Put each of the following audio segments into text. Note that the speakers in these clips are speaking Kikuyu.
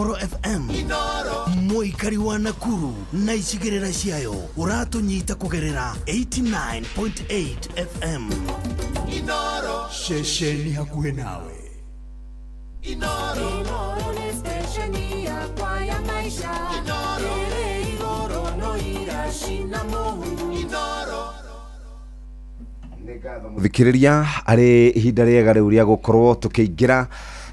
Inooro FM. Mũikari wa Nakuru na icigĩrĩra ciayo ũratũnyita kũgerera 89.8 FM. Ceceni hakuhĩ nawe. Inooro nĩ stesheni yakwa ya maisha ĩrĩ igũrũ no iracina mũhu. Muthikiriria, arĩ ihinda rĩega rĩu rĩa gũkorwo tũkĩingĩra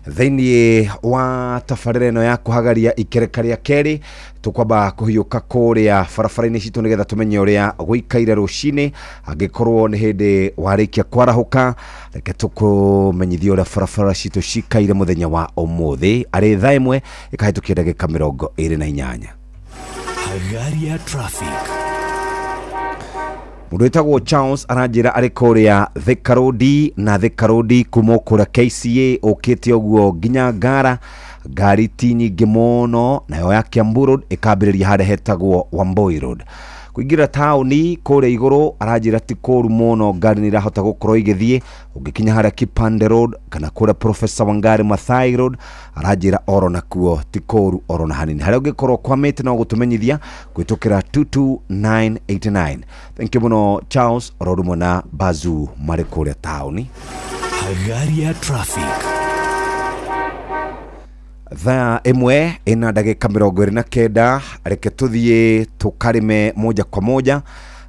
thĩinĩ wa tabarĩra ĩno ya kũhagaria ikereka rĩa kerĩ. Tũkwamba kũhiũka kũrĩa barabara-inĩ citũ nĩgetha tũmenye ũrĩa gũikaire rũcinĩ. Angĩkorwo nĩ hĩndĩ warĩkia kwarahũka, reke tũkũmenyithie ũrĩa barabara citũ cikaire mũthenya wa ũmũthĩ, arĩ thaa 1 ĩkahĩtũkia ndagĩka 28. Hagaria traffic. Mũndũ wĩtagwo Charles aranjĩra arĩ kũrĩa Thika Road, na Thika Road kuma kũrĩa KCA ũkĩte ũguo nginya Ngara, ngari ti nyingĩ mũno. Nayo ya Kiambu Road ĩkambĩrĩria harĩa hetagwo Wambui Road kũingĩra taũni kũrĩa igũrũ. Aranjĩra ti kũru mũno, ngari nĩ irahota gũkorwo igĩthiĩ. Ũngĩkinya harĩa Kipande Road kana kũrĩa Professor Wangari Maathai Road, aranjĩra oro nakuo ti kũru oro na hanini. Harĩa ũngĩkorwo kwamĩte no gũtũmenyithia kũhĩtũkĩra 22989. Thank you mũno Charles, oro rũmwe na Bazu marĩ kũrĩa taũni. Hagaria traffic. Thaa 1 ĩna ndagĩka 29. Reke tũthiĩ tũkarĩme moja kwa moja,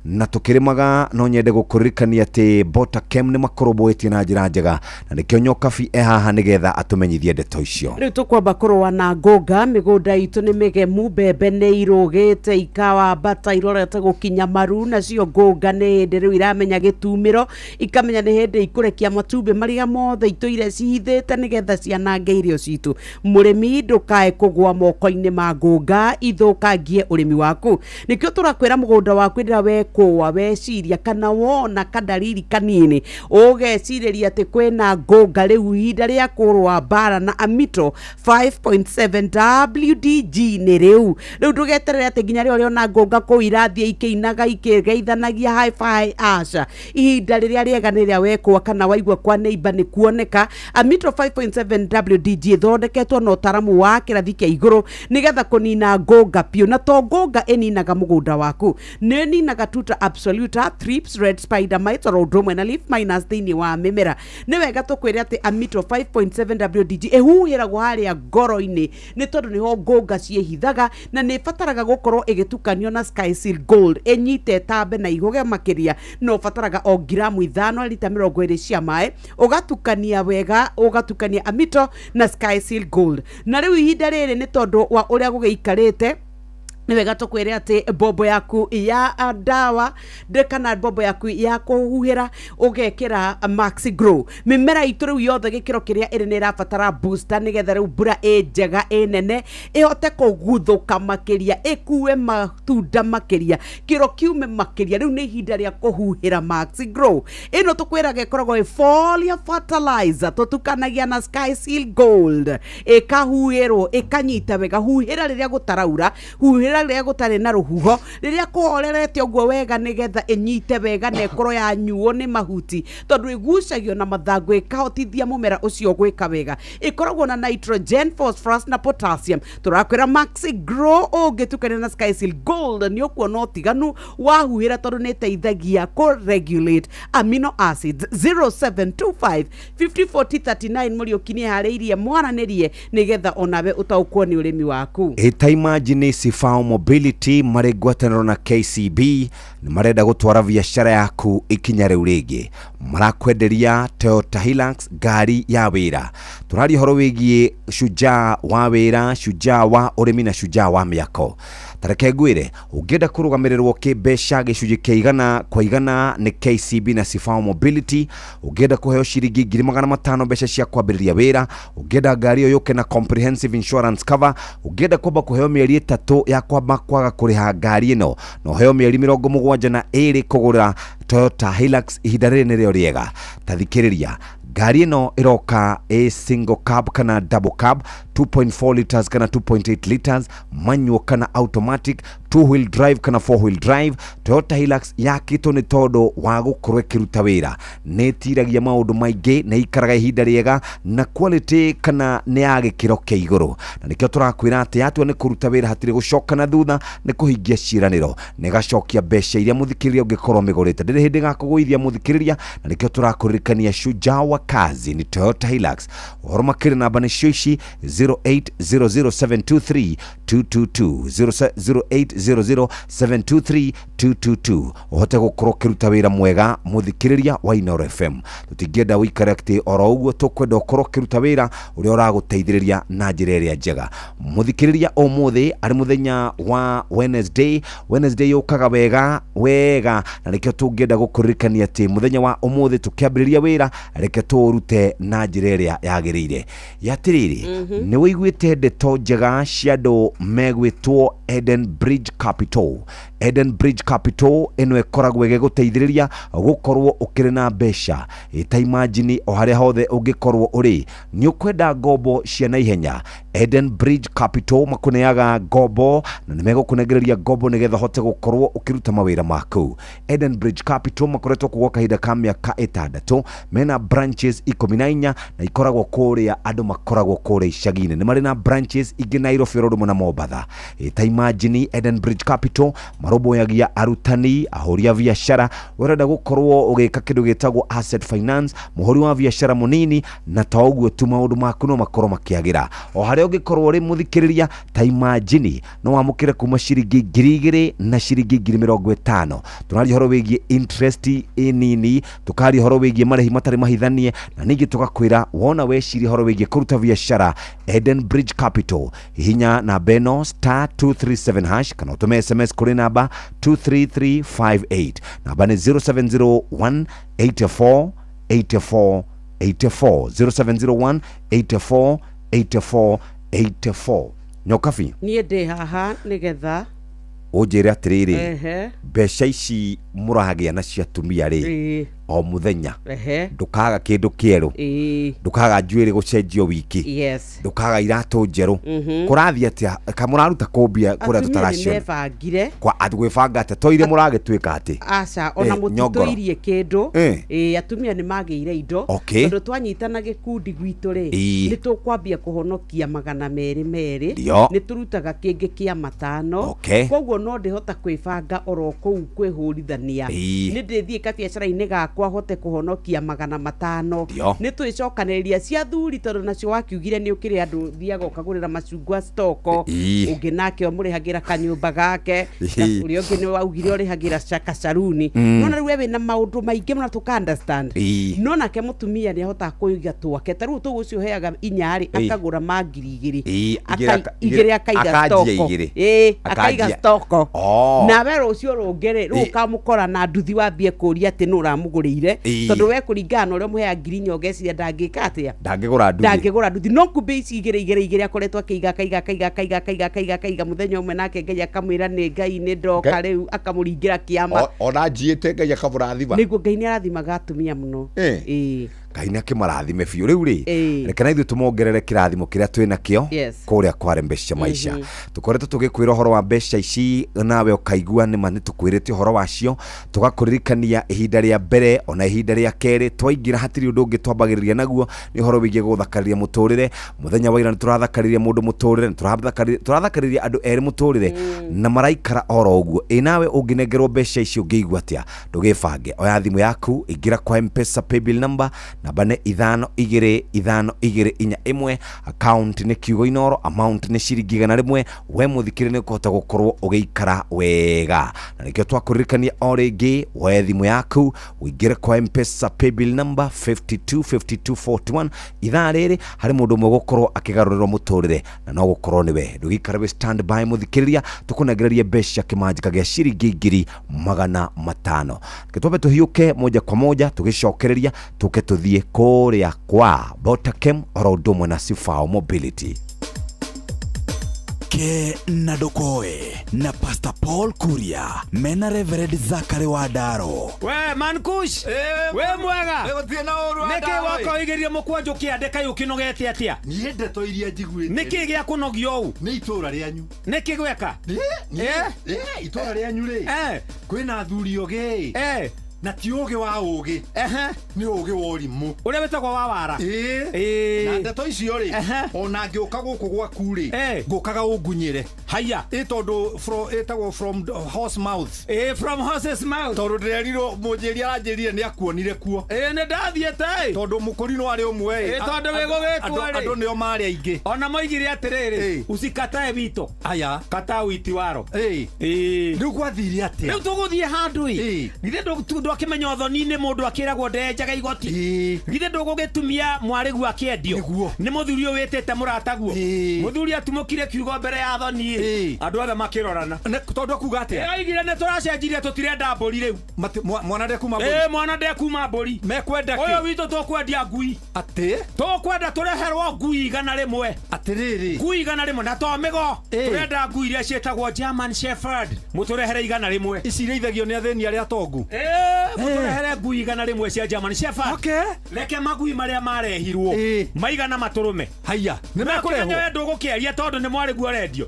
na tũkĩrĩmaga no nyende gũkũririkania atĩ Botakem nĩ makũrũmbũĩtie na njĩra njega, na nĩkĩo Nyokabi e haha nĩgetha atũmenyithie ndeto icio. Rĩu tũkwamba kũrũa na ngũnga. Mĩgũnda itũ nĩ mĩgemu, mbembe nĩ irũgĩte ikawambata irorete gũkinya maru, nacio ngũnga nĩ hĩndĩ rĩu iramenya gĩtumĩro, ikamenya nĩ hĩndĩ ikũrekia matumbĩ marĩa mothe itũire cihithĩte nĩgetha cianange irio citũ. Mũrĩmi, ndũkae kũgũa moko-inĩ ma ngũnga ithũkangie ũrĩmi waku. Nĩkĩo tũrakwĩra mũgũnda waku ĩrĩa wekũa, weciria kana wona kadariri kanini, ũgecirĩria atĩ kwĩna ngũnga, rĩu ihinda rĩa kũrũa mbara na Amito 5.7 WDG nĩ rĩu. Rĩu ndũgeterere atĩ nginya rĩrĩa ũrĩona ngũnga kũu irathiĩ ikĩinaga ikĩgeithanagia hi-fi, aca. Ihinda rĩrĩa rĩega nĩ rĩrĩa wekũa kana waigua kwa neighbor nĩ kuoneka. Amito 5.7 WDG ĩthondeketwo na ũtaramu wa kĩrathi kĩa igũrũ nĩgetha kũnina ngũnga biũ. Na to ngũnga ĩninaga mũgũnda waku, nĩ ĩninaga tuta absoluta, thrips, red spider mites, oro ũndũ ũmwe na leaf miners thĩinĩ wa mĩmera. Nĩ wega tũkwĩre atĩ Amito 5.7 WDG ĩhuhĩragwo harĩa ngoro-inĩ, nĩ tondũ nĩho ngũnga ciĩhithaga, na nĩ ĩbataraga gũkorwo ĩgĩtukanio na Skyseal Gold ĩnyite ĩtambe na ihũge makĩria. No ũbataraga o ngiramu 5 rita 20 cia maĩ, ũgatukania wega, ũgatukania Amito na Skyseal Gold. Na rĩu ihinda rĩrĩ, nĩ tondũ wa ũrĩa gũgĩikarĩte, nĩ wega tũkwĩre atĩ mbombo yaku ya ndawa kana mbombo yaku ya kũhuhĩra ũgekĩra Maxi Grow. Mĩmera itũ rĩu yothe gĩkĩro kĩrĩa ĩrĩ nĩ ĩrabatara booster, nĩgetha rĩu mbura ĩ njega ĩ nene ĩhote kũguthũka makĩria, ĩkue matunda makĩria, kĩro kiume makĩria. Rĩu nĩ ihinda rĩa kũhuhĩra Maxi Grow. Ĩno tũkwĩraga ĩkoragwo ĩ foliar fertilizer, tũtukanagia na Skyseal Gold, ĩkahuhĩrwo ĩkanyita wega. Huhĩra rĩrĩa gũtaraura, huhĩra rĩrĩa gũtarĩ na rũhuho, rĩrĩa kũhorerete ũguo wega, nĩgetha ĩnyite wega na ĩkorwo yanyuo nĩ mahuti, tondũ ĩgucagio na mathangũ ĩkahotithia mũmera ũcio gwĩka wega. Ĩkoragwo na nitrogen, phosphorus na potassium. Tũrakwĩra Maxi Grow ũngĩtukania na Skyseal Gold nĩ ũkuona ũtiganu wahuhĩra, tondũ nĩ ĩteithagia kũ regulate amino acids. 0725 504039, Mũriũki nĩ harĩirie mwaranĩrie nĩgetha onawe ũtaũkwo nĩ ũrĩmi waku. Ĩta imagine Sifao Mobility marĩ ngwatanĩro na KCB nĩ marenda gũtwara biacara yaku ikinya rĩu rĩngĩ. Marakwenderia Toyota Hilux, ngari ya wĩra. Tũraria ũhoro wĩgiĩ shujaa wa wĩra, shujaa wa ũrĩmi na shujaa wa mĩako. Tareke ngwĩre, ũngĩenda kũrũgamĩrĩrwo kĩmbeca gĩcunjĩ kĩa 100% nĩ KCB na Sifao Mobility, ũngĩenda kũheo ciringi 500,000 mbeca cia kwambĩrĩria wĩra, ũngĩenda ngari ĩyo yũke na comprehensive insurance cover, ũngĩenda kwamba kũheo mĩeri 3 ya kwamba kwaga kũrĩha ngari ĩno, na ũheo mĩeri 72 kũgũra Toyota Hilux, ihinda rĩrĩ nĩrĩo rĩega. Ta thikĩrĩria, ngari ĩno ĩroka ĩ single cab kana double cab, 2.4 liters kana 2.8 liters, manual kana automatic. Two wheel drive kana four wheel drive. Toyota Hilux yakĩtwo nĩ tondũ wa gũkorwo ĩkĩruta wĩra, nĩ ĩtiragia maũndũ maingĩ, nĩ ikaraga ihinda rĩega na quality kana nĩ ya gĩkĩro kĩa igũrũ, na nĩkĩo tũrakwĩra atĩ yatua nĩ kũruta wĩra hatirĩ gũcoka na thutha, nĩ kũhingia ciĩranĩro, nĩ ĩgacokia mbeca iria mũthikĩrĩria ũngĩkorwo mĩgũrĩte. Ndĩrĩ hĩndĩ ĩgakũgũithia mũthikĩrĩria, na nĩkĩo tũrakũririkania shujaa wa kazi ni Toyota Hilux. Ũhoro makĩria namba nĩcio ici: 0800723222, 0800723222, ũhote gũkorwo ũkĩruta wĩra mwega. Mũthikĩrĩria wa Inooro FM, tũtingĩenda ũikare atĩ oro ũguo, tũkwenda ũkorwo ũkĩruta wĩra ũrĩa ũragũteithĩrĩria na njĩra ĩrĩa njega. Mũthikĩrĩria, ũmũthĩ arĩ mũthenya wa Wednesday. Wednesday yũkaga wega wega, na nĩkĩo tũngĩenda gũkũririkania atĩ mũthenya wa ũmũthĩ tũkĩambĩrĩria wĩra, reke tũũrute na njĩra ĩrĩa yagĩrĩire. Ya atĩrĩrĩ, nĩ wĩiguĩte ndeto njega cia andũ megwĩtwo Eden Bridge Capital? Eden Bridge Capital ĩno ĩkoragwo ĩgĩgũteithĩrĩria gũkorwo ũkĩrĩ na mbeca. Ĩta imagine, o harĩa hothe ũngĩkorwo ũrĩ, nĩ ũkwenda ngombo cia naihenya, Eden Bridge Capital makũneaga ngombo na nĩ megũkũnengereria ngombo nĩgetha ũhote gũkorwo ũkĩruta mawĩra maku. Eden Bridge Capital makoretwo kuo kahinda ka mĩaka 6, mena branches 14 na ikoragwo kũrĩa andũ makoragwo kũrĩa icagi-inĩ. Nĩ marĩ na branches ingĩ Nairobi oro rĩmwe na Mombatha. Ta imagine, Eden Bridge Capital marũmbũyagia arutani, ahũri a biacara, ũrenda gũkorwo ũgĩka kĩndũ gĩtagwo asset finance, mũhũri wa biacara mũnini, na to ũguo tu, maũndũ maku no makorwo makĩagĩra o harĩa ũngĩkorwo ũrĩ. Mũthikĩrĩria, ta imagine, no wamũkĩre kuma ciringi 2,000 na ciringi 50,000. Tũraria ũhoro wĩgiĩ interest nini, tũkaria ũhoro wĩgiĩ marĩhi matarĩ mahithanie, na ningĩ tũgakwĩra wona weciria ũhoro wĩgiĩ kũruta biacara, Eden Bridge Capital, hihinya namba ĩno star 237 hash kana ũtũme SMS kũrĩ namba 23358. Namba nĩ 0701 84 84 84, 0701 84 84 84. Nyokabi. Niĩ ndĩ haha nĩgetha Ũnjĩre atĩrĩrĩ, mbeca ici mũragĩa nacio atumia rĩ, o mũthenya, ndũkaga kĩndũ kĩerũ, ndũkaga njuĩrĩ gũcenjio wiki, ndũkaga iratũ njerũ, kũrathiĩ atĩa? Kamũraruta kũmbia kũrĩa Atumia nĩ tũtaraciona? Mebangire. Kwa atĩ gwĩbanga atĩa? Toire mũragĩtuĩka atĩ Aca ona nyongoro. Mũtitũirie kĩndũ. Ĩĩ, atumia nĩ magĩire indo, tondũ twanyitana gĩkundi gwitũ rĩ, nĩ tũkwambia kũhonokia 200 200. Nĩ tũrutaga kĩngĩ kĩa 5. Koguo no ndĩhota kwĩbanga oro kũu kwĩhũrithania. Nĩ ndĩthiĩ kabiacara-inĩ gakwa hote kũhonokia 500. Nĩ twĩcokanĩrĩria cia thuri, tondũ nacio wakiugire nĩ ũkĩrĩ andũ thiaga ũkagũrĩra macungwa stoko. Ũngĩ nake ũmũrĩhagĩra kanyũmba gake. Ũrĩa ũngĩ nĩ waugire ũrĩhagĩra kacaruni. Nona rĩu we wĩna maũndũ maingĩ mũno tũka understand. No nake mũtumia nĩ ahotaga kũiga twake, ta rĩu tũu ũcio ũheaga inya rĩ, akagũra ma 2,000. 2,000 2,000 akaiga akanjia stoko. 2. Ĩĩ, akaiga Akanjia. stoko. Nawe rũciũ rũngĩ rĩ, rĩu ũkamũkora na nduthi, wambie kũria atĩ nũ ũramũgũrĩire, tondũ we kũringana na ũrĩa ũmũheaga 4,000 ũgeciria ndangĩka atĩa? Ndangĩgũra nduthi. Ndangĩgũra nduthi, no kumbe ici igĩrĩ igĩrĩ igĩrĩ akoretwo akĩiga, akaiga, akaiga, akaiga, akaiga, akaiga, akaiga. Mũthenya ũmwe nake Ngai akamwĩra nĩ Ngai nĩ ndoka. Rĩu akamũringĩra kĩama. Ona njiĩte Ngai akamũrathima. Nĩguo, Ngai nĩ arathimaga atumia mũno. Ĩĩ. Ngai nĩ akĩmarathime biũ. Rĩu rĩ, reke na ithuĩ tũmongerere kĩrathimo kĩrĩa twĩ nakĩo. Kũrĩa kware mbeca maisha, tũkoretwo tũgĩkwĩra ũhoro wa mbeca ici nawe ũkaigua nĩma nĩ tũkwĩrĩte ũhoro wacio, tũgakũririkania ihinda rĩa mbere ona ihinda rĩa kerĩ twaingĩra, hatirĩ ũndũ ũngĩ twambagĩrĩria naguo, nĩ ũhoro wĩgiĩ gũthakarĩria mũtũrĩre. Mũthenya wa ira nĩ tũrathakarĩria mũndũ mũtũrĩre, nĩ tũrathakarĩria andũ erĩ mũtũrĩre na maraikara oro ũguo. Ĩ nawe ũngĩnengerwo mbeca ici ũngĩigua atĩa? Ndũgĩbange, oya thimũ yaku, ingĩra kwa Mpesa paybill number, namba nĩ 525241, account nĩ kiugo Inoro, amount nĩ ciringi 100. We mũthikĩrĩ nĩ ũkũhota gũkorwo ũgĩikara wega, na nĩkĩo twakũririkania o rĩngĩ, woe thimũ yaku ũingĩre kwa Mpesa paybill number 525241. Ithaa rĩrĩ harĩ mũndũ ũmwe gũkorwo akĩgarũrĩrwo mũtũrĩre na no gũkorwo nĩwe. Ndũgĩikare wĩ stand by mũthikĩrĩria, tũkũnengererie mbeca kĩmanjĩka gĩa ciringi 500,000. Reke twambe tũhiũke moja kwa moja, tũgĩcokereria tũke tũthiĩ kũrĩa kwa Botakem oro ũndũ ũmwe na Sifao Mobility. Ke na ndũkoe na Pastor Paul Kuria mena Reverend Zachary Wandaro. We mankush we mwega. Gũtirĩ na ũru. Nĩkĩ wakoigĩrie mũkwanjũ kĩande kaĩ ũkĩnogete atĩa? Niĩ ndeto iria njiguĩte. Nĩkĩ gĩa kũnogia ũũ? Nĩ itũra rĩanyu. Nĩkĩ gweka? Itũra rĩanyu rĩ, kwĩna athuri ogĩ, na ti ũgĩ wa ũgĩ, nĩ ũgĩ wa ũrimũ. Ũrĩa wĩtagwo wa wara. Ĩĩ. Na ndeto icio rĩ, ona ngĩũka gũkũ gwaku rĩ, ngũkaga ũngunyĩre. Haya. Ĩ tondũ ĩtagwo from horse mouth. Ĩĩ, from horse's mouth. Tondũ ndĩrerirwo mũnjĩri aranjĩrire nĩ akuonire kuo. Ĩĩ, nĩ ndathiĩte ĩ. Tondũ mũkũrinũ arĩ ũmwe ĩ. Ĩ, tondũ wĩ gũgĩtwo rĩ. Andũ nĩo marĩ aingĩ. Ona moigire atĩrĩrĩ, usikatae wito. Aya. Kataa witi waro. Ĩĩ. Ĩĩ. Rĩu gwathire atĩa? Rĩu tũgũthiĩ handũ ĩ. Githĩ ndwakĩmenya ũthoni-inĩ mũndũ akĩragwo ndenjaga igoti. Githĩ ndũgũgĩtumia mwarĩguo akĩendio? Nĩ mũthuri ũyũ wĩtĩte mũrataguo. Mũthuri atumũkire kiugo mbere ya thoni ĩ. Andũ othe makĩrorana. Tondũ akuga atĩa? Oigire nĩ tũracenjirie tũtirenda mbũri rĩu. Mwana ndekuma mbũri? Ĩ, mwana ndekuma mbũri. Mekwenda kĩ? Ũyũ witũ tũkwendia ngui. Atĩ? Tũkwenda tũreherwo ngui 100. Atĩrĩrĩ. Ngui 100 na to mĩgo. Tũrenda ngui iria ciĩtagwo German Shepherd. Mũtũrehere 100. Ici irĩithagio nĩ athĩni arĩa atongu. Mũtũrehere ngui 100 cia German Shepherd. Okay. Reke magui marĩa marehirwo maigana matũrũme. Haya. Nĩ mekũrehwo. We ndũgũkĩaria tondũ nĩ mwarĩguo arendio.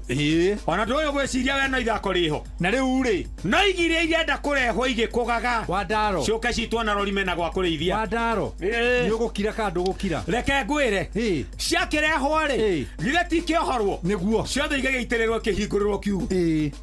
Ona ndũĩ gwĩciria we no ithako rĩho. Na rĩu rĩ, no igiria irenda kũrehwo igĩkũgaga. Wandaro. Ciũke citwo na rori mena gwa kũrĩithia. Wandaro. Nĩ ũgũkira kana ndũgũkira? Reke ngwĩre. Ciakĩrehwo rĩ, githĩ ti kĩohorwo? Nĩguo. Ciothe igĩgĩitĩrĩrwo kĩhingũrĩrwo kiugũ.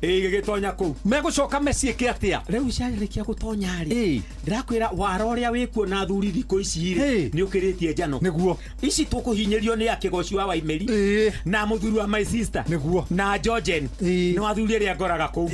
Igĩgĩtonya kũu. Megũcoka meciĩke atĩa? Rĩu ciarĩkia gũtonya rĩ, ndĩrakwĩra wara ũrĩa wĩkuo na athuri thikũ ici rĩ, nĩ ũkĩrĩtie njano. Nĩguo. Ici tũkũhinyĩrio nĩ akĩgoci wa Waimeri na mũthuri wa my sister. Nĩguo. Na Georgen. Nĩ athuri arĩa ngoraga kũu.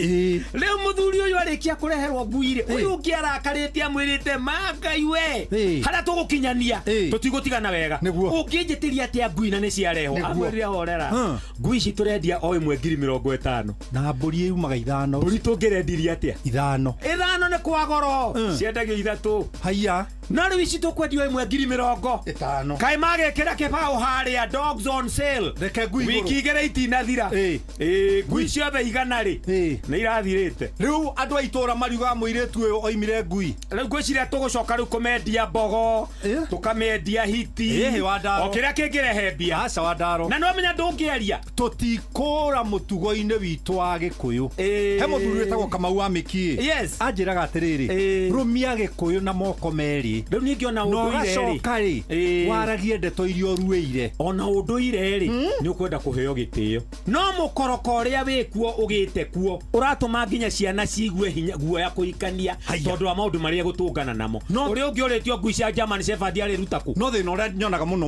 Rĩu mũthuri ũyũ arĩkia kũreherwo ngui rĩ, ũyũ ũngĩ arakarĩte amwĩrĩte mangai we, harĩa tũgũkinyania tũtigũtigana wega. Ũngĩnjĩtĩria atĩa ngui na nĩ ciarehwo? Amwĩrire horera. Ngui ici tũrendia o ĩmwe 50,000. Na mbũri yumaga 5. Mbũri tũngĩrendirie atĩa? 5. 5 nĩ kwa goro. Ciendagio 3. Haya. No rĩu ici tũkwendio ĩmwe 50,000. Kaĩ magĩkĩra kĩbaũ harĩa dogs on sale. Reke ngui igũrũ. Wiki 2 itinathira. Ngui ciothe 100 rĩ, nĩ irathirĩte. Rĩu andũ a itũra mariugaga mũirĩtu ũyũ oimire ngui. Rĩu ngwĩciria tũgũcoka rĩu kũmendia mbogo, tũkamendia hiti. Wandaro. O kĩrĩa kĩngĩrehe mbia. Aca Wandaro. Na nĩwamenya ndũngĩaria. Tũtikũra mũtugo-inĩ witũ wa Gĩkũyũ. He mũthuri wĩtagwo Kamau wa Mĩkiĩ. Yes. Anjĩraga atĩrĩrĩ, rũmia Gĩkũyũ na moko merĩ. Rĩu ningĩ ona Na ũndũire rĩ. ũgacoka rĩ, waragie ndeto iria ũruĩire. Ona ũndũire rĩ, nĩ ũkwenda kũheo gĩtĩo. No mũkoroko ũrĩa wĩkuo ũgĩte kuo ũratũma nginya ciana ciigue hinya guoya kũhikania tondũ wa maũndũ marĩa gũtũngana namo. Ũrĩa ũngĩ ũrĩtio ngui cia German Shepherd arĩruta kũ? No thĩna ũrĩa nyonaga mũno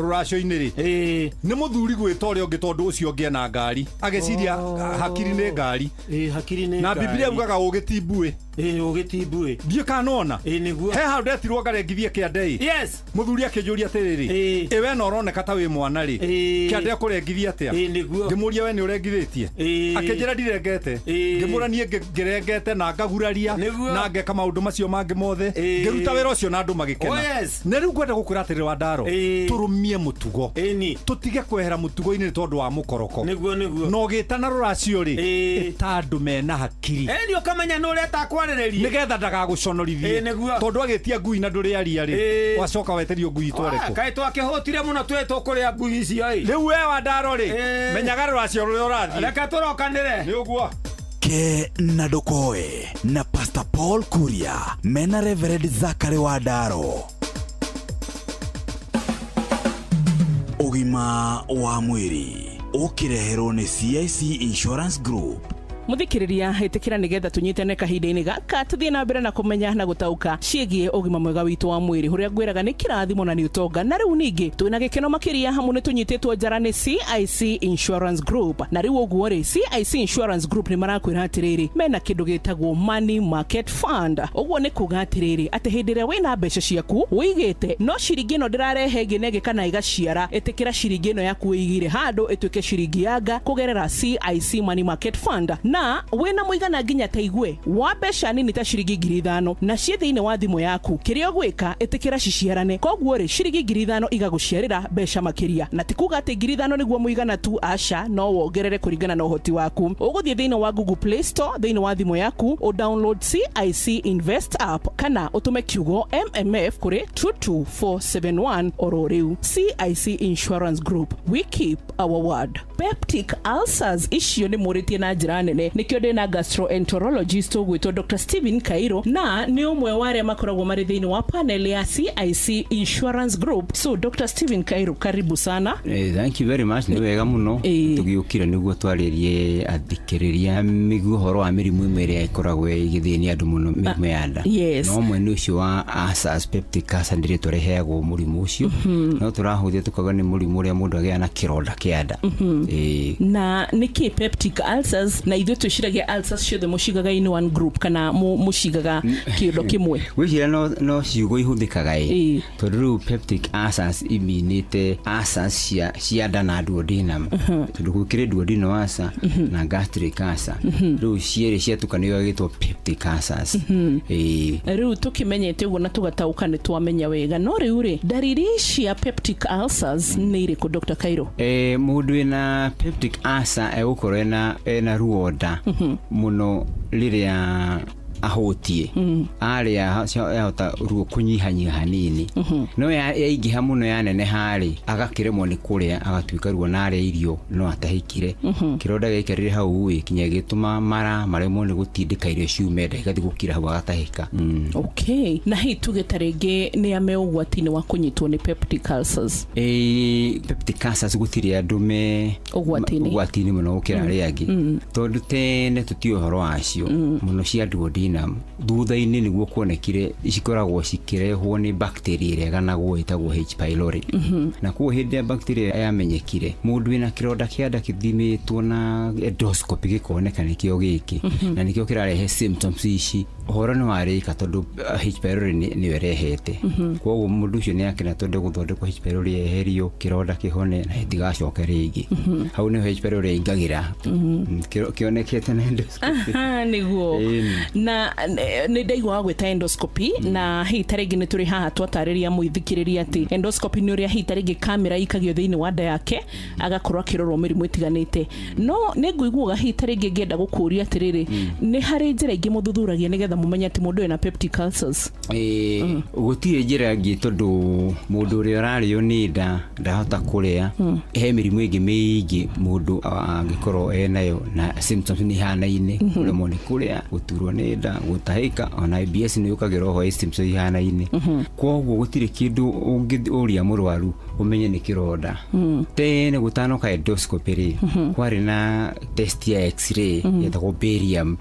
rũracio-inĩ rĩ, nĩ mũthuri gwĩta ũrĩa ũngĩ tondũ ũcio ũngĩ ena ngari ageciria hakiri nĩ ngari. Hakiri nĩ Na ngari. Biblia yugaga ũgĩ ti mbuĩ. Ũgĩ ti mbuĩ. Ndiũ kana nona. Nĩguo. He handũ ndetirwo ngarengithie kĩande ĩ. Yes. Mũthuri akĩnjũria atĩrĩrĩ, ĩ we na ũroneka ta wĩ mwana rĩ, kĩande akũrengithia atĩa? Nĩguo. Ngĩmũria we nĩ ũrengithĩtie? Akĩnjĩra ndirengete. Ngĩmũra niĩ ngĩrengete na ngaguraria na ngeka maũndũ macio mangĩ mothe. Ngĩruta wĩra ũcio na andũ magĩkena. Oh, yes. Na rĩu ngwenda gũkwĩra atĩrĩrĩ Wandaro, tũrũmie mũtugo. Tũtige kwehera mũtugo-inĩ nĩ tondũ wa mũkoroko. Nĩguo, nĩguo. Na ũgĩtana rũracio rĩ, ĩta andũ mena hakiri. Nĩ ũkamenya nĩ ũreta kwarĩrĩria. Nĩgetha ndagagũconorithie. Nĩguo. Tondũ agĩtia ngui na ndũrĩ aria rĩ, wacoka weterio ngui itware kũ? Kaĩ twakĩhũtire mũno twĩ tũkũrĩa ngui icio ĩ. Rĩu we Wandaro rĩ, menyaga rũracio rũrĩa ũrathiĩ. Reke tũrokanĩre. Nĩ ũguo. Ke na ndũkoe na Pastor Paul Kuria mena Reverend Zachary Wandaro. Ũgima wa mwĩrĩ ũkĩreherwo nĩ CIC Insurance Group. Muthikiriria itikira nigetha tunyitane kahinda-inĩ gaka tuthie na mbere na kumenya na gutauka ciĩgiĩ ũgima mwega witũ wa mwĩrĩ ũrĩa ngwĩraga nĩ kĩrathimo na nĩ ũtonga. Na rĩu ningĩ twĩna gĩkeno makĩria hamwe nĩ tũnyitĩtwo njara nĩ CIC Insurance Group. Na rĩu ũguo rĩ, CIC Insurance Group nĩ marakwĩra atĩrĩrĩ, mena kĩndũ gĩtagwo Money Market Fund. Ũguo nĩ kuga atĩrĩrĩ, atĩ hĩndĩ ĩrĩa wĩna mbeca ciaku wĩigĩte, no ciringi ĩno ndĩrarehe ĩngĩ na ĩngĩ kana ĩgaciara, ĩtĩkĩra ciringi ĩno yaku wĩigĩire handũ ĩtuĩke ciringi yanga kũgerera CIC Money Market Fund. Na Na wĩna mũigana nginya ta igue wa mbeca nini ta ciringi 5,000 na ciĩ thĩinĩ wa thimũ yaku, kĩrĩa ũgwĩka ĩtĩkĩra ciciarane. Koguo rĩ, ciringi 5,000 igagũciarĩra mbeca makĩria, na ti kuga atĩ 5,000 nĩguo mũigana tu, aca, no wongerere kũringana na ũhoti waku. Ũgũthiĩ thĩinĩ wa Google Play Store thĩinĩ wa thimũ yaku, ũ download CIC Invest app kana ũtũme kiugo MMF kũrĩ 22471 oro rĩu. CIC Insurance Group, we keep our word. Peptic ulcers icio nĩ mũrĩtie na njĩra nene, nĩkĩo ndĩna gastroenterologist ũgwĩtwo Dr. Stephen Kairo, na nĩ ũmwe wa arĩa makoragwo marĩ thĩinĩ wa panel ya CIC Insurance Group. So Dr. Stephen Kairo, karibu sana. Thank you very much, nĩ wega mũno tũgĩũkire nĩguo twarĩrie athikĩrĩria nĩguo ũhoro wa mĩrimũ ĩmwe ĩrĩa ĩkoragwo ĩgĩthĩnia andũ mũno, mĩrimũ ya nda. No ũmwe nĩ ũcio wa ulcers, peptic ulcer nĩ rĩtwa rĩheagwo mũrimũ ũcio, no tũrahũthia tũkauga nĩ mũrimũ ũrĩa mũndũ agĩaga na kĩronda kĩa nda. Na nĩkĩ peptic ulcers, na ithuĩ twĩciragia ulcers ciothe mũcigaga in one group kana mũcigaga kĩũndo kĩmwe? Gwĩciria no ciugo ihũthĩkaga ĩ, tondũ rĩu peptic ulcers iminĩte ulcers cia nda na duodenum, tondũ gũkĩrĩ duodenal ulcer na gastric ulcer, rĩu cierĩ ciatukanio igagĩtwo peptic ulcers. Rĩu tũkĩmenyete ũguo na tũgataũka nĩ twamenya wega, no rĩu rĩ, ndariri cia peptic ulcers nĩ irĩkũ, Dr. Kairo? Mũndũ wĩna peptic ulcer egũkorwo ena ruo nda mũno rĩrĩa ahũtiĩ, arĩa yahota ruo kũnyihanyiha hanini, no yaingĩha mũno yaneneha rĩ, agakĩremwo nĩ kũrĩa, agatuĩka ruo na arĩa irio no atahĩkire. Kĩronda gĩaikarire hau ĩ kinya gĩtũma mara maremwo nĩ gũtindĩka irio ciume nda, igathiĩ gũkira hau agatahĩka. Okay, na hihi tuge ta rĩngĩ nĩ ame ũgwati-inĩ wa kũnyitwo nĩ peptic ulcers? Peptic ulcers gũtirĩ andũ me ũgwati-inĩ ũgwati-inĩ mũno gũkĩra arĩa angĩ, tondũ tene tũtiũĩ ũhoro wacio mũno cia duodenum. Thutha-inĩ nĩguo kuonekire cikoragwo cikĩrehwo nĩ bacteria ĩrĩa ĩganagwo ĩtagwo H pylori, na koguo hĩndĩ ĩrĩa bacteria yamenyekire, mũndũ wĩna kĩronda kĩa nda kĩthimĩtwo na endoscopy gĩkoneka nĩkĩo gĩkĩ na nĩkĩo kĩrarehe symptoms ici, ũhoro nĩ warĩka, tondũ H pylori nĩyo ĩrehete. Koguo mũndũ ũcio nĩ akena tondũ gũthondekwo H pylori yeherio, kĩronda kĩhone na ĩtigacoke rĩngĩ. Hau nĩho H pylori ĩingagĩra. Kĩonekete na endoscopy. Nĩguo. Na nĩ ndaigua gwĩta endoscopy, na hihi ta rĩngĩ nĩ tũrĩ haha twatarĩria mũithikĩrĩria atĩ endoscopy nĩ ũrĩa hihi ta rĩngĩ kamera ikagio thĩinĩ wa nda yake, agakorwo akĩrorwo mĩrimũ ĩtiganĩte. No nĩ ngũiguaga hihi ta rĩngĩ ngĩenda gũkũria atĩrĩrĩ, nĩ harĩ njĩra ingĩ mũthuthuragia nĩgetha mũmenye atĩ mũndũ ena peptic ulcers? Gũtirĩ njĩra ĩngĩ, tondũ mũndũ ũrĩa ũrarĩo nĩ nda ndahota kũrĩa, he mĩrimũ ĩngĩ mĩingĩ mũndũ angĩkorwo enayo na symptoms nĩ ihanaine, kũremwo nĩ kũrĩa, gũturwo nĩ nda, gũtahĩka, ona IBS nĩ yũkagĩra oho ĩ symptoms ihanaine. Koguo gũtirĩ kĩndũ ũngĩũria mũrwaru ũmenye nĩ kĩronda. Tene gũtanoka endoscopy rĩ, kwarĩ na test ya x-ray yetagwo barium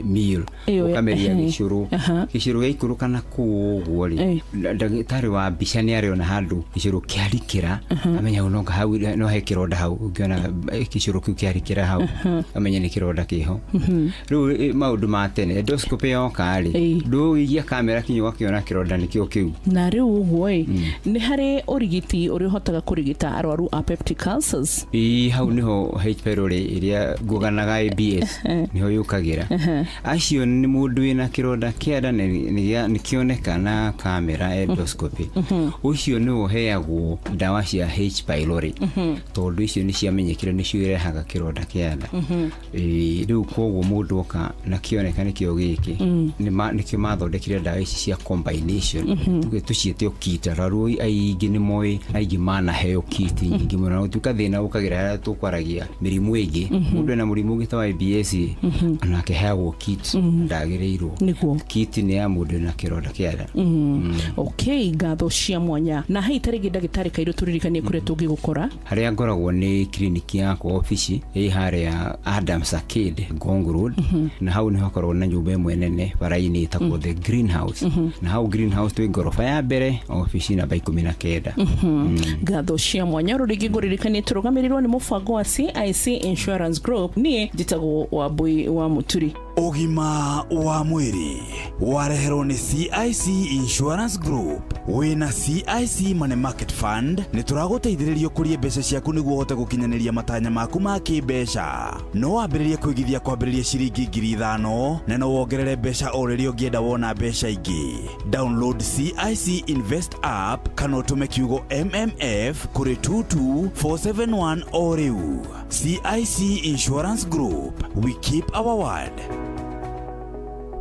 meal. Ũkameria gĩcũrũ, gĩcũrũ gĩaikũrũka na kũu ũguo rĩ, ndagĩtarĩ wa mbica nĩ arĩona handũ gĩcũrũ kĩarikĩra, amenya hau no hau no he kĩronda hau. Ũngĩona gĩcũrũ kĩu kĩarikĩra hau, amenya nĩ kĩronda kĩho. Rĩu maũndũ ma tene, endoscopy yoka rĩ, ndũgĩikia kamera kinya ũgakĩona kĩronda nĩkĩo kĩu. Na rĩu ũguo ĩ, nĩ harĩ ũrigiti ũrĩa ũhotaga kũrigita arwaru a peptic ulcers? Ĩĩ, hau nĩho H pylori ĩrĩa ngũganaga IBS nĩho yũkagĩra. Acio nĩ mũndũ wĩna kĩronda kĩa nda nĩ kĩoneka na kamera endoscopy, ũcio nĩwe ũheagwo ndawa cia H pylori, tondũ icio nĩ ciamenyekire nĩcio irehaga kĩronda kĩa nda. Rĩu koguo mũndũ oka na kĩoneka nĩkĩo gĩkĩ, nĩkĩo mathondekire ndawa ici cia combination, tuge tũciĩte kit. Arwaru aingĩ nĩ moĩ, aingĩ manaheo kit nyingĩ mũno, na gũtuĩka thĩna ũkagĩra harĩa tũkwaragia mĩrimũ ĩngĩ. Mũndũ ena mũrimũ ũngĩ ta wa IBS, onake heagwo kit, ndagĩrĩirwo. Kit nĩ ya mũndũ wĩna kĩronda kĩa nda. Okay, ngatho cia mwanya. Na hihi ta rĩngĩ ndagĩtarĩ Kairũ, tũririkanie kũrĩa tũngĩgũkora. Harĩa ngoragwo nĩ kiriniki yakwa, obici ĩ harĩa Adams Arcade, Ngong Road, na hau nĩho hakoragwo na nyũmba ĩmwe nene bara-inĩ ĩtagwo The Greenhouse, na hau Greenhouse twĩ ngoroba ya mbere, obici namba 19. Ngatho cia mwanya. Rũ rĩngĩ ngũririkanie tũrũgamĩrĩrwo nĩ mũbango wa CIC Insurance Group. Niĩ njĩtagwo Wambui wa Mũturi. Ũgima wa mwĩrĩ wareherwo nĩ CIC Insurance Group. Wĩna CIC Money Market Fund nĩ tũragũteithĩrĩria ũkũrie mbeca ciaku nĩguo ũhote gũkinyanĩria matanya maku ma kĩmbeca. No wambĩrĩrie kũigithia kwambĩrĩria ciringi 5,000 na no wongerere mbeca o rĩrĩa ũngĩenda wona mbeca ingĩ. Download CIC Invest app kana ũtũme kiugo MMF kũrĩ 22471 o rĩu. CIC Insurance Group, we keep our word.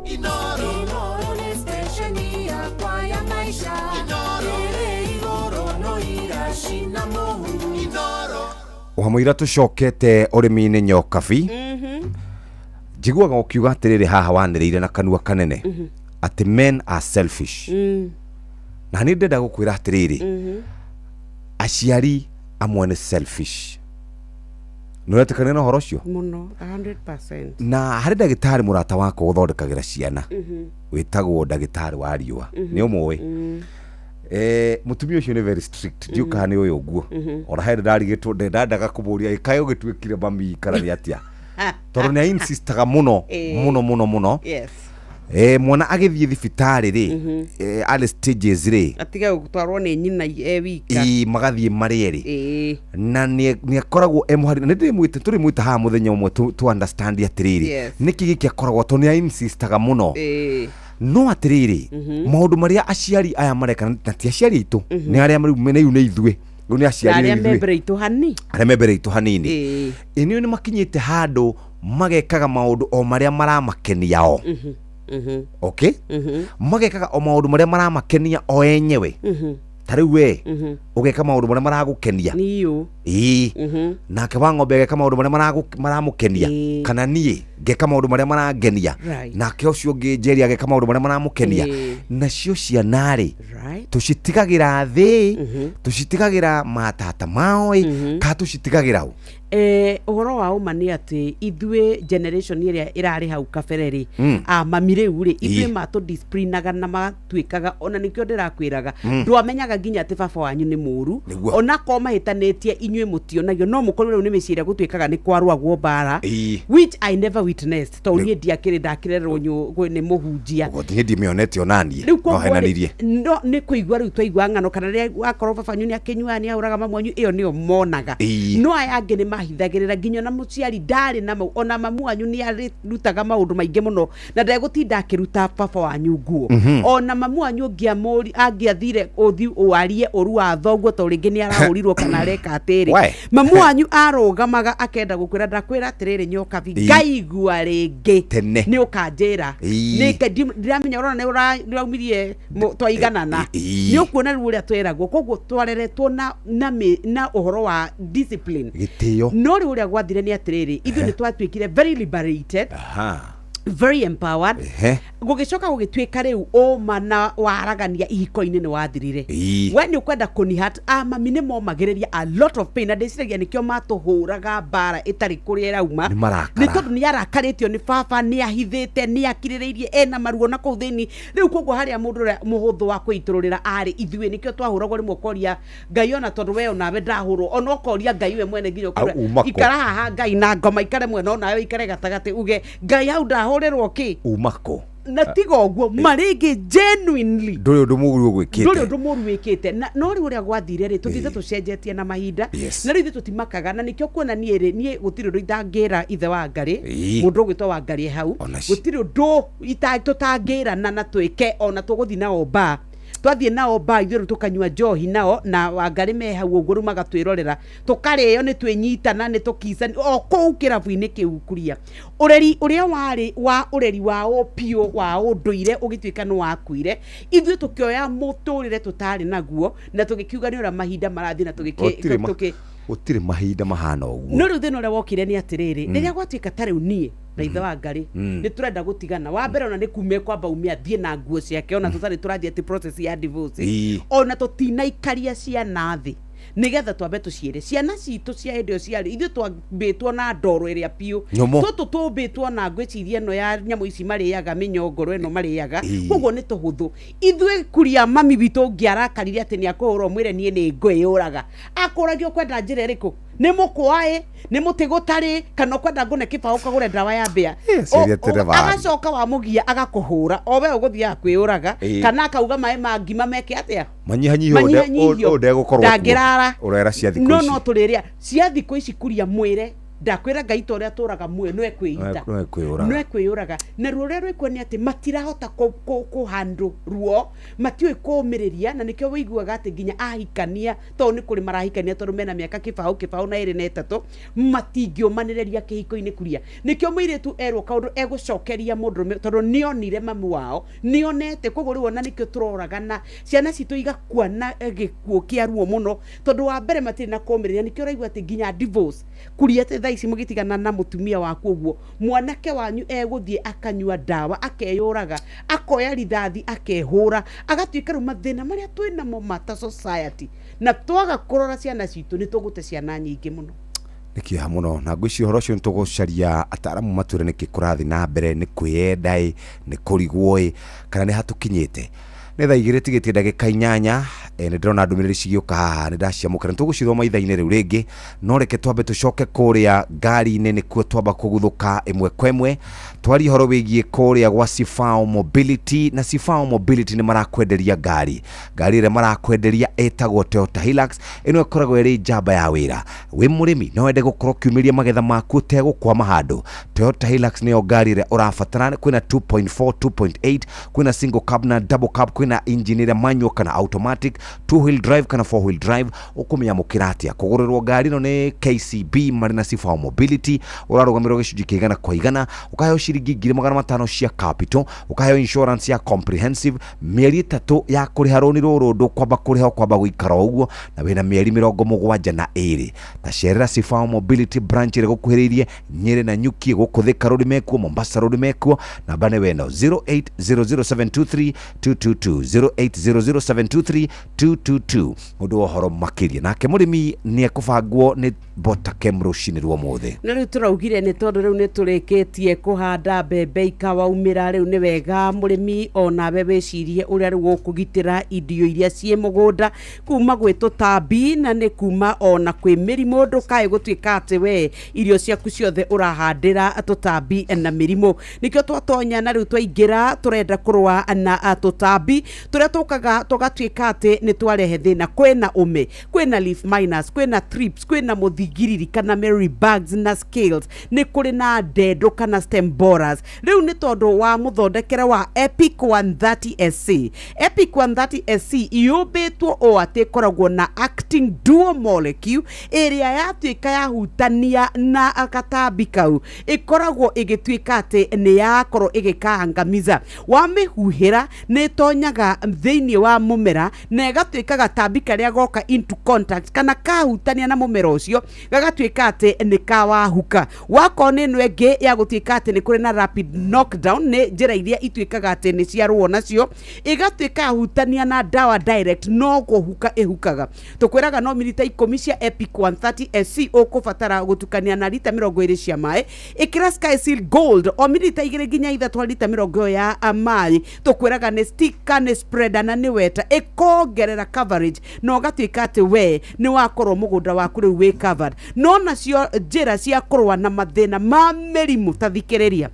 Inoro nĩ stesheni yakwa ya maica ĩrĩ igũrũ no iracina mũhu. Wamũira tũcokete ũrĩmi-inĩ nyokabi. Njiguaga ũkiuga atĩrĩrĩ haha wanĩrĩire na kanua kanene atĩ men are selfish. Na niĩ ndĩrenda gũkwĩra atĩrĩrĩ, aciari amwe nĩ selfish. Nĩ ũretĩkania na ũhoro ũcio? Mũno, 100%. Na harĩ ndagĩtarĩ mũrata wakwa ũthondekagĩra ciana wĩtagwo ndagĩtarĩ wa riũa, nĩ ũmũĩ? Mũtumia ũcio nĩ very strict, ndiũ kana nĩ ũyũ ũguo. Ona he ndarigĩtwo, ndandaga kũmũria kaĩ ũgĩtuĩkire mami kana nĩ atĩa, tondũ nĩ ainsistaga mũno mũno mũno mũno. Mwana agĩthiĩ thibitarĩ rĩ, early stages rĩ, atige gũtwarwo nĩ nyina e wika. Ĩ, magathiĩ marĩ erĩ. Na nĩ akoragwo e mũhari nĩ ndĩmwĩte, tũrĩmwĩta haha mũthenya ũmwe tu understand atĩrĩrĩ, nĩkĩ gĩkĩ akoragwo, tondũ nĩ ainsistaga mũno. No atĩrĩrĩ, maũndũ marĩa aciari aya mareka, na ti aciari aitũ, nĩ arĩa rĩu rĩu nĩ ithuĩ, rĩu nĩ na aciari arĩa rĩu me ithuĩ mbere itũ hani arĩa me mbere itũ hanini, ĩ nĩ makinyĩte handũ magekaga maũndũ o marĩa maramakenia o. Okay, magekaga o maũndũ marĩa maramakenia o enyewe. Ta rĩu we ũgeka maũndũ marĩa maragũkenia. Niũ. Ĩĩ, nake wa ng'ombe ageka maũndũ marĩa maramũkenia. Kana niĩ ngeka maũndũ marĩa marangenia. Nake ũcio ũngĩ Njeri ageka maũndũ marĩa maramũkenia. Nacio ciana rĩ, tũcitigagĩra thĩ, tũcitigagĩra matata mao ĩ, kana tũcitigagĩra ũ? Ũhoro wa ũma nĩ atĩ ithuĩ generation ĩrĩa ĩrarĩ hau kabere rĩ, mami rĩu rĩ, ithuĩ matũ disciplinaga na matuĩkaga, ona nĩkĩo ndĩrakwĩraga, ndwamenyaga nginya atĩ baba wanyu nĩ mũru. Onakorwo mahĩtanĩtie inyuĩ mũtionagio, no mũkorwo rĩu nĩ mĩciĩ ĩrĩa gũtuĩkaga nĩ kwarũagwo mbara, which I never witnessed, tondũ niĩ ndiakĩrĩ ndakĩrererwo nĩ mũhunjia. Ũguo niĩ ndimĩonete onaniĩ. Rĩu no koguo rĩ, henanirie. No nĩ kũigua rĩu twaigua ng'ano, kana rĩrĩa wakorwo baba wanyu nĩ akĩnyuaga, nĩ ahũraga mamu wanyu, ĩyo nĩyo monaga. No aya angĩ nĩ mahithagĩrĩra, nginya ona mũciari ndarĩ na mau, ona mamu wanyu nĩ arĩrutaga maũndũ maingĩ mũno na ndegũtinda akĩruta baba wanyu nguo. Ona mamu wanyu angĩathire ũthi warie ũru wa thoguo, tondũ rĩngĩ nĩ arahũrirwo kana areka atĩrĩ, We. mamu wanyu arũgamaga akenda gũkwĩra, ndakwĩra atĩrĩrĩ nyokabi, ngaigua rĩngĩ Tene. nĩ ũkanjĩra. Ndiramenya ũrona nĩ ũraumirie twaiganana. Nĩ ũkuona rĩu ũrĩa tweragwo, koguo twareretwo na ũhoro wa discipline. Gĩtĩo. No rĩu ũrĩa gwathire nĩ atĩrĩrĩ, ithuĩ nĩ twatuĩkire very liberated, very empowered. Gũgĩcoka gũgĩtuĩka rĩu ũma na waragania ihiko-inĩ nĩ wathirire. We nĩ ũkwenda kũnihat a mami nĩ momagĩrĩria a lot of pain, na ndĩciragia nĩkĩo matũhũraga mbara ĩtarĩ kũrĩa ĩrauma. Nĩ marakara. Nĩ tondũ nĩ arakarĩtio nĩ baba, nĩ ahithĩte, nĩ akirĩrĩirie, ena maruo na kũu thĩinĩ. Rĩu koguo harĩa mũndũ ũrĩa mũhũthũ wa kwĩitũrũrĩra arĩ ithuĩ, nĩkĩo twahũragwo rĩmwe ũkoria Ngai, ona tondũ we onawe ndahũrwo, ona ũkoria Ngai we mwene nginya ũkoria, Au, umako. ikara haha Ngai na ngoma ikare mwena, onawe ikare gatagatĩ, uge Ngai hau ndahũrĩrwo kĩ? Umako. Na tiga ũguo marĩngĩ genuinely ndũrĩ ũndũ mũru ndũrĩ ũgwĩkĩte. Ũndũ mũru wĩkĩte. Na no rĩu ũrĩa gwathire rĩ, tũthiĩte tũcenjetie na mahinda. Na rĩu ithuĩ tũtimakaga, na nĩkĩo kuona niĩ rĩ, niĩ gũtirĩ ũndũ itangĩra ithe wa Ngarĩ, mũndũ ũgwĩtwo wa Ngarĩ e hau. Gũtirĩ ũndũ tũtangĩrana na twĩke, ona tũgũthiĩ nao mbaa, twathiĩ nao mbaa ithuĩ rĩu tũkanyua njohi nao na Wangarĩ me hau ũguo, rĩu magatwĩrorera tũkarĩo, nĩ twĩnyitana, nĩ tũkica o kũu kĩrabu-inĩ kĩu. Kuria ũreri ũrĩa warĩ wa ũreri wa ũpiũ wa ũndũire ũgĩtuĩka nĩ wakuire, ithuĩ tũkĩoya mũtũrĩre tũtarĩ naguo na tũgĩkiuga nĩ ũrĩa mahinda marathiĩ na tũgĩkĩ Gũtirĩ mahinda mahana ũguo. No rĩu thĩna ũrĩa wokire nĩ atĩrĩrĩ, rĩrĩa gwatuĩka ta rĩu niĩ na ithe wa Ngarĩ nĩ tũrenda gũtigana, wa mbere ona nĩ kuma kwamba ume athiĩ na nguo ciake, ona tũtarĩ tũrathiĩ atĩ process ya divorce, ona tũtinaikaria ciana thĩ nigetha twambe tũciĩre ciana citũ cia hĩndĩ ĩyo ciarĩ ithuĩ twambĩtwo na ndoro ĩrĩa biũ. Nyũmũ. Tũtũ tũmbĩtwo na ngwĩciria ĩno ya nyamũ ici marĩaga, mĩnyongoro ĩno marĩaga. Koguo nĩ tũhũthũ ithuĩ. Kuria mami witũ ũngĩarakarire atĩ nĩ akũhũra, ũmwĩre niĩ nĩ ngwĩyũraga, akũragia ũkwenda njĩra ĩrĩkũ. Nĩ mũkwa ĩ, nĩ mũtĩ gũtarĩ, kana ũkwenda ngũne kĩbaũ kagũre ndawa ya mbĩa. Ciaria tereba. Agacoka wamũgia agakũhũra, o we ũgũthiaga kwĩyũraga, kana akauga maĩ ma ngima meke atĩa? Manyihanyihio. Manyihanyihio. Ũyũ ndegũkorwo kuo. Ndangĩrara. Ũrera cia thikũ No ici. no tũrĩrĩa cia thikũ ici kuria mwĩre ndakwĩra Ngai ta ũrĩa atũraga muoyo no ekwĩita. No ekwĩyũraga. No ekwĩyũraga. Na ruo rũrĩa rwĩkuo nĩ atĩ matirahota kũ handle ruo, matiũĩ kũũmĩrĩria, na nĩkĩo wĩiguaga atĩ nginya ahikania, tondũ nĩ kũrĩ marahikania tondũ mena mĩaka kĩbaũ kĩbaũ na ĩrĩ na ĩtatũ, matingĩũmanĩrĩria kĩhiko-inĩ kuria. Nĩkĩo mũirĩtu erwo kaũndũ egũcokeria mũndũrũme tondũ nĩonire mamu wao, nĩonete, koguo rĩu ona nĩkĩo tũroragana, ciana citũ igakua na gĩkuũ kĩa ruo mũno, tondũ wa mbere matirĩ na kũũmĩrĩria. Nĩkĩo ũraigua atĩ nginya divorce, kuria atĩ thaa ici mũgĩtigana na mũtumia waku ũguo, mwanake wanyu egũthiĩ akanyua ndawa, akeyũraga, akoya rithathi akehũra, agatuĩka rĩu mathĩna marĩa twĩnamo ma ta society, na twaga kũrora ciana citũ nĩ tũgũte ciana nyingĩ mũno. Nĩ kĩeha mũno, na ngwĩciria ũhoro ũcio nĩ tũgũcaria ataaramu matwĩre nĩkĩ kũrathiĩ na mbere, nĩ kwĩyenda ĩ, nĩ kũrigwo ĩ, kana nĩ hatũkinyĩte. Nĩ thaa igĩrĩ tigĩtie ndagĩka 8. Nĩ ndĩrona ndũmĩrĩri cigĩũka haha, nĩ ndaciamũkĩra, nĩ tũgũcithoma ithaa-inĩ rĩu rĩngĩ, no reke twambe tũcoke kũrĩa ngari-inĩ, nĩkuo twamba kũguthũka ĩmwe kwa ĩmwe, twarie ũhoro wĩgiĩ kũrĩa gwa Sifao Mobility. Na Sifao Mobility nĩ marakwenderia ngari. Ngari ĩrĩa marakwenderia ĩtagwo Toyota Hilux. Ĩno ĩkoragwo ĩrĩ njamba ya wĩra. Wĩ mũrĩmi no wende gũkorwo ũkiumĩria magetha maku ũtegũkwama handũ, Toyota Hilux nĩyo ngari ĩrĩa ũrabatara. Kwĩna 2.4, 2.8, kwĩna single cab na double cab, kwĩna engine ĩrĩa manual kana automatic, two wheel drive kana four wheel drive. Ũkũmĩamũkĩra atĩa? Kũgũrĩrwo ngari ĩno nĩ KCB marĩ na Sifao Mobility, ũrarũgamĩrĩrwo gĩcunjĩ kĩa igana kwa igana, ũkaheo ciringi 500,000 cia capital, ũkaheo insurance ya comprehensive, mĩeri 3 ya kũrĩha rũni rũrũ, ndũkwamba kũrĩha, ũkwamba gũikara o ũguo, na wĩna mĩeri 72. Ta cerera Sifao Mobility branch ĩrĩa ĩgũkuhĩrĩirie, Nyĩrĩ na Nyuki, gũkũ Thika Road mekuo, Mombasa Road mekuo. Namba nĩ weno 0800723222, 0800723222. Ũndũ wa ũhoro makĩria nake mũrĩmi nĩ ekũbangwo nĩ Botakem rũcinĩ rwa ũmũthĩ. Na rĩu tũraugire nĩ tondũ rĩu nĩ tũrĩkĩtie kũhanda mbembe ikawaumĩra, rĩu nĩ wega mũrĩmi onawe wĩcirie ũrĩa rĩu ũkũgitĩra irio iria ciĩ mũgũnda kuma gwĩ tũtambi, na nĩ kuma ona kwĩ mĩrimũ, ndũkae gũtuĩka atĩ we irio ciaku ciothe ũrahandĩra tũtambi na mĩrimũ. Nĩkĩo twatonya na rĩu twaingĩra, tũrenda kũrũa na tũtambi tũrĩa tũkaga tũgatuĩka atĩ nĩ twarehe thĩna. Kwĩna ũme, kwĩna leaf miners, kwĩna thrips, kwĩna mũthigiriri kana mealy bugs na scales, nĩ kũrĩ na ndendũ kana stem borers. Rĩu nĩ tondũ wa mũthondekere wa Epic 130 SC. Epic 130 SC yũmbĩtwo ũũ atĩ ĩkoragwo na acting dual molecule ĩrĩa yatuĩka yahutania na gatambi kau, ĩkoragwo ĩgĩtuĩka atĩ nĩ yakorwo ĩgĩkaangamiza. Wamĩhuhĩra nĩ ĩtonyaga thĩinĩ wa mũmera na ĩgatuĩka gatambi karĩa goka into contact kana kahutania na mũmera ũcio gagatuĩka atĩ nĩ kawahuka. Wakorwo nĩ ĩno ĩngĩ ya gũtuĩka atĩ nĩ kũrĩ na rapid knockdown, nĩ njĩra iria ituĩkaga atĩ nĩ ciarũo nacio, ĩgatuĩka yahutania na ndawa direct no kũhuka ĩhukaga. Tũkwĩraga no milita 10 cia Epic 130 SC ũkũbatara gũtukania na lita 20 cia maĩ. Ĩkĩra Sky Seal Gold o milita 2 nginya 3 harĩ lita mĩrongo ĩyo ya maĩ. Tũkwĩraga nĩ sticker, nĩ spreader na nĩ weta, ĩkongerera coverage na ũgatuĩka atĩ we nĩ wakorwo mũgũnda waku rĩu wĩ covered. No nacio njĩra cia kũrũa na mathĩna ma mĩrimũ, ta thikĩrĩria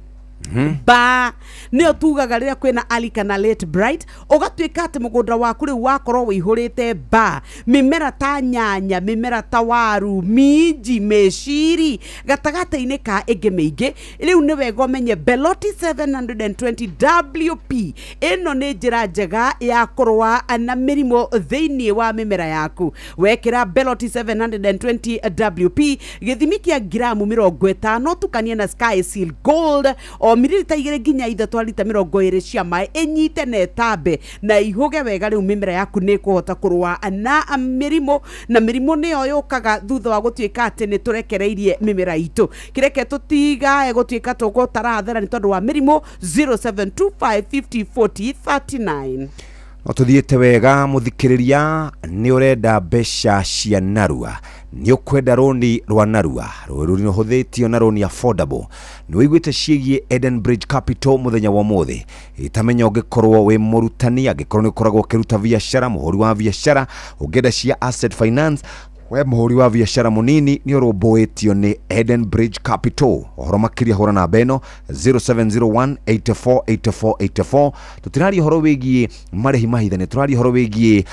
ba nĩyo tugaga rĩrĩa kwĩna early kana late blight, ũgatuĩka atĩ mũgũnda waku rĩu wakorwo wĩihũrĩte ba, mĩmera ta nyanya, mĩmera ta waru, minji, mĩciri, gatagatĩ-inĩ ka ĩngĩ mĩingĩ. Rĩu nĩ wega ũmenye Beloti 720 WP ĩno nĩ njĩra njega ya kũrũa na mĩrimũ thĩinĩ wa mĩmera yaku. Wekĩra Beloti 720 WP gĩthimi kĩa ngiramu 50, tukanie na Sky Seal Gold o mililita 2 nginya 3 lita 20 cia maĩ, ĩnyite na ĩtambe na ihũge wega. Rĩu mĩmera yaku nĩ ĩkũhota kũrũa na mĩrimũ, na mĩrimũ nĩyo yũkaga thutha wa gũtuĩka atĩ nĩ tũrekereirie mĩmera itũ. Kĩreke tũtigae gũtuĩka tũgũtarathera nĩ tondũ wa mĩrimũ. 0725504039. No tũthiĩte wega mũthikĩrĩria, nĩ ũrenda mbeca cia narua, nĩ ũkwenda rũni rwa narua, rũni rũhũthĩtio na rũni affordable. Nĩ wĩiguĩte ciĩgiĩ Eden Bridge Capital mũthenya wa ũmũthĩ? Ĩtamenya ũngĩkorwo wĩ mũrutani, angĩkorwo nĩ ũkoragwo ũkĩruta biacara, mũhũri wa biacara, ũngĩenda cia asset finance. We mũhũri wa biacara mũnini nĩ ũrũmbũĩtio nĩ Eden Bridge Capital. Ũhoro makĩria hũra namba ĩno 0701 84 84 84. Tũtiraria ũhoro wĩgiĩ marĩhi mahithane, tũraria ũhoro wĩgiĩ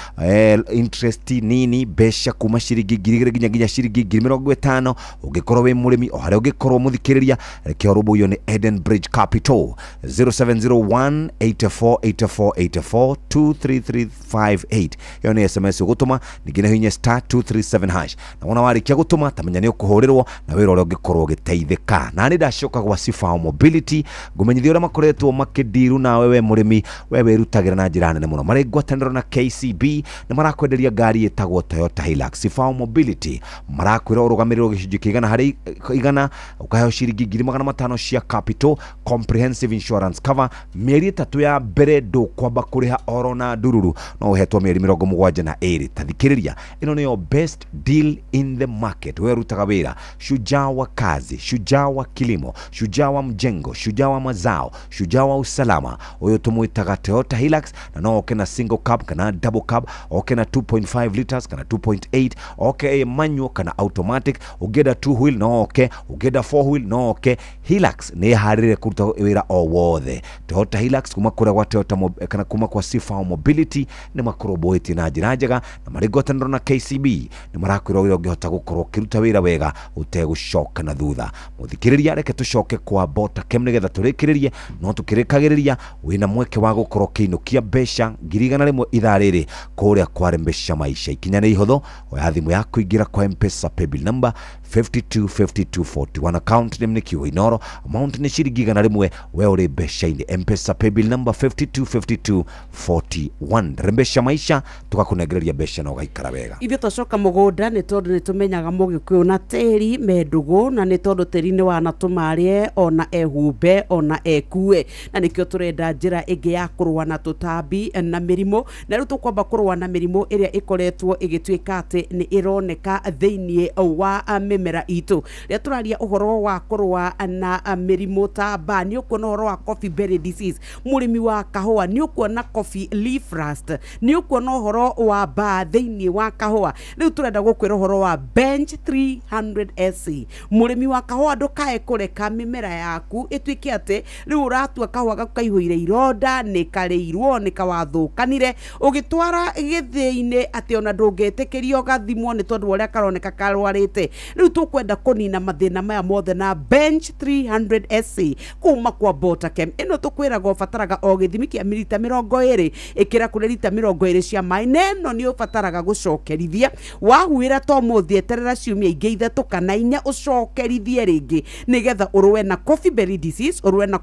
interest nini, mbeca kuma ciringi 2,000 nginya ciringi 50,000. Ũngĩkorwo wĩ mũrĩmi o harĩa ũngĩkorwo mũthikĩrĩria, reke ũrũmbũiyo nĩ Eden Bridge Capital. 0701 84 84 84 23358. Ĩyo nĩ SMS ũgũtũma, ningĩ nĩ hinya star 237 hash, na wona warĩkia gũtũma tamenya nĩ ũkũhũrĩrwo na wĩra ũrĩa ũngĩkorwo ũgĩteithĩka. Na nĩ ndacoka gwa Sifao Mobility ngũmenyithia ũrĩa makoretwo makĩndiru nawe we mũrĩmi, we wĩrutagĩra na njĩra nene mũno. Marĩ ngwatanĩro na KCB nĩ marakwenderia ngari ĩtagwo Toyota Hilux. Sifao Mobility marakwĩra ũrũgamĩrĩrwo gĩcunjĩ kĩa igana harĩ igana, ũkaheo ciringi 500,000 cia capital, comprehensive insurance cover, mĩeri 3 ya mbere ndũkwamba kũrĩha oro na ndururu, no ũhetwo mĩeri 72. Tathikĩrĩria, ĩno nĩyo best deal in the market. We rutaga wĩra shujaa wa kazi, shujaa wa kilimo, shujaa wa mjengo, shujaa wa mazao, shujaa wa usalama. Ũyũ tũmwĩtaga Toyota Hilux, na no oke na single cab kana double cab, oke na 2.5 liters kana 2.8, oke manual kana automatic, ũngĩenda 2 wheel no oke, ũngĩenda 4 wheel no oke. Hilux nĩ ĩharĩrĩire kũruta wĩra o wothe. Toyota Hilux kuma kũrĩa gwa Toyota kana kuma kwa Sifao Mobility nĩ makũrũmbũĩtie na njĩra njega, na marĩ ngwatanĩro na KCB nĩ marakwĩra ũrĩa ũngĩhota gũkorwo ũkĩruta wĩra wega ũtegũcoka na thutha. Mũthikĩrĩria, reke tũcoke kwa Botakem nĩgetha tũrĩkĩrĩrie, no tũkĩrĩkagĩrĩria wĩna mweke wa gũkorwo ũkĩinũkia mbeca 100,000 ithaa rĩrĩ kũrĩa kwa Mbeca Maisha. Ikinya nĩ ihũthũ, oya thimũ yaku, ingĩra kwa M-Pesa paybill number 525241, account name nĩ Kiugo Inoro, amount nĩ ciringi 100, we ũrĩ mbeca-inĩ. M-Pesa paybill number 525241. Rembesha Maisha, tũgakũnengereria mbeca na ũgaikara wega. Ithuĩ twacoka mũgũnda nĩ tondũ nĩ tũmenyaga mũgĩkũyũ na tĩri me ndũgũ, na nĩ tondũ tĩri nĩ wanatũma arĩe ona ehumbe ona ekue, na nĩkĩo tũrenda njĩra ĩngĩ ya kũrũa na tũtambi na mĩrimũ. Na rĩu tũkwamba kũrũa na mĩrimũ ĩrĩa ĩkoretwo ĩgĩtuĩka atĩ nĩ ĩroneka thĩinĩ wa mĩmera itũ. Rĩrĩa tũraria ũhoro wa kũrũa na mĩrimũ ta mbaa, nĩ ũkuona ũhoro wa coffee berry disease, mũrĩmi wa kahũa nĩ ũkuona coffee leaf rust, nĩ ũkuona ũhoro wa mbaa thĩinĩ wa kahũa. Rĩu tũrenda gũkwĩra ũhoro wa Bench 300 SC. Mũrĩmi wa kahũa, ndũkae kũreka mĩmera yaku ĩtuĩke atĩ rĩu ũratua kahũa gaku kaihũire ironda, nĩ karĩirwo, nĩ kawathũkanire, ũgĩtwara gĩthĩi-inĩ atĩ ona ndũngĩtĩkĩrio gathimwo nĩ tondũ wa ũrĩa karoneka karwarĩte. Rĩu tũkwenda kũnina mathĩna maya mothe na Bench 300 SC kuma kwa Botakem. Ĩno tũkwĩraga ũbataraga o gĩthimi kĩa milita 20, ĩkĩra kũrĩ lita 20 cia maĩ, na ĩno nĩ ũbataraga gũcokerithia. Wahuĩra to mũthĩ, eterera ciumia ingĩ 3 kana 4 ũcokerithie rĩngĩ, nĩgetha ũrũe na coffee berry disease, ũrũe na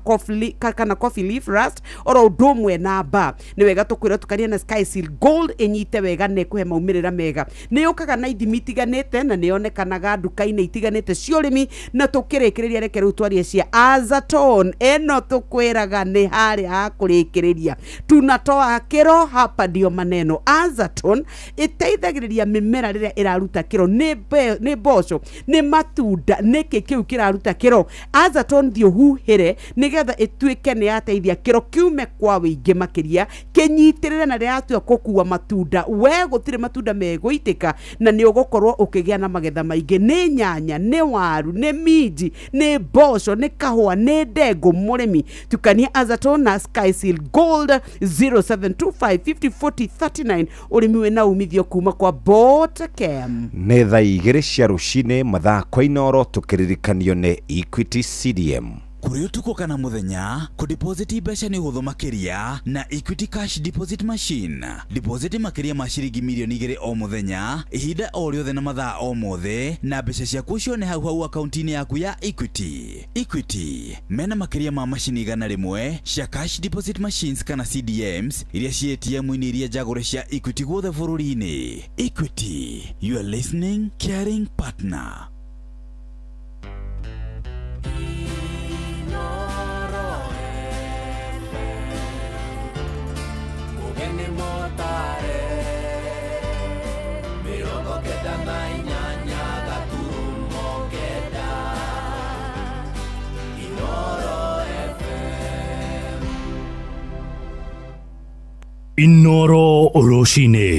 kana coffee leaf rust, oro ũndũ ũmwe na mbaa. Nĩ wega tũkwĩra tukanie na Sky Seal Gold ĩnyite wega na ĩkũhe maumĩrĩra mega. Nĩ yũkaga na ithimi itiganĩte na nĩ yonekanaga nduka-inĩ itiganĩte cia ũrĩmi. Na tũkĩrĩkĩrĩria, reke rĩu twarie cia Azaton. Ĩno tũkwĩraga nĩ harĩa ha kũrĩkĩrĩria, tunatoa kĩro hapa ndio maneno. Azaton ĩteithagĩrĩria mĩmera rĩrĩa ĩraruta kĩro, nĩ mboco, nĩ matunda, nĩkĩ kĩu kĩraruta kĩro. Azaton thiĩ ũhuhĩre nĩgetha ĩtuĩke nĩ yateithia kĩro kiume kwa wĩingĩ makĩria, kĩnyitĩrĩre, na rĩrĩa yatua gũkua matunda we gũtirĩ matunda megũitĩka, na nĩ ũgũkorwo ũkĩgĩa na magetha maingĩ. Nĩ nyanya, nĩ waru, nĩ minji, nĩ mboco, nĩ kahũa, nĩ ndengũ, mũrĩmi tukania Azaton na Sky Seal Gold. 0725 50 40 39. Ũrĩmi wĩna umithio kuma kwa Botakem. Nĩ thaa 2 cia rũcinĩ mathaa kwa Inoro, tũkĩririkanio nĩ Equity CDM. Kũrĩ ũtukũ kana mũthenya, kũdeposit mbeca nĩ ũhũthũ makĩria na Equity Cash Deposit Machine. Deposit makĩria ma ciringi 2 mirioni o mũthenya, ihinda o rĩothe na mathaa o mothe, na mbeca ciaku cione hau hau akaunti-inĩ yaku ya Equity. Equity mena makĩria ma macini 100 cia cash deposit machines kana CDMs iria ci ATM-inĩ iria njagũre cia Equity guothe bũrũri-inĩ. Equity, your listening caring partner. Mũgeni mũtare 98.9 Inoro FM. Inoro rũcinĩ.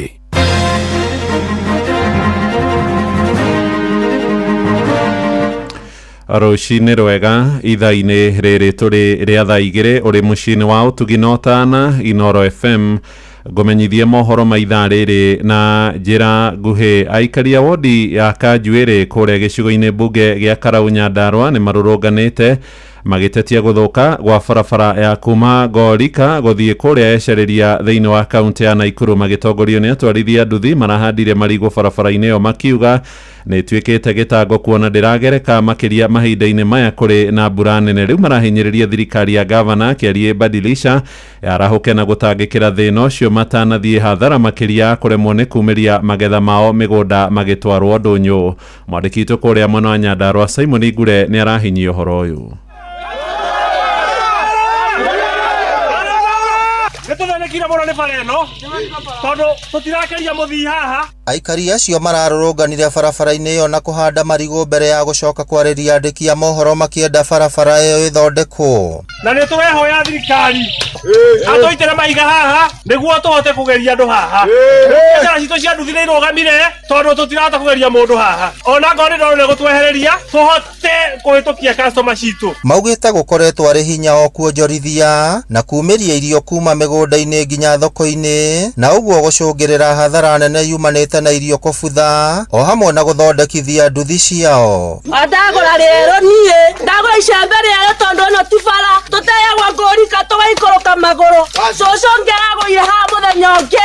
Rũcinĩ rwega ithaa-inĩ rĩrĩ tũrĩ rĩa thaa 2 ũrĩ mũciĩ-inĩ wa ũtugi na ũtana Inooro FM. Ngũmenyithie mohoro ma ithaa rĩrĩ na njĩra nguhĩ. Aikari a wodi ya Kanjuĩrĩ kũrĩa gĩcigo-inĩ mbunge gĩa Karau Nyandarua nĩ marũrũnganĩte magĩtetia gũthũka gwa barabara ya kuma Ngorika gũthiĩ kũrĩa Ecereria thĩinĩ wa kaunti ya Naikuru. Magĩtongorio nĩ atwarithia nduthi marahandire marigũ barabara-inĩ ĩyo makiuga nĩ ĩtuĩkĩte gĩtango kuona ndĩragereka makĩria mahinda-inĩ maya kũrĩ na mbura nene. Rĩu marahinyĩrĩria thirikari ya gavana Kĩariĩ Badilisha yarahũke na gũtangĩkĩra thĩna ũcio matanathiĩ hathara makĩria kũremwo nĩ kumĩria magetha mao mĩgũnda magĩtwarwo ndũnyũ. Mwandĩki witũ kũrĩa mwena wa Nyandarua Simon Ngure nĩ arahinyia ũhoro ũyũ. Nĩ tũthĩnĩkire mũno nĩ bara ĩno tondũ tũtirakeria mũthii haha. Aikari acio mararũrũnganire barabara-inĩ ĩyo na kũhanda marigũ mbere ya gũcoka kwarĩria andĩki a mohoro makĩenda barabara ĩyo ĩthondekwo. Na nĩ tũrehoya thirikari atũitĩre mahiga haha nĩguo tũhote kũgeria andũ haha. Biacara citũ cia nduthi nĩ irũgamire tondũ tũtirahota kũgeria mũndũ haha. Ona ngorwo nĩ ndona nĩ gũtwehereria tũhote kũhĩtũkia customer citũ. Maugĩte gũkoretwo arĩ hinya o kuonjorithia na kumĩria irio kuma mĩgũnda-inĩ nginya thoko-inĩ, na ũguo gũcũngĩrĩra hathara nene yumanĩte na irio kũbutha o hamwe na gũthondekithia nduthi ciao. Ndagũra rĩerũ niĩ, ndagũra icembe rĩerũ tondũ ĩno ti bara, tũteagwo ngũrika tũgaikũrũka magũrũ, cũcũ ũngĩ aragũire haha mũthenya ũngĩ.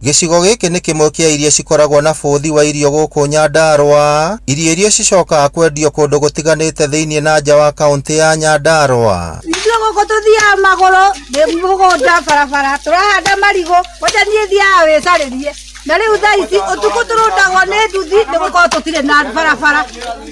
Gĩcigo gĩkĩ nĩ kĩmwe kĩa iria cikoragwo na bũthi wa irio gũkũ Nyandarua, irio iria cicokaga kwendio kũndũ gũtiganĩte thĩinĩ na nja wa kaũntĩ ya Nyandarua. Ithuĩ gũkũ tũthiaga magũrũ nĩ mũgũnda barabara tũrahanda marigũ kwanja niĩ thiaga wĩcarĩrie na rĩu thaa ici ũtukũ tũrũndagwo nĩ nduthi nĩ gũkorwo tũtirĩ na barabara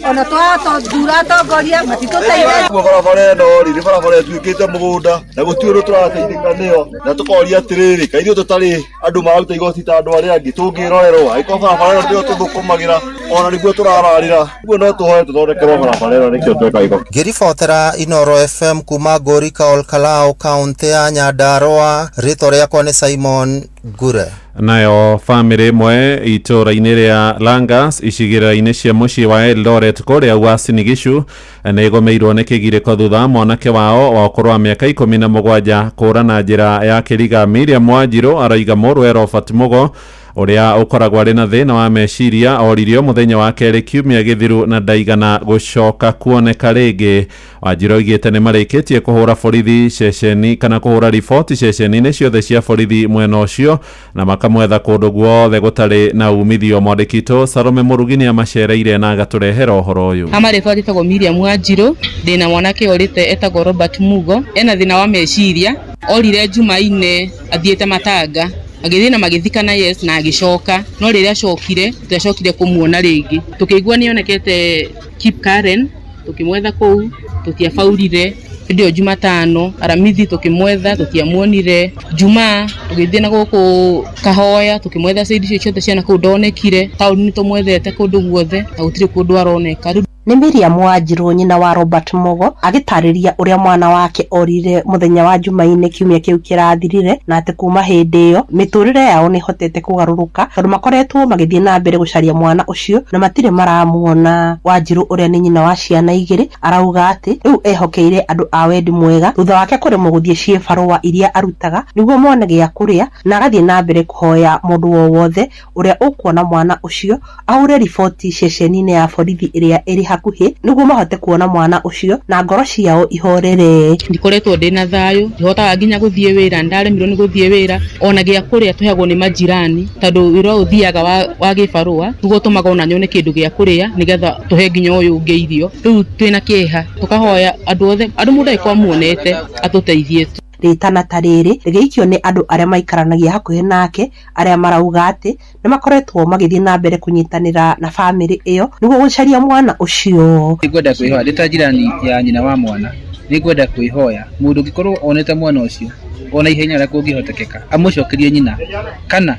ona twathura atongoria matitũteithagia. Kuma barabara ĩno rĩ, nĩ barabara ĩtuĩkĩte mũgũnda na gũtirĩ ũndũ tũrateithĩka nĩyo, na tũkoria atĩrĩrĩ, kaĩ ithuĩ tũtarĩ andũ mararuta igoti ta andũ arĩa angĩ tũngĩrorerwo, angĩkorwo barabara ĩno nĩyo tũthũkũmagĩra ona nĩguo tũrararĩra, ũguo no tũhoe tũthondekerwo barabara ĩno nĩkĩo tweka igoti. Ngĩribotera Inooro FM kuma Ngũrika Olkalau, kaũntĩ ya Nyandarua, rĩtwa rĩakwa nĩ Simon Ngure. Nayo bamĩrĩ ĩmwe itũũra-inĩ rĩa Langas icigĩrĩra-inĩ cia mũciĩ wa Eldoret kũrĩa Uasin Gishu nĩ ĩgũmĩirwo nĩ kĩgirĩko thutha wa mwanake wao wa ũkũrũ wa mĩaka 17 kũũra na njĩra ya kĩriga. Miriam Wanjirũ aroiga mũrũwe Robert Mugo ũrĩa ũkoragwo arĩ na thĩna wa meciria oririo mũthenya wa kerĩ kiumia gĩthiru na ndaigana gũcoka kuoneka rĩngĩ. Wanjirũ oigĩte nĩ marĩkĩtie kũhũra borithi ceceni kana kũhũra riboti ceceni-inĩ ciothe cia borithi mwena ũcio na makamwetha kũndũ guothe gũtarĩ na umithio. Mwandĩki witũ Salome Mũrugi nĩ amacereire na agatũrehera ũhoro ũyũ. Ha marĩtwa njĩtagwo Miriam Wanjirũ, ndĩna mwanake ũrĩte etagwo Robert Mugo, ena thĩna wa meciria, orire Jumaine athiĩte matanga, agĩthiĩ na magĩthikana yes na agĩcoka, no rĩrĩa acokire tũtiacokire kũmuona rĩngĩ. Tũkĩigua nĩ onekete Keep Karen, tũkĩmwetha kũu tũtiabaurire. Hĩndĩ ĩyo Jumatano, Aramithi tũkĩmwetha tũtiamuonire, Jumaa tũgĩthiĩ na gũkũ Kahoya tũkĩmwetha side icio ciothe cia nakũu ndonekire, taũni nĩ tũmwethete kũndũ guothe na gũtirĩ kũndũ aroneka. Nĩ Miriam Wanjirũ nyina wa Robert Mugo agĩtarĩria ũrĩa mwana wake orire mũthenya wa Jumaine kiumia kĩu kĩrathirire na atĩ kuma hĩndĩ ĩyo mĩtũrĩre yao nĩ ĩhotete kũgarũrũka tondũ makoretwo magĩthiĩ na mbere gũcaria mwana ũcio na matirĩ maramuona. Wanjirũ ũrĩa nĩ nyina wa ciana igĩrĩ arauga atĩ rĩu ehokeire andũ a wendi mwega thutha wake kũremwo gũthiĩ ciĩbarũa iria arutaga nĩguo mone gĩa kũrĩa na agathiĩ na mbere kũhoya mũndũ o wothe ũrĩa ũkuona mwana ũcio ahũre riboti ceceni-inĩ ya borithi ĩrĩa ĩrĩ hakuhĩ nĩguo mahote kuona mwana ũcio na ngoro ciao ihorere. Ndikoretwo ndĩna thayũ, ndihotaga nginya gũthiĩ wĩra, nĩndaremirwo nĩ gũthiĩ wĩra, ona gĩa kũrĩa tũheagwo nĩ majirani, tondũ wĩra ũyũ thiaga wa gĩbarũa, nĩguo ũtũmaga ona nyone kĩndũ gĩa kũrĩa, nĩgetha tũhe nginya ũyũ ũngĩ irio. Rĩu twĩna kĩeha, tũkahoya andũ othe, andũ mũndũ angĩkorwo amuonete atũteithie tu. Rĩtana ta rĩrĩ rĩgĩikio nĩ andũ arĩa maikaranagia hakuhĩ nake arĩa marauga atĩ nĩ makoretwo magĩthiĩ na mbere kũnyitanĩra na bamĩrĩ ĩyo nĩguo gũcaria mwana ũcio. Nĩngwenda kwĩhoya ndĩ ta njirani ya nyina wa mwana, nĩngwenda kwĩhoya mũndũ ũngĩkorwo onete mwana ũcio ona ihenya ũrĩa kũngĩhotekeka amũcokerie nyina kana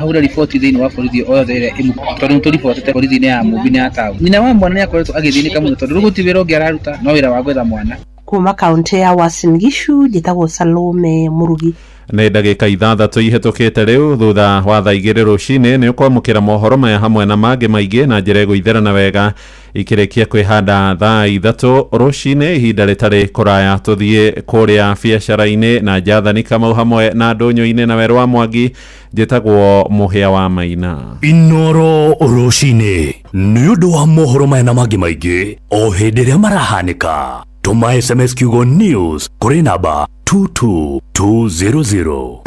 ahũre riboti thĩinĩ wa borithi o yothe ĩrĩa ĩmũ tondũ nĩtũribotete borithi-inĩ ya Mũmbi na ya taũni. Nyina wa mwana nĩakoretwo agĩthĩnĩka mũno tondũ rĩu gũtirĩ wĩra ũngĩ araruta no wĩra wa gwetha mwana. Kuma kaũntĩ ya Uasin Gishu njĩtagwo Salome Mũrugi. Nĩ ndagĩka 6 ihĩtũkĩte rĩu thutha wa thaa 2 rũcinĩ. Nĩ ũkwamũkĩra mohoro maya hamwe na mangĩ maingĩ na njĩra ĩgũitherana wega. Ikĩrĩkia kwĩhanda thaa 3 rũcinĩ, ihinda rĩtarĩ kũraya tũthiĩ kũrĩa biacara-inĩ na Jathani Kamau hamwe na ndũnyũ-inĩ na Werũ wa Mwangi. Njĩtagwo Mũhĩa wa Maina. Inoro rũcinĩ nĩ ũndũ wa mohoro maya na mangĩ maingĩ o hĩndĩ ĩrĩa marahanĩka, tũma SMS kiugo news kũrĩ namba 22200.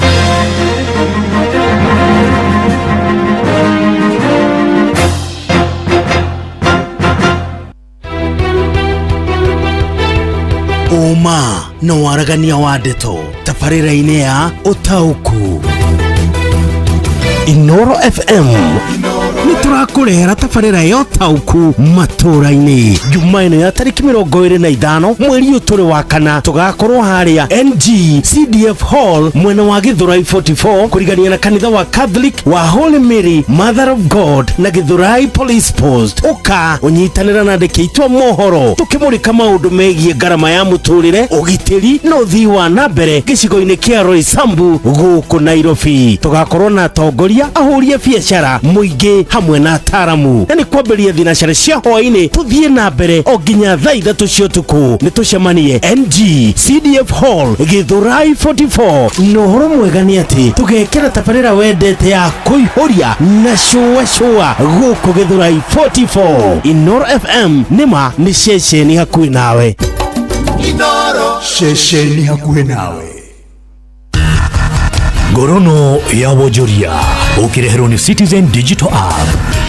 Ũma na waragania wa ndeto tabarĩra-inĩ ya ũtaũku. Inoro FM nĩ tũrakũrehera tabarĩra ya ũtaũku matũũra-inĩ Juma ĩno ya tarĩki 25 mweri ũyũ tũrĩ wa kana. Tũgakorwo harĩa NG CDF Hall, mwena wa Gĩthũrai 44, kũrigania na kanitha wa Catholic wa Holy Mary Mother of God na Gĩthũrai Police Post. Ũka ũnyitanĩra na andĩki aitũ a mohoro tũkĩmũrĩka maũndũ megiĩ ngarama ya mũtũrĩre, ũgitĩri na ũthii wa na mbere gĩcigo-inĩ kĩa Roysambu gũkũ Nairobi. Tũgakorwo na atongoria, ahũri a biacara, mũingĩ hamwe na ataramu, na nĩ kwambĩrĩria thinacara cia hwaĩ-inĩ tũthiĩ na mbere o nginya thaa 3 cia ũtukũ. Nĩ tũcemanie NG CDF Hall, Gĩthũrai 44. Na ũhoro mwega nĩ atĩ tũgekĩra tabarĩra wendete ya kũihũria na cũa cũa gũkũ Gĩthũrai 44. Inoro FM nĩma nĩ ceceni hakuhĩ nawe. Inoro. Ceceni hakuhĩ nawe. Ngorono ya wonjoria ũkĩreherwo nĩ Citizen Digital App.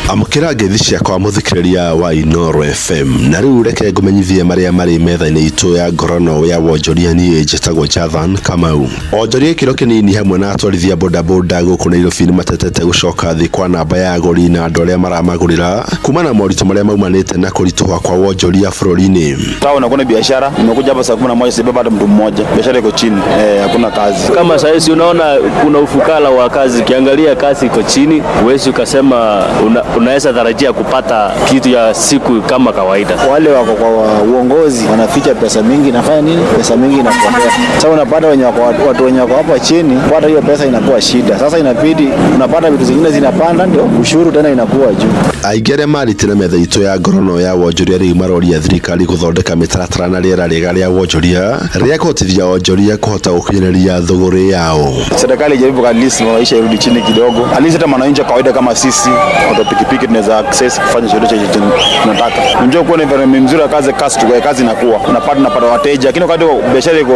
Amũkĩra ngeithi ciakwa mũthikĩrĩria wa Inoro FM, na rĩu reke ngũmenyithie marĩa marĩ metha-inĩ itũ ya ngorono ya wonjoria. Niĩ njĩtagwo Jathan Kamau. Onjoria gĩkĩro kĩnini hamwe na atwarithia bodaboda gũkũ Nairobi nĩ matetete gũcoka thĩ kwa namba ya agũri na andũ arĩa maramagũrĩra kumana na moritũ marĩa maumanĩte na kũritũha kwa wonjoria bũrũri-inĩ. Town hakuna biashara, nimekuja hapa saa 11 sibeba hata mtu mmoja. Biashara iko chini, hakuna kazi. Kama saa hizi unaona kuna ufukara wa kazi, ukiangalia kazi iko chini, huwezi ukasema unaweza tarajia kupata kitu ya siku kama kawaida. Wale wako kwa uongozi wanaficha pesa mingi, nafanya nini? Pesa mingi inapotea. Sasa unapata wenye wako, watu wenye wako hapa chini, kupata hiyo pesa inakuwa shida. Sasa inabidi unapata vitu zingine zinapanda, ndio ushuru tena inakuwa juu. Aingĩ arĩa marĩte na metha itũ ya ngorono ya wonjoria rĩu maroria thirikari gũthondeka mĩtaratara na rĩera rĩega rĩa wonjoria rĩa kũhotithia wonjoria kũhota gũkinyanĩria thũgũrĩ yao. Serikali ijaribu at least maisha irudi chini kidogo, at least hata mwananchi wa kawaida kama sisi watu wa pikipiki tunaweza access kufanya chochote chenye tunataka. Unajua kuwa na environment mzuri ya kazi, kazi tu kazi inakuwa unapata wateja, lakini wakati biashara iko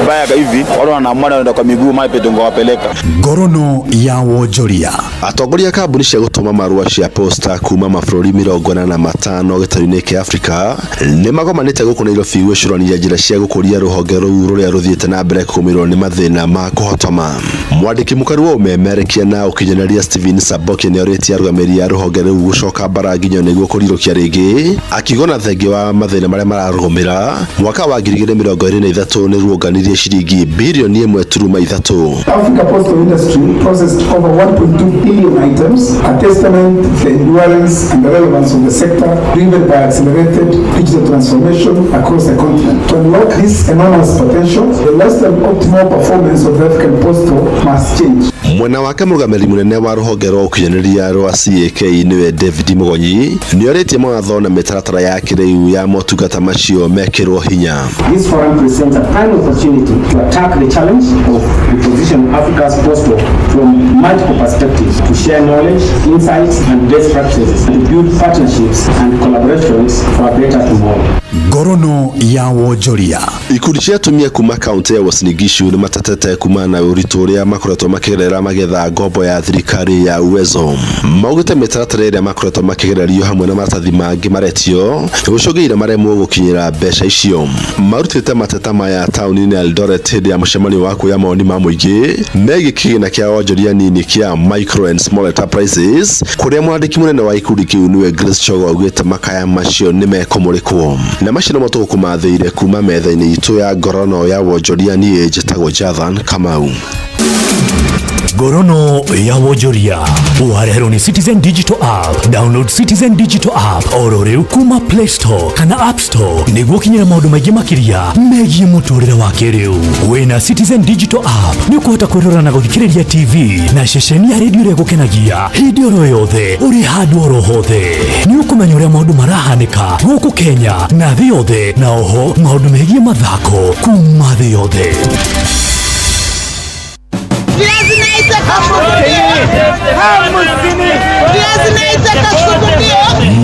baya hivi watu wanaamua wanaenda kwa miguu mape tungewapeleka. Ngorono ya wonjoria. Atongoria a kambuni cia gũtũma marũa cia posta kuma mabũrũri 45 gĩtarũ-inĩ kĩa Afrika nĩ magomanĩte gũkũ Nairobi gwĩcũrania njĩra cia gũkũria rũhonge rũu rũrĩa rũthiĩte na mbere kũgũmĩrwo nĩ mathĩna ma kũhotoma. Mwandĩki mũkaru wa ũmemerekia na ũkinyanĩria Stephen Saboke nĩ orĩtie arũgamĩrĩri a rũhonge rũu gũcoka mbara nginyo nĩguo kũrirũkia rĩngĩ, akiuga ona thengia wa mathĩna marĩa mararũgũmĩra, mwaka wa 2023 nĩ ruonganirie ciringi birioni 1.3. Africa Postal Industry processed over 1.2 billion items, a testament to the endurance and the relevance of the sector driven by accelerated digital transformation across the continent. To unlock this enormous potential, the less than optimal performance of the African Postal must change. Mwena wake mũrũgamĩrĩri mũnene wa rũhonge rwa ũkinyanĩria rwa CAK nĩwe David Mugonyi nĩorĩtie mawatho na mĩtaratara ya kĩrĩu ya motungata macio mekĩrwo hinya. This forum presents a prime opportunity to attack the challenge of repositioning Africa's postal from multiple perspectives, to share knowledge, insights and best practices, and to build partnerships and collaborations for a better tomorrow. Ngorono ya wonjoria. Ikundi cia atumia kuma kaunti ya Uasin Gishu nĩ matetete kumana na ũritũ ũrĩa makoretwo makĩgerera magetha ngombo ya thirikari ya Uwezo. Maugĩte mĩtaratara ĩrĩa makoretwo makĩgererio hamwe na maratathi mangĩ maretio gũcũngĩrĩria maremwo gũkinyĩra mbeca icio. Marutĩte mateta maya taũni-inĩ ya Eldoret hĩndĩ ya mũcemanio wa kuoya mawoni ma mũingĩ megiĩ kĩgĩna kĩa wonjoria nini kĩa Micro and Small Enterprises, kũrĩa mwandĩki mũnene wa ikundi kĩu nĩwe Grace Chogo augĩte makaya macio nĩ mekũmũrĩkwo. Na macio nĩmo tũgũkũmathĩire kuma metha-inĩ itũ ya ngorono ya wonjoria. Niĩ njĩtagwo Jathan Kamau. Ngorono ya wonjoria wareherwo nĩ Citizen Digital App. Download Citizen Digital App oro rĩu kuma Play Store kana App Store nĩguo ũkinyĩre maũndũ maingĩ makĩria megiĩ mũtũrĩre wa kĩrĩu. Wĩna Citizen Digital App nĩ ũkũhota kwĩrora na gũthikĩrĩria TV na ceceni ya redio ĩrĩa ĩgũkenagia hĩndĩ oro yothe, ũrĩ handũ oro hothe. Nĩ ũkũmenya ũrĩa maũndũ marahanĩka gũkũ Kenya na thĩ yothe, na oho maũndũ megiĩ mathako kuma thĩ yothe.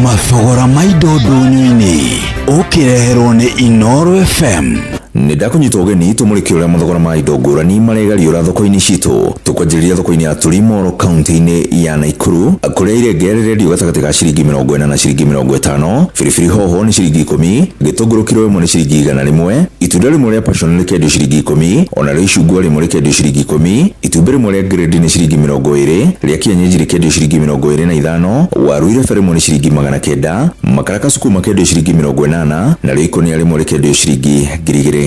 Mathogora ma indo ndũnyũ-inĩ ũkĩreherwo nĩ Inoro FM. Nĩ ndakũnyita ũgeni tũmũrĩke ũrĩa mathogora ma indo ngũrani maregariũra thoko-inĩ citũ. Tũkwanjĩrĩria thoko-inĩ ya Tulimoro kaunti-inĩ ya Naikuru, kũrĩa irenge rĩrendio gatagatĩ ga ciringi 40 na ciringi 50, biribiri hoho nĩ ciringi 10, gĩtũngũrũ kiro ĩmwe nĩ ciringi 100, itunda rĩmwe rĩa passion rĩkendio ciringi 10, onarĩo icungwa rĩmwe rĩkendio ciringi 10, itumbĩ rĩmwe rĩa grade nĩ ciringi 20, rĩa kienyeji rĩkendio ciringi 25, waru irebe rĩmwe nĩ ciringi 900, makara kasuku makendio ciringi 80, narĩo ikũnia rĩmwe rĩkendio ciringi 2200.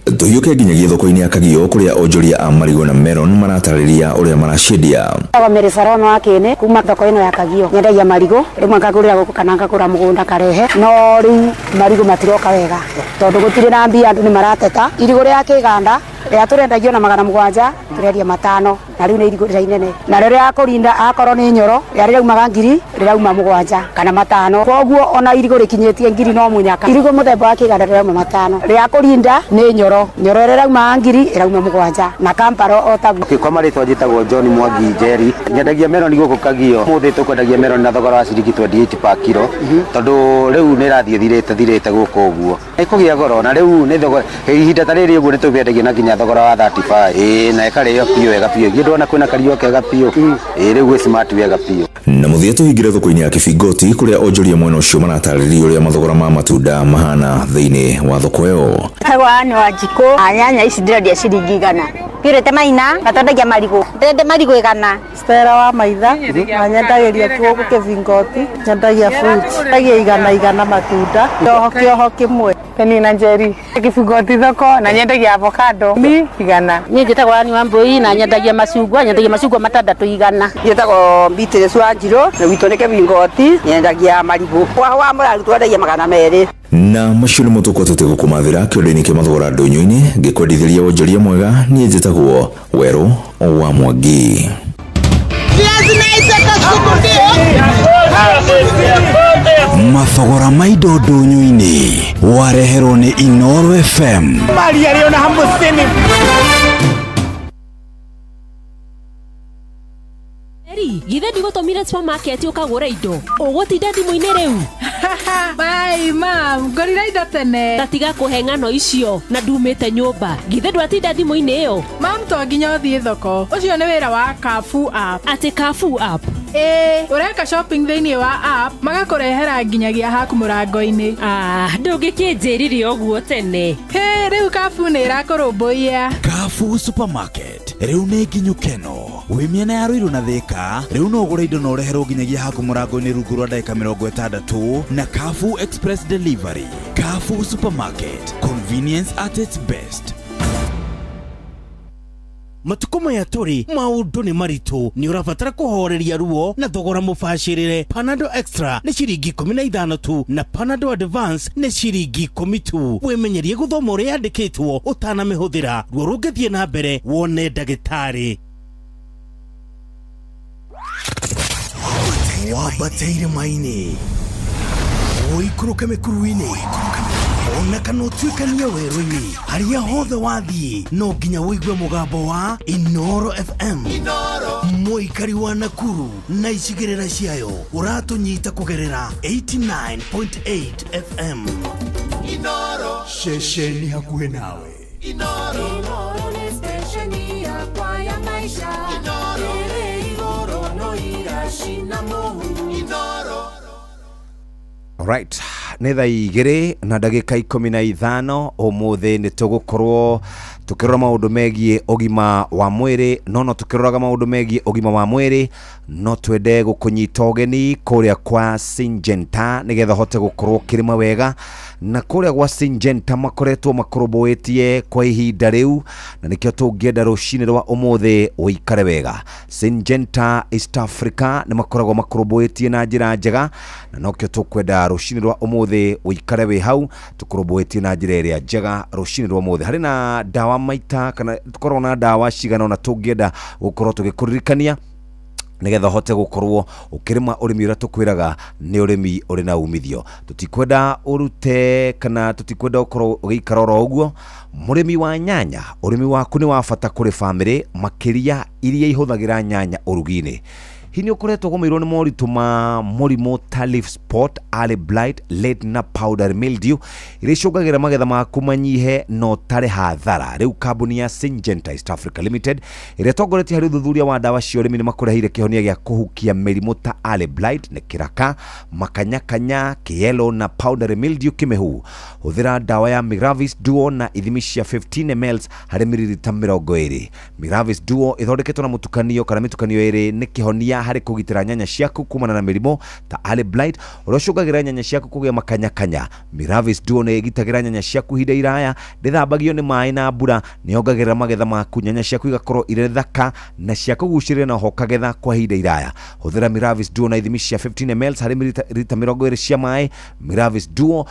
Tũhiũke nginyagia thoko-inĩ ya Kagio, kũrĩa onjoria a marigũ na melon maratarĩria ũrĩa maraciendia. Njĩtagwo Mary Salome wa Kĩĩnĩ kuma thoko ĩno ya Kagio. Nyendagia marigũ, rĩmwe ngagũrĩra gũkũ kana ngagũra mũgũnda karehe, no rĩu marigũ matiroka wega tondũ gũtirĩ na mbia, andũ nĩ marateta. Irigũ rĩa kĩganda rĩa tũrendagio na 700, tũrendia 500, na rĩu nĩ irigũ rĩrĩa inene. Narĩo rĩa kũrinda akorwo nĩ nyoro rĩa rĩraumaga 1000, rĩrauma 7 kana 5. Koguo ona irigũ rĩkinyĩtie 1000 no mũnyaka. Irigũ mũthemba wa kĩganda rĩrauma 5, rĩa kũrinda nĩ nyoro, nyoro ĩrĩa ĩraumaga 1000 ĩrauma 7, na kamparo o taguo. Okay, kwa marĩtwa njĩtagwo John Mwangi Njeri, nyendagia melon gũkũ Kagio. Ũmũthĩ tũkwendagia melon na thogora wa ciringi 28 per kilo, tondũ rĩu nĩ ĩrathiĩ thirĩte thirĩte gũkũ ũguo. Ĩkũgĩa goro na rĩu nĩ thogora, ihinda ta rĩrĩ ũguo nĩ tũmĩendagia na nginya thogora wa 35. Ĩĩ, na ĩkarĩo biũ wega biũ. Ithuĩ ndona kwĩna kariũa kega biũ. Ĩĩ, rĩu gwĩ smart wega biũ. Na mũthia tũhingĩre thoko-inĩ ya Kibingoti, kũrĩa onjoria mwena ũcio maratarĩria ũrĩa mathogora ma matunda mahana thĩinĩ wa thoko ĩyo. Njĩtagwo Anne Wanjikũ. Nyanya ici ndĩrendia ciringi 100. Ngĩrĩte maina na twendagia marigũ. Ndĩrendia marigũ 100. Stella wa Maitha, na nyendagĩria gũkũ Kĩbingoti, nyendagia fruits, nyendagia 100 100 matunda, kĩoho kĩoho kĩmwe. Penina Njeri, Kĩbingoti thoko, na nyendagia avocado mi 100. Niĩ njĩtagwo Anne Wambui na nyendagia macungwa, nyendagia macungwa 600 100. Njĩtagwo Beatrice Wanjirũ na gwitũ nĩ Kĩbingoti, nyendagia marigũ. Wa wa mũraru twendagia 200. Na macio nĩmo tũkwatĩte gũkũmathĩra kĩondo-inĩ kĩa mathogora ndũnyũ-inĩ. Ngĩkwendithĩria wonjoria mwega, niĩ njĩtagwo Werũ wa Mwangi. Mathogora ma indo ndũnyũ-inĩ wareherwo nĩ Inoro FM. Maria rĩo na 50. Eri, githĩ ndigũtũmire supermarket ũkagũre indo? Ũgũtinda thimũ-inĩ rĩu? Bye mam, ngũrire indo tene. Ta tiga kũhe ng'ano icio na ndumĩte nyũmba. Githĩ ndwatinda thimũ-inĩ ĩyo? Mam, to nginya ũthiĩ thoko. Ũcio nĩ wĩra wa Carrefour app. Atĩ Carrefour app? Ĩĩ, ũreka shopping thĩinĩ wa app, magakũrehera nginyagia haku mũrango-inĩ. Ah, ndũngĩkĩnjĩrire ũguo tene. Hĩ, rĩu Carrefour nĩ ĩrakũrũmbũiya. Carrefour Supermarket rĩu nĩ nginyu keno wĩ mĩena ya Ruiru na Thika. Rĩu no ũgũre indo na ũreherwo nginyagia haku mũrango-inĩ rungu rwa ndagĩka 60 na Carrefour Express Delivery. Carrefour Supermarket, convenience at its best. Matukũ maya tũrĩ maũndũ nĩ maritũ, nĩ ũrabatara kũhoreria ruo na thogora mũbacĩrĩre. Panadol Extra nĩ ciringi 15 tu, na Panadol Advance nĩ ciringi 10 tu. Wĩmenyerie gũthoma ũrĩa yandĩkĩtwo ũtanamĩhũthĩra. Ruo rũngĩthiĩ na mbere, wone ndagĩtarĩ. Wambate irĩma-inĩ, ũikũrũke mĩkuru-inĩ, ona kana ũtuĩkanie werũ-inĩ, harĩa hothe wathiĩ no nginya ũigue mũgambo wa Inoro FM. Mũikari wa Nakuru na icigĩrĩra ciayo, ũratũnyita kũgerera 89.8 FM, ceceni hakuhĩ nawe. Inoro nĩ stesheni yakwa ya maisha ĩrĩ igũrũ no iracina mũhu. Alright. Nĩ thaa 2:15. Ũmũthĩ nĩ tũgũkorwo tũkĩrora maũndũ megiĩ ũgima wa mwĩrĩ, no tũkĩroraga maũndũ megiĩ ũgima wa mwĩrĩ, no twende gũkũnyita ũgeni kũrĩa kwa Syngenta nĩgetha ũhote gũkorwo ũkĩrĩma wega. Na kũrĩa gwa Syngenta makoretwo makũrũmbũĩtie kwa ihinda rĩu, na nĩkĩo tũngĩenda rũcinĩ rwa ũmũthĩ ũikare wega. Syngenta East Africa nĩ makoragwo makũrũmbũĩtie na njĩra njega, na nokĩo tũkwenda rũcinĩ rwa ũmũthĩ ũikare wĩ hau tũkũrũmbũĩtie na njĩra ĩrĩa njega. Rũcinĩ rwa ũmũthĩ harĩ na ndawa maita kana tũkoragwo na ndawa cigana ũna tũngĩenda gũkorwo tũgĩkũririkania nĩgetha ũhote gũkorwo ũkĩrĩma ũrĩmi ũrĩa tũkwĩraga nĩ ũrĩmi ũrĩ na umithio. Tũtikwenda ũrute kana tũtikwenda ũkorwo ũgĩikara oro ũguo. Mũrĩmi wa nyanya, ũrĩmi waku nĩ wa bata kũrĩ bamĩrĩ, makĩria iria ihũthagĩra nyanya ũrugi-inĩ. Hihi nĩ ũkoretwo ũgũmĩirwo nĩ moritũ ma mũrimũ ta leaf spot, early blight, late na powdery mildew iria icũngagĩra magetha maku manyihe na ũtarĩ hathara? Rĩu kambuni ya Syngenta East Africa Limited ĩrĩa ĩtongoretie harĩ ũthuthuria wa ndawa cia ũrĩmi nĩ makũreheire kĩhonia gĩa kũhukia mĩrimũ ta early blight nĩ kĩraka, makanyakanya, kĩyelo na powdery mildew kĩmĩhu. Hũthĩra ndawa ya Miravis Duo na ithimi cia 15 ml harĩ mililita 20. Miravis Duo ĩthondeketwo na mũtukanio kana mĩtukanio ĩrĩ nĩ kĩhonia harĩ kũgitĩra nyanya ciaku kumana na mĩrimũ ta early blight ũrĩa ũcũngagĩra nyanya ciaku kũgĩa makanyakanya. Miravis Duo nĩ ĩgitagĩra nyanya ciaku ihinda iraya, ndĩthambagio nĩ maĩ na mbura, nĩ yongagĩrĩra magetha maku, nyanya ciaku igakorwo irĩ thaka na cia kũgucĩrĩria na oho ũkagetha kwa ihinda iraya. Hũthĩra Miravis Duo na ithimi cia 15 ml harĩ mililita 20 cia maĩ. Miravis Duo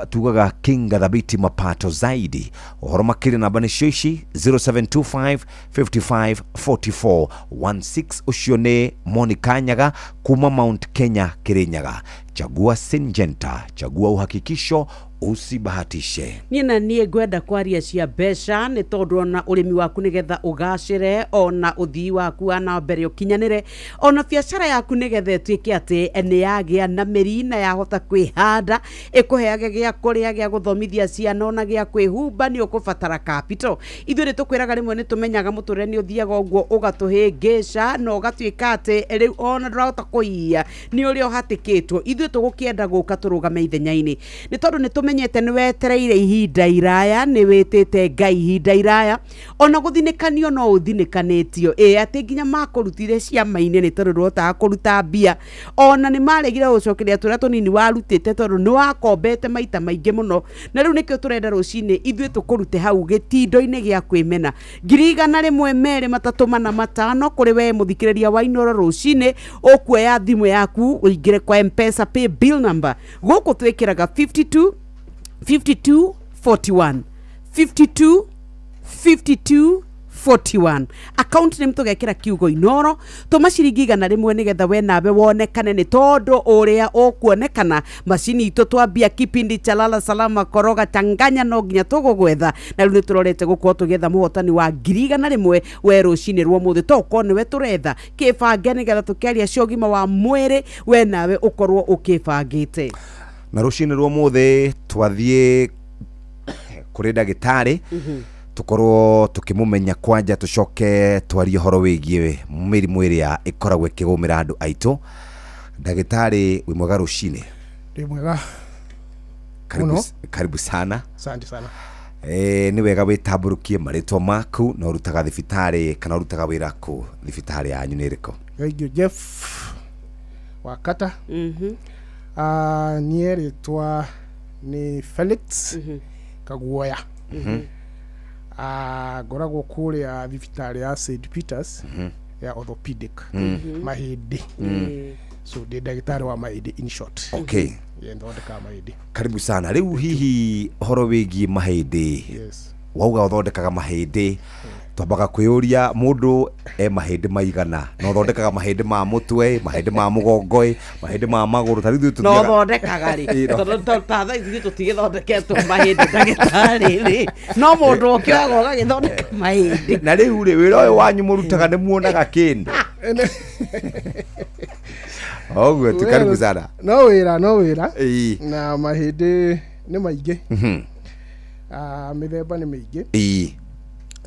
tugaga kinga thabiti mapato zaidi. Ũhoro makĩria namba nĩcio ici 0725 55 44 16. Ũcio nĩ Monica Nyaga kuma Mount Kenya Kirinyaga. Chagua Syngenta, chagua uhakikisho, usibahatishe. Niĩ na niĩ ngwenda kwaria cia mbeca, nĩ tondũ ona ũrĩmi waku nĩgetha ũgacĩre, ona ũthii waku wa na mbere ũkinyanĩre, ona biacara yaku nĩgetha ĩtuĩke atĩ nĩ yagĩa na mĩri na yahota kwĩhanda, ĩkũheage gĩa kũrĩa, gĩa gũthomithia ciana, ona gĩa kwĩhumba, nĩ ũkũbatara capital. Ithuĩ nĩ tũkwĩraga rĩmwe nĩ tũmenyaga mũtũrĩre nĩ ũthiaga ũguo ũgatũhĩngĩca na ũgatuĩka atĩ rĩu ona ndũrahota kũiya nĩ ũrĩa ũhatĩkĩtwo. Ithuĩ tũgũkĩenda gũka tũrũgame ithenya-inĩ, nĩ tondũ nĩ tũmenyete nĩ wetereire ihinda iraya, nĩ wĩtĩte Ngai ihinda iraya, ona gũthinĩkanio no ũthinĩkanĩtio, ĩ atĩ nginya makũrutire ciama-inĩ nĩ tondũ ndũhotaga kũruta mbia, ona nĩ maregire gũcokeria tũrĩa tũnini warutĩte tondũ nĩ wakombete maita maingĩ mũno. Na rĩu nĩkĩo tũrenda rũcinĩ ithuĩ tũkũrute hau gĩtindo-inĩ gĩa kwĩmena. 100, 2, 3, 4, 5 kũrĩ we mũthikĩrĩria wa Inooro rũcinĩ, ũkuoya thimũ yaku ũingĩre kwa M-Pesa pay bill number. Gũkũ twĩkĩraga 52 52 41, 52 52 41. Account name tũgekĩra kiugo Inooro. Tũma ciringi 100 nĩgetha we nawe wonekane, nĩ tondũ ũrĩa ũkuonekana macini itũ twambia kipindi cha lala salama koroga changanya no nginya tũgũgwetha. Na rĩu nĩ tũrorete gũkorwo tũgĩetha mũhotani wa 100,000 we rũcinĩ rwa ũmũthĩ. To ũkorwo nĩwe tũretha, kĩbange nĩgetha tũkĩaria cia ũgima wa mwĩrĩ we nawe ũkorwo ũkĩbangĩte. Na rũcinĩ rwa ũmũthĩ twathiĩ kũrĩ ndagĩtarĩ tũkorwo tũkĩmũmenya kwanja, tũcoke twarie ũhoro wĩgiĩ mĩrimũ ĩrĩa ĩkoragwo ĩkĩgũmĩra andũ aitũ. Ndagĩtarĩ, wĩ mwega rũcinĩ? Ndĩ mwega. Karibu, Mũno. karibu sana. Asante sana. Nĩ wega wĩtambũrũkie marĩtwa maku na ũrutaga thibitarĩ kana ũrutaga wĩra kũ, thibitarĩ yanyu nĩ ĩrĩkũ? Thank you, Jeff Wakata. Niĩ rĩtwa nĩ Felix Kaguoya. Ngoragwo kũrĩa thibitarĩ ya St Peters ya orthopedic, mahĩndĩ. So ndĩ ndagĩtarĩ wa mahĩndĩ in short. Yeah, thondekaga mahĩndĩ. Karibu sana. Rĩu hihi ũhoro wĩgiĩ mahĩndĩ, wauga ũthondekaga mahĩndĩ, twambaga kwĩyũria mũndũ e mahĩndĩ maigana, na ũthondekaga mahĩndĩ ma mũtwe, mahĩndĩ ma mũgongo, mahĩndĩ ma magũrũ, ta rĩu ithuĩ no tũthiaga thondekaga rĩ? Ĩ, no. Tondũ ta thaa ici ithuĩ tũtigĩthondeketwo mahĩndĩ, ndagĩtarĩ rĩ, no mũndũ ũkĩoyaga ũgagĩthondeka mahĩndĩ. Na rĩu rĩ, wĩra ũyũ wanyu mũrutaga nĩ muonaga kĩndũ oguo tu? Karibu sana. No wĩra, no wĩra. Na mahĩndĩ nĩ maingĩ. Mĩthemba nĩ mĩingĩ.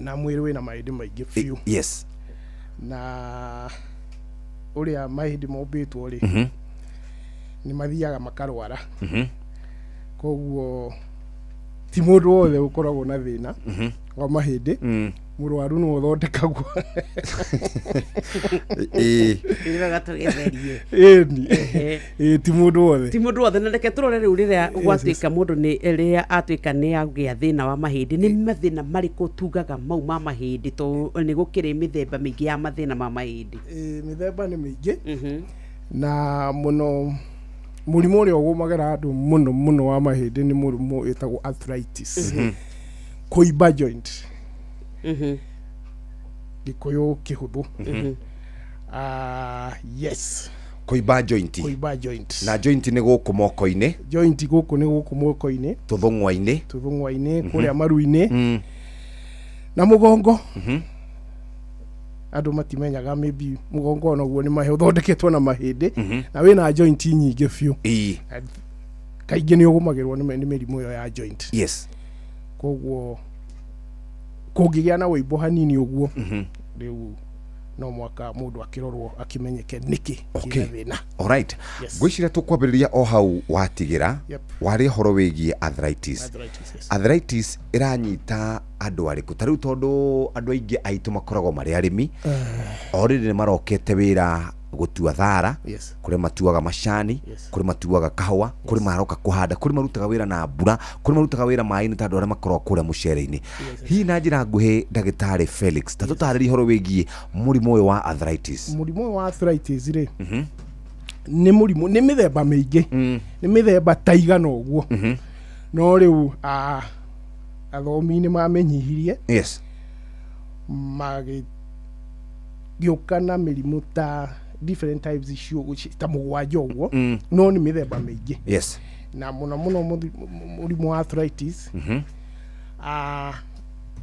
Na mwĩrĩ wĩna mahĩndĩ maingĩ biũ. Na ũrĩa mahĩndĩ mombĩtwo rĩ, nĩ mathiaga makarwara. Koguo ti mũndũ wothe ũkoragwo na thĩna wa mahĩndĩ. Mũrwaru nĩwe ũthondekagwo. Nĩ wega tũgĩtherie. Ĩni. Ehe. Ĩ, ti mũndũ wothe. Ti mũndũ wothe. Na reke tũrore rĩu rĩrĩa gwatuĩka mũndũ nĩ rĩrĩa atuĩka nĩ agĩa thĩna wa mahĩndĩ, nĩ mathĩna marĩkũ tugaga mau ma mahĩndĩ, tondũ nĩ gũkĩrĩ mĩthemba mĩingĩ ya mathĩna ma mahĩndĩ? Ĩ, mĩthemba nĩ mĩingĩ, na mũno mũrimũ ũrĩa ũgũmagĩra andũ mũno mũno wa mahĩndĩ nĩ mũrimũ wĩtagwo arthritis, kũimba joint, Gĩkũyũ kĩhũthũ. Ah, yes. Kũimba joint. Kũimba joint. Na joint nĩ gũkũ moko-inĩ? Joint gũkũ nĩ gũkũ moko-inĩ. Tũthũng'wa-inĩ. Tũthũng'wa-inĩ, kũrĩa maru-inĩ na mũgongo. Andũ matimenyaga maybe mũgongo onaguo nĩ mahe ũthondeketwo na mahĩndĩ na wĩna joint nyingĩ biũ. Kaingĩ nĩ ũgũmagĩrwo nĩ mĩrimũ ĩyo ya joint. Koguo kũngĩgĩa na wũimbo hanini ũguo, rĩu no mwaka mũndũ akĩrorwo akĩmenyeke nĩkĩ kĩna thĩna. Alright. Yes. Ngwĩciria tũkwambĩrĩria o hau watigĩra. Warĩ ũhoro wĩgiĩ arthritis. Arthritis, yes. Arthritis ĩranyita andũ arĩkũ ta rĩu, tondũ andũ aingĩ aitũ makoragwo marĩ arĩmi, o rĩrĩ nĩ marokete wĩra gũtua thara, kũrĩa matuaga macani, kũrĩ matuaga kahũa, kũrĩ maroka kũhanda, kũrĩ marutaga wĩra na mbura, kũrĩ marutaga wĩra maĩ-inĩ, ta andũ arĩa makoragwo kũrĩa mũcere-inĩ. Hihi na njĩra nguhĩ, ndagĩtarĩ Felix, ta tũtarĩrie ũhoro wĩgiĩ mũrimũ ũyũ wa arthritis. Mũrimũ ũyũ wa arthritis rĩ, nĩ mũrimũ nĩ mĩthemba mĩingĩ, nĩ mĩthemba ta igana ũguo, no rĩu athomi nĩ mamenyihirie, magĩũka na mĩrimũ ta different types icio ta mũgwanja ũguo, no nĩ mĩthemba mĩingĩ. Na mũno mũno mũrimũ wa arthritis,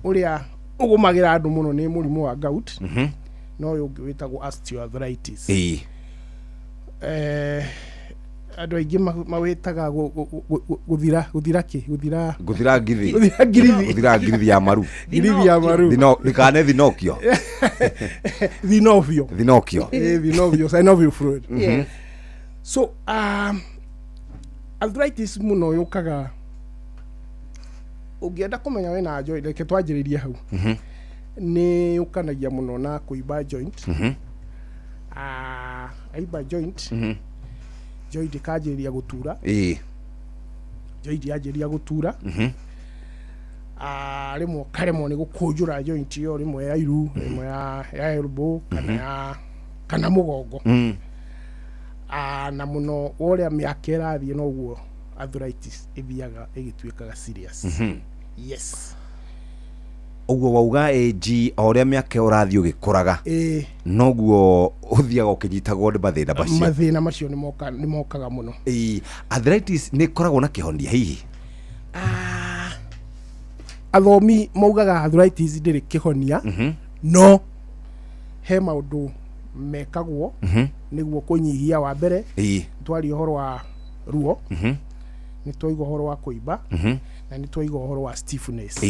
ũrĩa ũgũmagĩra andũ mũno nĩ mũrimũ wa gout, no ũyũ ũngĩ wĩtagwo osteoarthritis. Andũ aingĩ mawĩtaga gũthira kĩ gũthira. Gũthira ngirithi. Gũthira ngirithi. Gũthira ngirithi ya maru. Ngirithi ya maru. Ndikane thinokio. Thinovio. Thinokio. Thinovio, synovial fluid. So arthritis mũno yũkaga, ũngĩenda kũmenya wĩna joint, reke twanjĩrĩrie hau, nĩ yũkanagia mũno na kũimba joint. Aimba joint, joint ĩkanjĩrĩria gũtura. Joint yanjĩrĩria gũtura, rĩmwe ũkaremwo nĩ gũkũnjũra joint ĩyo, rĩmwe ya iru, rĩmwe ya elbow kana ya kana mũgongo. Na mũno ũrĩa mĩaka ĩrathiĩ noguo arthritis ĩthiaga ĩgĩtuĩkaga serious. Yes. Ũguo wauga AG, o ũrĩa mĩaka ũrathiĩ ũgĩkũraga, noguo ũthiaga ũkĩnyitagwo nĩ mathĩna macio. Mathĩna macio nĩ mokaga mũno. Arthritis nĩ ĩkoragwo na kĩhonia hihi? Athomi maugaga arthritis ndĩrĩ kĩhonia, no he maũndũ mekagwo nĩguo kũnyihia. Wa mbere, twaria ũhoro wa ruo, nĩ twaigua ũhoro wa kũimba, na nĩ twaigua ũhoro wa stiffness,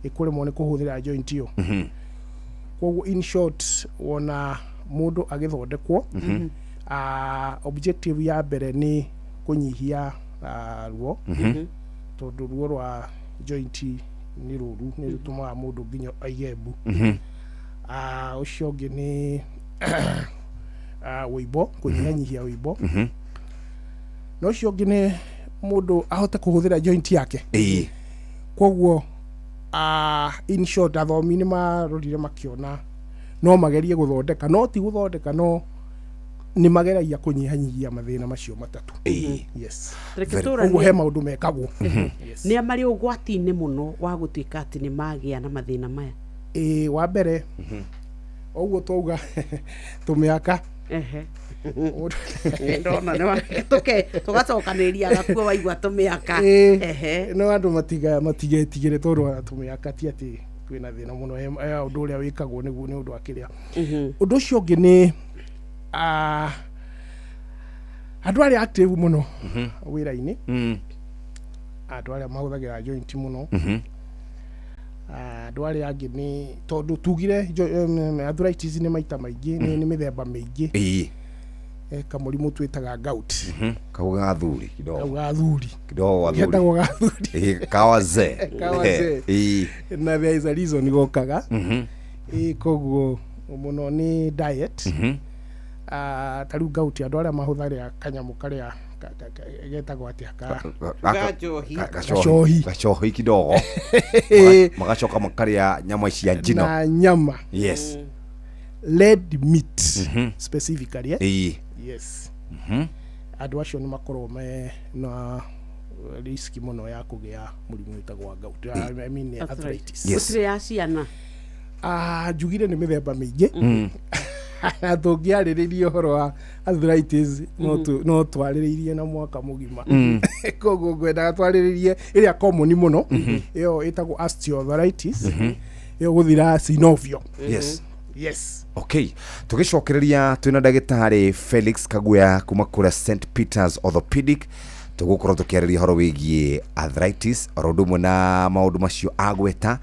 ĩkũremwo nĩ kũhũthĩra joint ĩyo. Koguo in short, wona mũndũ agĩthondekwo, objective ya mbere nĩ kũnyihia ruo, tondũ ruo rwa joint nĩ rũru, nĩ rũtũmaga mũndũ nginya aige mbu. Ũcio ũngĩ nĩ wũimbo, kũnyihanyihia wũimbo, na ũcio ũngĩ nĩ mũndũ ahote kũhũthĩra joint yake. Koguo in short, athomi nĩ marorire makĩona no magerie gũthondeka, no ti gũthondeka, no nĩ mageragia kũnyihanyihia mathĩna macio matatũ. Yes. Reke tũranie. Koguo he maũndũ mekagwo. Yes. Nĩ a marĩ ũgwati-inĩ mũno wa gũtuĩka atĩ nĩ magĩa na mathĩna maya? Ĩ, wa mbere, ũguo twauga tũmĩaka. Ndona tũgacokanĩrĩria gakuo waigua tũmĩaka. No andũ matigetigĩre, tondũ ona tũmĩaka ti atĩ kwĩna thĩna mũno. He ũndũ ũrĩa wĩkagwo nĩguo nĩ ũndũ wa kĩrĩa. Ũndũ ũcio ũngĩ nĩ andũ arĩa active mũno wĩra-inĩ, andũ arĩa mahũthagĩra joint mũno. Andũ arĩa angĩ nĩ tondũ tugire arthritis nĩ maita maingĩ, nĩ mĩthemba mĩingĩ. Kamũrimũ twĩtaga gout. Kau ga thuri kidogo. Kau ga thuri. Kidogo athuri. Getagwo ga thuri. Ka wazee. Ka wazee. Na there is a reason gokaga. Ĩ koguo mũno nĩ diet. Ah, ta rĩu gout andũ arĩa mahũthagĩra kanyamũ karĩa getagwo atĩa ka Gacohi. Gacohi. Gacohi kidogo. Magacoka makarĩa nyama cia njino. Na nyama. Yes. Red meat specifically, eh? Yes. Andũ acio nĩ makoragwo me na risk mũno ya kũgĩa mũrimũ wĩtagwo wa gout. I mean arthritis. Gũtirĩ ya ciana? Ah, njugire nĩ mĩthemba mĩingĩ. Na tũngĩarĩrĩria ũhoro wa arthritis no no twarĩrĩirie na mwaka mũgima. Koguo ngwendaga twarĩrĩrie ĩrĩa common mũno, ĩyo ĩtagwo osteoarthritis, ĩyo gũthira synovial. Yes. Okay, tũgĩcokereria twĩna ndagĩtarĩ Felix Kaguya kuma kũrĩa St Peters Orthopedic, tũgũkorwo tũkĩarĩria ũhoro wĩgiĩ arthritis oro ũndũ ũmwe na maũndũ macio agweta.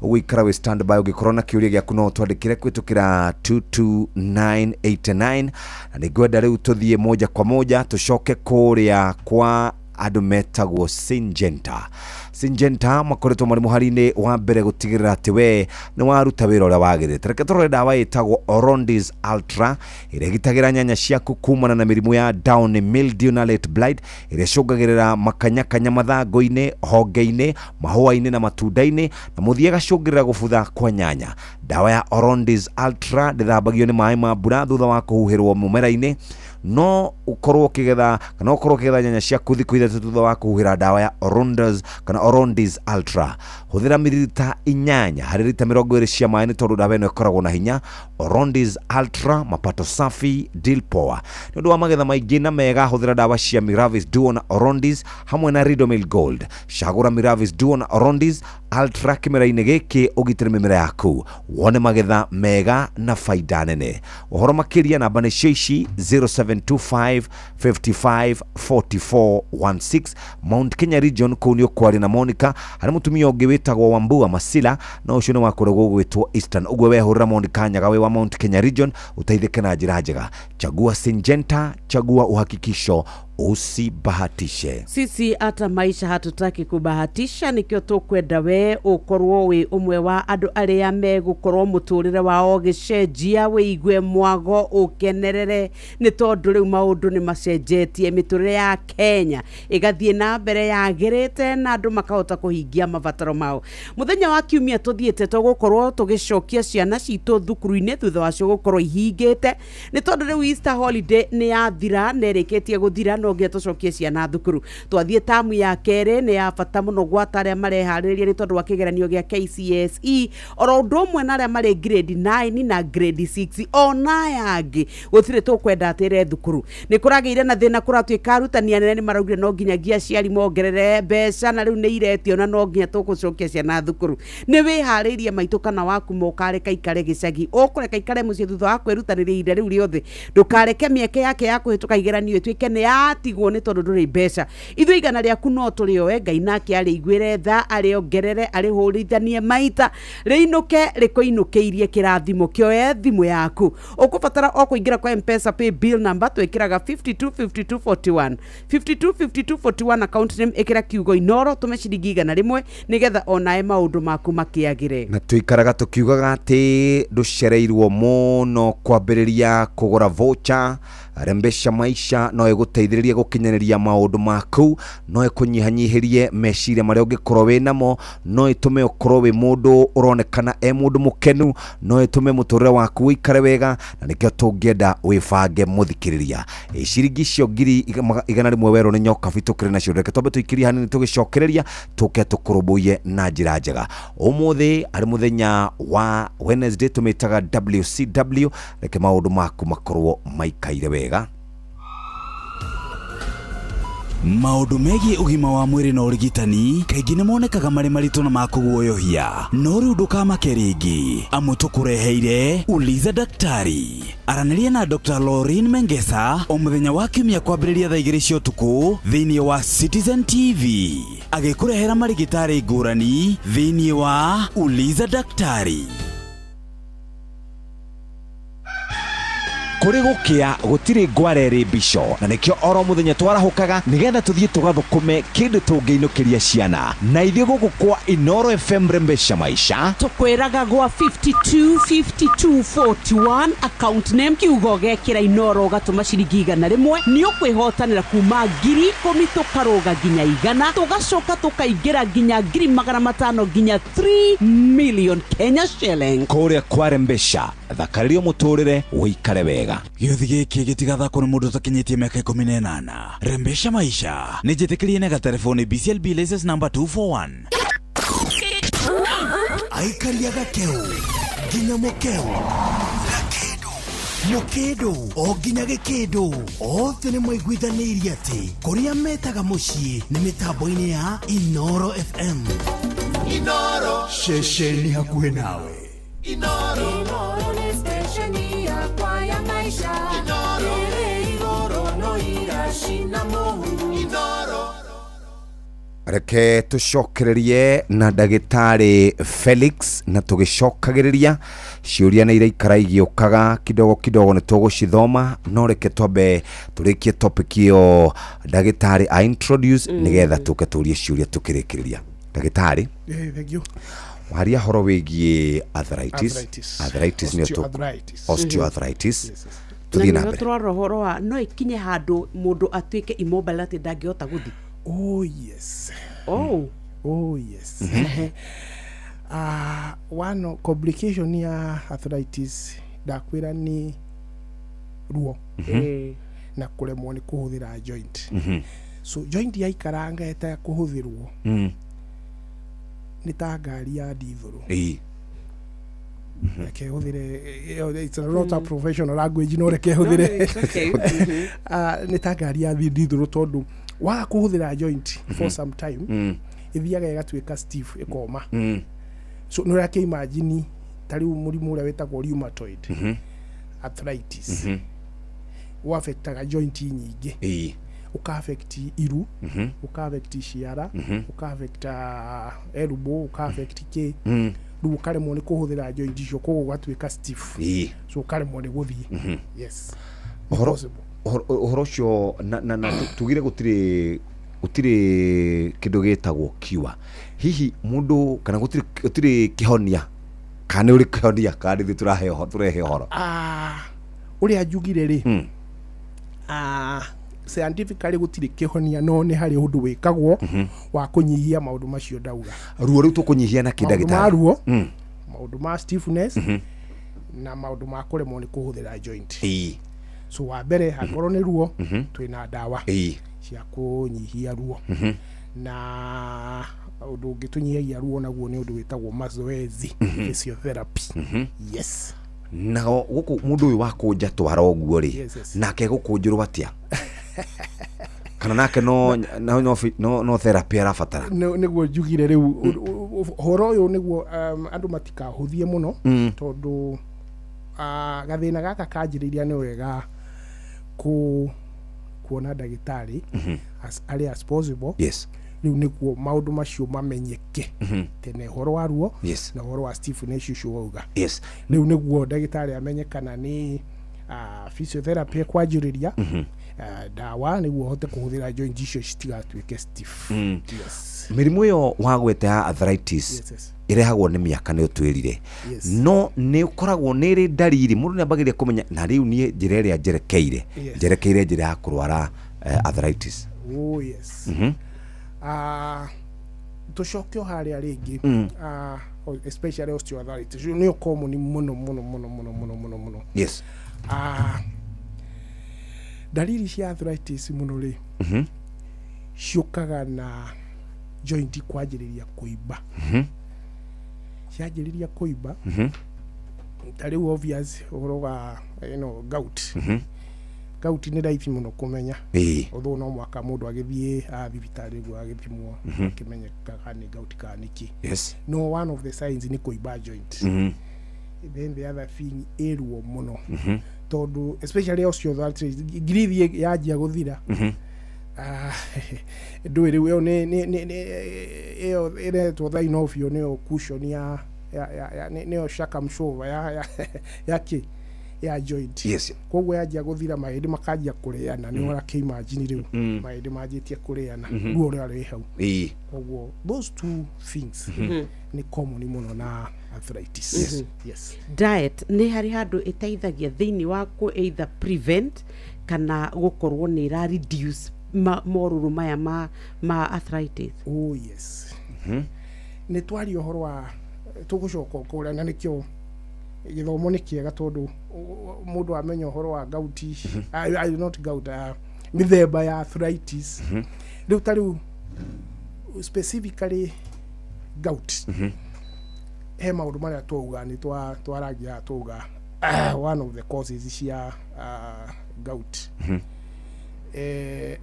Ũgũikara wĩ standby, ũngĩkorwo na kĩũria gĩaku no ũtwandĩkĩre kũhĩtũkĩra 22989, na nĩngwenda rĩu tũthiĩ moja kwa moja tũcoke kũrĩa kwa andũ metagwo Syngenta. Syngenta makoretwo marĩ mũhari-inĩ wa mbere gũtigĩrĩra atĩ we nĩ waruta wĩra ũrĩa wagĩrĩte. Reke tũrore ndawa ĩtagwo Orondis Ultra ĩrĩa ĩgitagĩra nyanya ciaku kumana na mĩrimũ ya downy mildew na late blight ĩrĩa ĩcũngagĩrĩra makanyakanya mathangũ-inĩ, honge-inĩ, mahũa-inĩ na matunda-inĩ, na mũthia ĩgacũngĩrĩra gũbutha kwa nyanya. Ndawa ya Orondis Ultra ndĩthambagio nĩ maĩ ma mbura thutha wa kũhuhĩrwo mũmera-inĩ. No ũkorwo ũkĩgetha kana ũkorwo ũkĩgetha nyanya ciaku thikũ 3 thutha wa kũhuhĩra ndawa ya Orondis kana Orondis Ultra. Hũthĩra mililita 8 harĩ rita 20 cia maĩ nĩ tondũ ndawa ĩno ĩkoragwo na hinya. Orondis Ultra, mapato safi, deal poa. Nĩ ũndũ wa magetha maingĩ na mega, hũthĩra ndawa cia Miravis Duo na Orondis hamwe na Ridomil Gold. Cagũra Miravis Duo na Orondis Ultra kĩmera-inĩ gĩkĩ ũgitĩre mĩmera yaku, wone magetha mega na faida nene. Ũhoro makĩria namba nĩ cio ici 0725 55 44 16. Mount Kenya region kũu nĩ ũkwaria na Monica. Harĩ mũtumia ũngĩ wĩtagwo Wambua Masila, na ũcio nĩ wa kũrĩa gũgwĩtwo Eastern. Ũguo wehũrĩra Monica Nyaga wĩ wa Mount Kenya region ũteithĩke na njĩra njega. Chagua Syngenta, chagua uhakikisho, usibahatishe. Sisi hata maisha hatutaki kubahatisha, nikio tũkwenda we ũkorwo wĩ ũmwe wa andũ arĩa megũkorwo mũtũrĩre wao ũgĩcenjia, wĩigue mwago ũkenerere, nĩ tondũ rĩu maũndũ nĩ macenjetie, mĩtũrĩre ya Kenya ĩgathiĩ na mbere yagĩrĩte na andũ makahota kũhingia mabataro mao. Mũthenya wa kiumia tũthiĩte tũgũkorwo tũgĩcokia ciana citũ thukuru-inĩ thutha wacio gũkorwo ihingĩte, nĩ tondũ rĩu Easter holiday nĩ yathira, nĩ ĩrĩkĩtie gũthira, no nginya tũcokie ciana thukuru. Twathiĩ tamu ya kerĩ nĩ ya bata mũno gwata arĩa mareharĩrĩria nĩ tondũ wa kĩgeranio gĩa KCSE, oro ũndũ ũmwe na arĩa marĩ grade 9 na grade 6 ona aya angĩ gũtirĩ tũkwenda atĩre thukuru. Nĩ kũragĩire na thĩna, kũratuĩka arutani anene nĩ maraugire no nginyagia aciari mongerere mbeca, na rĩu nĩ iretio na no nginya tũgũcokia ciana thukuru. Nĩ wĩharĩirie maitũ kana waku mũkareka ikare gĩcagi, ũkũreka ikare mũciĩ thutha wa kwĩrutanĩria ihinda rĩu rĩothe, ndũkareke mĩeke yake ya kũhĩtũka igeranio ĩtuĩke nĩ yatigwo nĩ tondũ ndũrĩ mbeca. Ithuĩ igana rĩaku no tũrĩoe, Ngai nake arĩiguĩre tha, arĩongerere, arĩhũrithanie maita, rĩinũke rĩkũinũkĩirie kĩrathimo. Kĩoe thimũ yaku, ũkũbatara o kũingĩra kwa M-Pesa pay bill number, twĩkĩraga 525241, 525241 account name, ĩkĩra kiugo Inoro, tũme ciringi 100 nĩgetha onae maũndũ maku makĩagĩre. Na tũikaraga tũkiugaga atĩ ndũcereirwo mũno kwambĩrĩria kũgũra voucher. Rembesha Maisha no ĩgũteithĩrĩrie gũkinyanĩria maũndũ maku, no ĩkũnyihanyihĩrie meciria marĩa ũngĩkorwo wĩ namo, no ĩtũme ũkorwo wĩ mũndũ ũronekana e mũndũ mũkenu, no ĩtũme mũtũrĩre waku ũikare wega, na nĩkĩo tũngĩenda wĩbange mũthikĩrĩria. Ciringi icio 100,000 werwo nĩ Nyokabi tũkĩrĩ nacio, reke twambe tũikĩrie hanini tũgĩcokereria tũke tũkũrũmbũiye na njĩra njega. Ũmũthĩ arĩ mũthenya wa Wednesday, tũmĩtaga WCW, reke maũndũ maku makorwo maikaire wega. Maũndũ megiĩ ũgima wa mwĩrĩ na ũrigitani kaingĩ nĩ monekaga marĩ maritũ na ma kũguoyohia, no rĩu ndũkamake rĩngĩ, amu tũkũreheire Uliza Daktari. Aranĩria na Dr. Lauren Mengesa o mũthenya wa kiumia kwambĩrĩria thaa 2 cia ũtukũ thĩinĩ wa Citizen TV, agĩkũrehera marigĩtarĩ ngũrani thĩinĩ wa Uliza Daktari. Kũrĩ gũkĩa gũtirĩ ngware ĩrĩ mbico, na nĩkĩo oro mũthenya twarahũkaga nĩgetha tũthiĩ tũgathũkũme kĩndũ tũngĩinũkĩria ciana. Na ithuĩ gũkũ kwa Inoro FM Rembesha Maisha Tũkwĩraga gwa 52 52 41 account name kiugo gekĩra Inoro ũgatũma ciringi 100 nĩ ũkwĩhotanĩra kuma 10,000 tũkarũga nginya 100 tũgacoka tũkaingĩra nginya 500,000 nginya 3 million Kenya shilling. Kũrĩa kwa Rembesha thakarĩrio mũtũrĩre ũikare wega. Gĩũthi gĩkĩ gĩtigathakwo nĩ mũndũ ũtakinyĩtie mĩaka 18. Rembesha Maisha nĩ njĩtĩkĩrie na gatelefoni BCLB license number 241. Aikaria gakeu nginya mukeu gakindu mukindu o nginya gikindu othe nĩ maiguithanĩirie atĩ kũrĩa metaga mũciĩ nĩ mĩtambo-inĩ ya Inoro FM. Inoro ceceni hakuhĩ nawe. Inoro. Inoro nĩ stesheni yakwa ya maisha. Inoro. Ĩrĩ igũrũ no iracina mũhu. Inoro. Reke tũcokererie na ndagĩtarĩ Felix, na tũgĩcokagĩrĩria ciũria nĩ iraikara igĩũkaga kidogo kidogo, nĩ tũgũcithoma, no reke twambe tũrĩkie topic ĩyo ndagĩtarĩ a introduce nĩgetha tũke tũrie ciũria tũkĩrĩkĩrĩria. Ndagĩtarĩ, Thank you. waria horo wĩgiĩ arthritis. Arthritis. Arthritis nĩyo Osteoarthritis. Osteoarthritis. Na Tũthiĩ na nĩho mbere. tũrora ũhoro wa no ĩkinye handũ mũndũ atuĩke immobile atĩ ndangĩhota gũthiĩ. Oh yes. Oh. Oh yes. One complication ya arthritis ndakwĩra nĩ ruo na kũremwo nĩ kũhũthĩra joint. So joint yaikaranga ĩtekũhũthĩrwo nĩ ta ngari ya ndithũrũ. Reke hũthĩre, it's not a professional language, no reke hũthĩre. No, it's okay. Nĩ ta ngari ya ndithũrũ tondũ waga kũhũthĩra joint for some time ĩthiaga ĩgatuĩka stiff ĩkoma. So nĩ ũrakĩ imagine ta rĩu mũrimũ ũrĩa wĩtagwo rheumatoid arthritis ũaffectaga joint nyingĩ, ũka affect iru, ũka affect ciara, ũka affect elbow, ũka affect kĩ, rĩu ũkaremwo nĩ kũhũthĩra joint icio, koguo ũgatuĩka stiff. So ũkaremwo nĩ gũthiĩ. Yes. Ũhoro ũhoro ũcio na tugire gũtirĩ kĩndũ gĩtagwo cure. Hihi mũndũ kana gũtirĩ kĩhonia, kana nĩ ũrĩ kĩhonia, kana nĩ ithuĩ tũrehe ũhoro? Ũrĩa njugire rĩ, scientifically gũtirĩ kĩhonia, no nĩ harĩ ũndũ wĩkagwo wa kũnyihia maũndũ macio ndauga. Ruo rĩu tũkũnyihia na kĩ, Maũndũ ma ndagĩtarĩ? ruo, maũndũ ma stiffness na maũndũ ma kũremwo nĩ kũhũthĩra joint. So wa mbere angorwo nĩ ruo, twĩna ndawa cia kũnyihia ruo. Na ũndũ ũngĩ tũnyihagia ruo naguo nĩ ũndũ wĩtagwo mazoezi, physiotherapy. Yes. Nao gũkũ mũndũ ũyũ wakũnja twara ũguo rĩ, Yes, yes. nake gũkũnjĩrwo atĩa? Kana nake no therapy arabatara? Nĩguo njugire rĩu ũhoro ũyũ nĩguo andũ matikahũthie mũno tondũ gathĩna gaka kanjĩrĩiria nĩ wega kuona ndagĩtarĩ as early as possible. Rĩu nĩguo maũndũ macio mamenyeke tene, ũhoro wa ruo na ũhoro wa stiffness ũcio wauga. Rĩu nĩguo ndagĩtarĩ amenye kana nĩ physiotherapy ekwanjĩrĩria, ndawa nĩguo ũhote kũhũthĩra joint icio citigatuĩke stiff. Yes. Mĩrimũ ĩyo wagweta ya arthritis Yes. ĩrehagwo nĩ mĩaka nĩ ũtwĩrire, no nĩ ũkoragwo nĩ ĩrĩ ndariri mũndũ nĩ ambagĩrĩria kũmenya na rĩu niĩ njĩra ĩrĩa njerekeire njerekeire njĩra ya kũrwara arthritis. Oh yes. Tũcoke o harĩa rĩngĩ, especially osteoarthritis nĩyo common mũno mũno mũno mũno mũno mũno mũno. Ndariri cia arthritis mũno rĩ, ciũkaga na joint kwanjĩrĩria kũimba. Cianjĩrĩria kũimba, ta rĩu obvious ũhoro wa gout. Gout nĩ raithi mũno kũmenya, although no mwaka mũndũ agĩthiĩ thibitarĩ nĩguo agĩthimwo akĩmenyekaga nĩ gout kana nĩkĩ. No one of the signs nĩ kũimba joint. Then the other thing ĩ ruo mũno, tondũ especially osteoarthritis ngirithi yanjia gũthira, ndũĩ rĩu ĩyo nĩ ĩyo ĩretwo synovial, nĩyo cushion ya nĩyo shock absorber ya kĩ Ya joint. Koguo yanjia gũthira, mahĩndĩ makanjia kũrĩana, nĩ ũrakĩimagine rĩu mahĩndĩ manjĩtie kũrĩana, ruo rũrĩa rwĩ hau. Koguo those two things nĩ common mũno na arthritis. Yes. Diet nĩ harĩ handũ ĩteithagia thĩinĩ wa kũ either prevent kana gũkorwo nĩ ĩra reduce morũrũ maya ma arthritis? Oh yes. Nĩ twaria ũhoro wa tũgũcoka kũrĩa, na nĩkĩo gĩthomo nĩ kĩega, tondũ mũndũ amenya ũhoro wa gout, not gout, mĩthemba ya arthritis. Rĩu ta rĩu specifically gout, he maũndũ marĩa twauga nĩ twaragia, twauga one of the causes cia gout,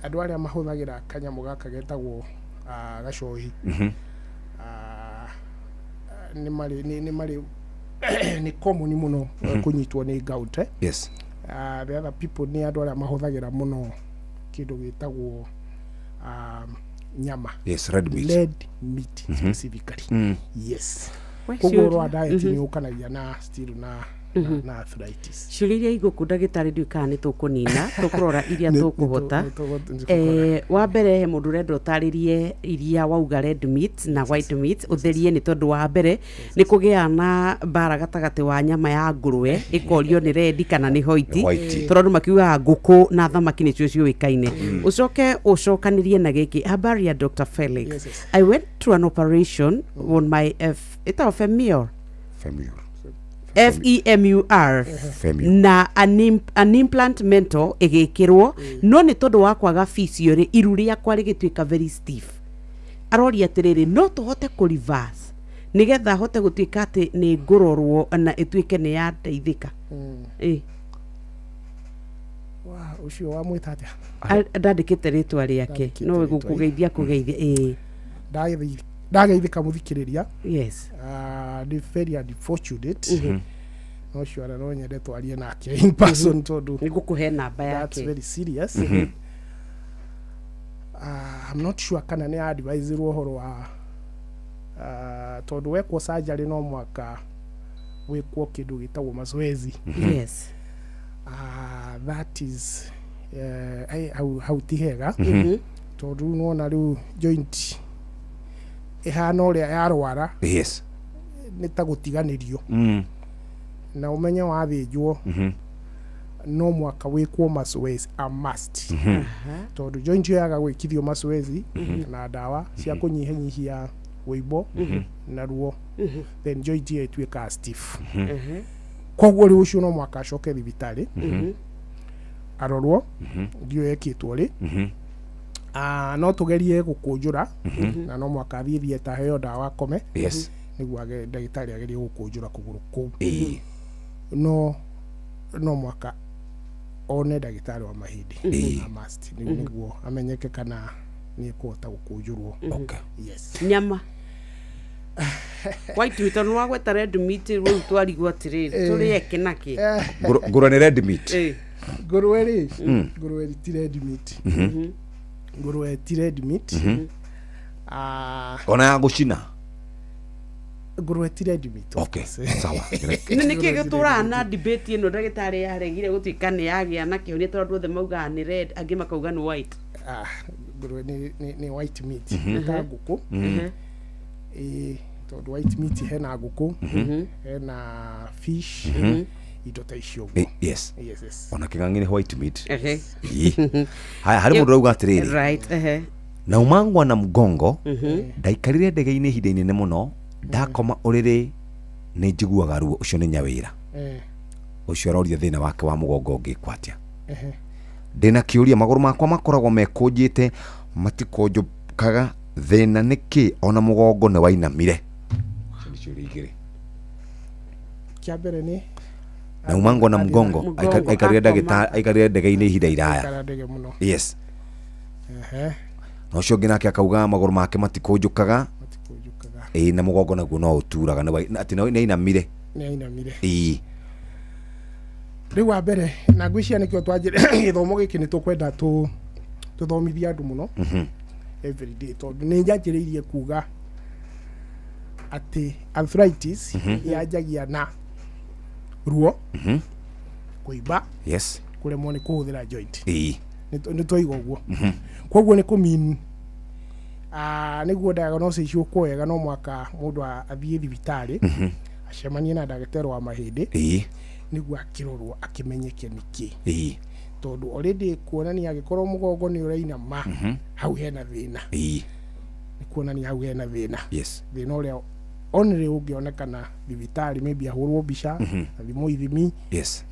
andũ arĩa mahũthagĩra kanyamũ gaka getagwo gacohi, nĩ marĩ nĩ marĩ nĩ common mũno kũnyitwo nĩ gout, eh? The other people nĩ andũ arĩa mahũthagĩra mũno kĩndũ gĩtagwo nyama. Yes, red meat. Red meat specifically. Yes. We, Koguo ũhoro wa diet nĩ ũkanagia na still na arthritis. Ciũria iria igũkũ, ndagĩtarĩ, ndiũĩ kana nĩ tũkũnina, tũkũrora iria tũkũhota. Nĩ tũkũrora. Wa mbere, he mũndũ ũrenda ũtarĩrie iria wauga red meat na white meat, ũtherie, nĩ tondũ wa mbere nĩ kũgĩa na mbara gatagatĩ wa nyama ya ngũrwe, ĩkorio nĩ red kana nĩ white. White. Tondũ andũ makiugaga ngũkũ na thamaki nĩcio ciũĩkaine. Ũcoke ũcokanĩrie na gĩkĩ: habari ya Dr. Felix. Yes. I went through an operation on my F, ĩtagwo femur. Femur. Femur. Femur. Na an implant metal ĩgĩkĩrwo, no nĩ tondũ wa kwaga physio rĩ, iru rĩakwa rĩgĩtuĩka very stiff. Aroria atĩrĩrĩ, no tũhote kũ reverse nĩgetha hote gũtuĩka atĩ nĩ ngũrorwo na ĩtuĩke nĩ yateithĩka? Wa, ũcio wamwĩta atĩa? Ndandĩkĩte rĩtwa rĩake. Ndandĩkĩte No rĩtwa. gũkũgeithia kũgeithia, ĩĩ. Ndageithĩka mũthikĩrĩria. Nĩ very unfortunate, no ũcio ona no nyende twarie nake in person, tondũ Nĩ ngũkũhe namba that's yake. very serious. I'm not sure kana nĩ adviseirwo ũhoro wa tondũ wekwo surgery no mwaka wĩkwo kĩndũ gĩtagwo mazoezi. That is hau ti hega, tondũ rĩu nĩwona rĩu joint ĩhana ũrĩa yarwara, nĩ ta gũtiganĩrio. Na ũmenye wathĩnjwo no mwaka wĩkwo mazoezi, a must, tondũ joint ĩyo yaga gwĩkithio mazoezi na ndawa cia kũnyihanyihia wĩimbo na ruo, then joint ĩyo ĩtuĩkaga stiff. Koguo rĩu ũcio no mwaka acoke thibitarĩ arorwo, ndiũ ekĩtwo rĩ. No tũgerie gũkũnjũra, na no mwaka athiĩ theatre, aheo ndawa, akome, nĩguo ndagĩtarĩ agerie gũkũnjũra kũgũrũ kũu. No mwaka one ndagĩtarĩ wa mahĩndĩ. A must, nĩguo amenyeke kana nĩ ekũhota gũkũnjũrwo. Yes. Nyama white meat, tondũ wagweta red meat, rĩu twarigwo atĩrĩrĩ, tũrĩe kĩ na kĩ? Ngũrwe nĩ red meat? Ngũrwe rĩ, ngũrwe ti red meat. Ngũrwe ti red meat. Ona ya gũcina? Ngũrwe ti red meat, of Okay, course. sawa. Nĩ nĩkĩ gĩtũraga na debate ĩno, ndagĩtarĩ yaregire gũtuĩka nĩ yagĩa na kĩhonia, tondũ andũ othe maugaga nĩ red, angĩ makauga nĩ white? Ah, ngũrwe nĩ white meat. Nĩ ta ngũkũ. Ĩĩ, tondũ white meat hena ngũkũ, hena fish, indo ta icio ũguo. Yes. Ona kĩng'ang'i nĩ white meat. Ehe. Haya, harĩ mũndũ ũrauga atĩrĩrĩ, right ehe naumangwa na mgongo, ndaikarire ndege-inĩ ihinda inene mũno, ndakoma ũrĩrĩ nĩ njiguaga ruo. Ũcio nĩ nyawĩra. Ũcio aroria thĩna wake wa mũgongo ũngĩkwo atĩa. Ndĩna kĩũria, magũrũ makwa makoragwo mekũnjĩte, matikũnjũkaga, thĩna nĩ kĩ? Ona mũgongo nĩ wainamire. Icio nĩ ciũria igĩrĩ. Kĩa mbere nĩ Naumangwa na mgongo. Mgongo, Aikarire akoma. ndagĩtarĩ, aikarire ndege-inĩ ihinda iraya. Aikara ndege mũno. Na ũcio ũngĩ nake akauga magũrũ make matikũnjũkaga. Matikũnjũkaga. Ĩĩ, na mũgongo naguo no ũturaga, atĩ nĩ ainamire. Nĩ ainamire. Rĩu wa mbere, na ngwĩciria nĩkĩo twanjĩre gĩthomo gĩkĩ, nĩ tũkwenda tũthomithie andũ mũno every day, tondũ nĩ njanjĩrĩirie kuga atĩ arthritis yanjagia na ruo. Kũimba. Yes. Kũremwo nĩ kũhũthĩra joint. Nĩ twaiga ũguo. Koguo nĩ kũmean nĩguo diagnosis yũkwo wega no mwaka mũndũ athiĩ thibitarĩ, acemanie na ndagĩtarĩ wa mahĩndĩ, nĩguo akĩrorwo akĩmenyeke nĩkĩ, tondũ already kuonania angĩkorwo mũgongo nĩ ũrainama, hau hena thĩna. Nĩ kuonania hau hena thĩna. Thĩna ũrĩa only ũngĩonekana thibitarĩ, maybe ahũrwo mbica, athimwo ithimi,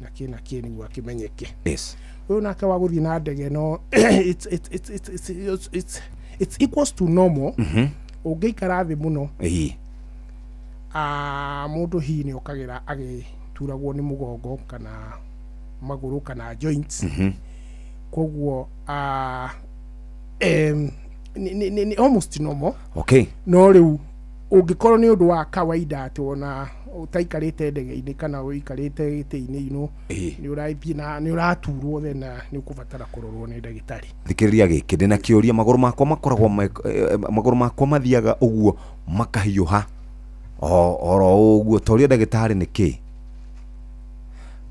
na kĩ na kĩ nĩguo akĩmenyeke. Ũyũ nake wa gũthiĩ na ndege no it's equals to normal. Ũngĩikara thĩ mũno, mũndũ hihi nĩ okagĩra agĩturagwo nĩ mũgongo kana magũrũ kana joints. Koguo nĩ almost normal. No rĩu ũngĩkorwo nĩ ũndũ wa kawaida atĩ ona ũtaikarĩte ndege-inĩ kana ũikarĩte gĩtĩ-inĩ, nĩ ũrathiĩ na nĩ ũraturwo, then nĩ ũkũbatara kũrorwo nĩ ndagĩtarĩ. Thikĩrĩria gĩkĩ, ndĩna kĩũria. Magũrũ makwa makoragwo magũrũ makwa mathiaga ũguo makahiũha o oro ũguo. Toria ndagĩtarĩ nĩ kĩ.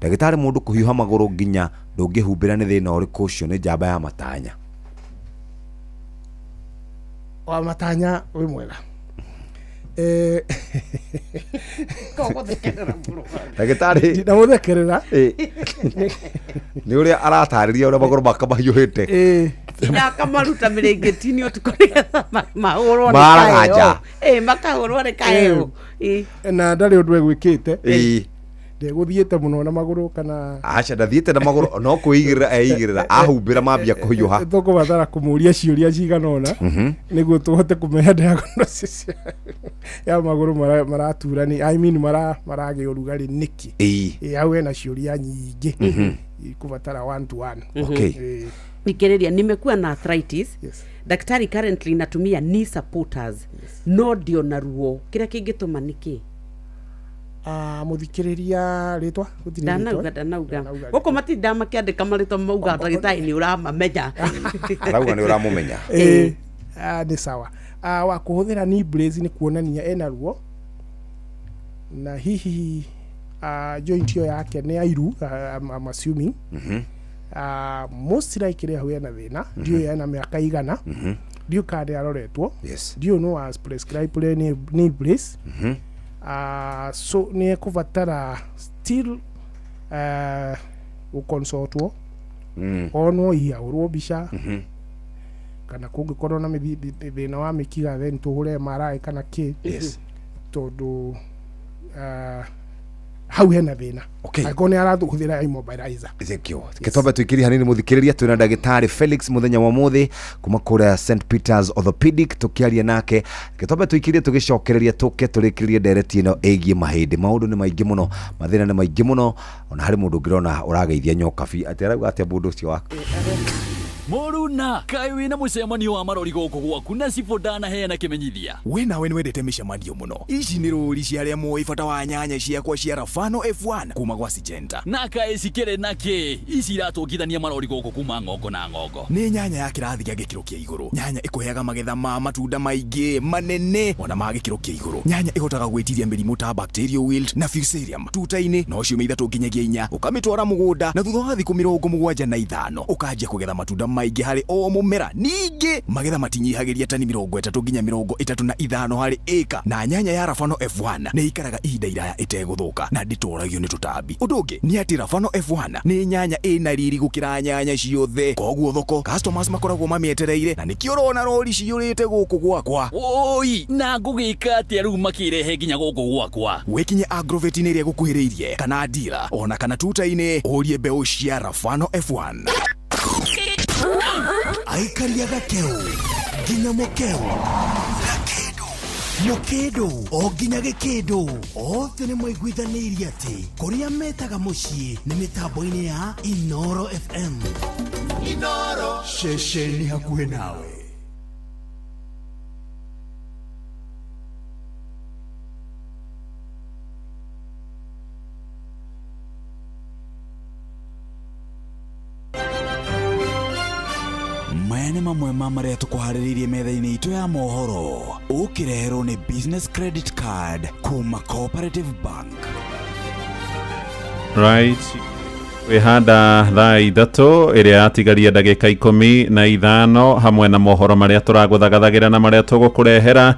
Ndagĩtarĩ, mũndũ kũhiũha magũrũ nginya ndũngĩhumbĩra nĩ thĩna ũrĩkũ ũcio? Nĩ njamba ya matanya. Wa matanya, wĩ mwega. Kũgũthekerera mũno. Ndagĩtarĩ. Ndinamũthekerera. Nĩ ũrĩa aratarĩria ũrĩa magũrũ make mahiũhĩte. Nginya akamaruta mĩrĩngĩti-inĩ ũtukũ nĩgetha mahũrwo nĩ Maraga kaheo. nja. Makahũrwo nĩ kaheo. Na ndarĩ ũndũ egwĩkĩte, ndegũthiĩte mũno na magũrũ kana? Aca, ndathiĩte na magũrũ, no kwĩigĩrĩra eigĩrĩra, ahumbĩra mambia kũhiũha. Tũkũbatara kũmũria ciũria cigana ũna nĩguo tũhote kũmenya diagnosis ya magũrũ maratura nĩ, I mean, maragĩa ũrugarĩ nĩkĩ. Hau hena ciũria nyingĩ ikũbatara one to one. Thikĩrĩria, nimekuwa na arthritis. Daktari, currently natumia knee supporters, no ndiona ruo. Kĩrĩa kĩngĩtũma nĩ kĩ? Ah, mũthikĩrĩria, rĩtwa gũtirĩ rĩtwa, Ndanauga. eh? Ndanauga. Ndanauga. Gũkũ matinda makĩandĩka marĩtwa, mauga ndagĩtarĩ nĩ ũramamenya. Arauga nĩ ũramũmenya. Nĩ sawa. Wa kũhũthĩra knee brace nĩ kuonania ena ruo na hihi joint ĩyo yake nĩ airu, I'm assuming. Most likely hau ena thĩna. Ndiũĩ ena mĩaka igana, ndiũĩ kana nĩ aroretwo, ndiũĩ no was prescribed knee brace. So nĩ ekũbatara still gũconsultwo, onwo hihi ahũrwo mbica, kana kũngĩkorwo na thĩna wa mĩkiha, then tũhũre MRI kana kĩ, tondũ hau hena thĩna angĩkorwo nĩ arahũthĩra immobilizer. Thank you. Gĩtombe tũikĩrie hanini mũthikĩrĩria, twĩna ndagĩtarĩ Felix mũthenya wa ũmũthĩ kuma kũrĩa St Peters Orthopedic tũkĩaria nake. Gĩtombe tũikĩrie, tũgĩcokereria tũke tũrĩkĩrĩrie ndereti ĩno ĩgiĩ mahĩndĩ. Maũndũ nĩ maingĩ mũno, mathĩna nĩ maingĩ mũno, ona harĩ mũndũ ũngĩrona ũrageithia nyokabi atĩ arauga atĩa mũndũ ũcio waku. Mũruna, kaĩ wĩna mũcemanio wa marori gũkũ gwaku na cibũ ndanaheana kĩmenyithia? We nawe nĩwendete mĩcemanio mũno. Ici nĩ rũri cia arĩa moĩ bata wa nyanya ciakwa cia Rafano F1 kuma gwa Syngenta. Na kaĩ cikĩrĩ na kĩ ici iratũngithania marori gũkũ kuma ng'ongo na ng'ongo? Nĩ nyanya ya kĩrathi gĩa gĩkĩro kĩa igũrũ, nyanya ĩkũheaga magetha ma matunda maingĩ manene ona ma gĩkĩro kĩa igũrũ, nyanya ĩhotaga gwĩtiria mĩrimũ ta bacterial wilt na fusarium tuta-inĩ no ciumia 3 nginyagia 4 ũkamĩtwara mũgũnda, na thutha wa thikũ 75 ũkanjia kũgetha matunda maingĩ harĩ o mũmera. Ningĩ magetha matinyihagĩria tani 30 nginya 35 harĩ ĩka, na nyanya ya Rafano F1 nĩ ĩikaraga ihinda iraya ĩtegũthũka na ndĩtoragio nĩ tũtambi. Ũndũ ũngĩ nĩ atĩ Rafano F1 nĩ nyanya ĩna riri gũkĩra nyanya ciothe, koguo thoko customers makoragwo mamĩetereire, na nĩkĩo ũrona rori ciyũrĩte gũkũ gwakwa. Ũi, na ngũgĩka atĩa rĩu makĩrehe nginya gũkũ gwakwa? Wĩkinye agrovet-inĩ ĩrĩa ĩgũkuhĩrĩirie kana dealer ona kana tuta-inĩ ũrie mbeũ cia Rafano F1. Aikaria gakeu nginya mũkeu, gakĩndũ mũkĩndũ o nginya gĩkĩndũ, othe nĩ maiguithanĩirie atĩ kũrĩa metaga mũciĩ nĩ mĩtambo-inĩ ya Inoro FM. Inoro, ceceni hakuhĩ nawe. Maya nĩ mamwe ma marĩa tũkũharĩrĩirie metha-inĩ itũ ya mohoro, ũkĩreherwo nĩ Business Credit Card kuma Cooperative Bank. Right. Kwĩhanda thaa 3 ĩrĩa yatigaria ndagĩka 15 hamwe na mohoro marĩa tũragũthagathagĩra na marĩa tũgũkũrehera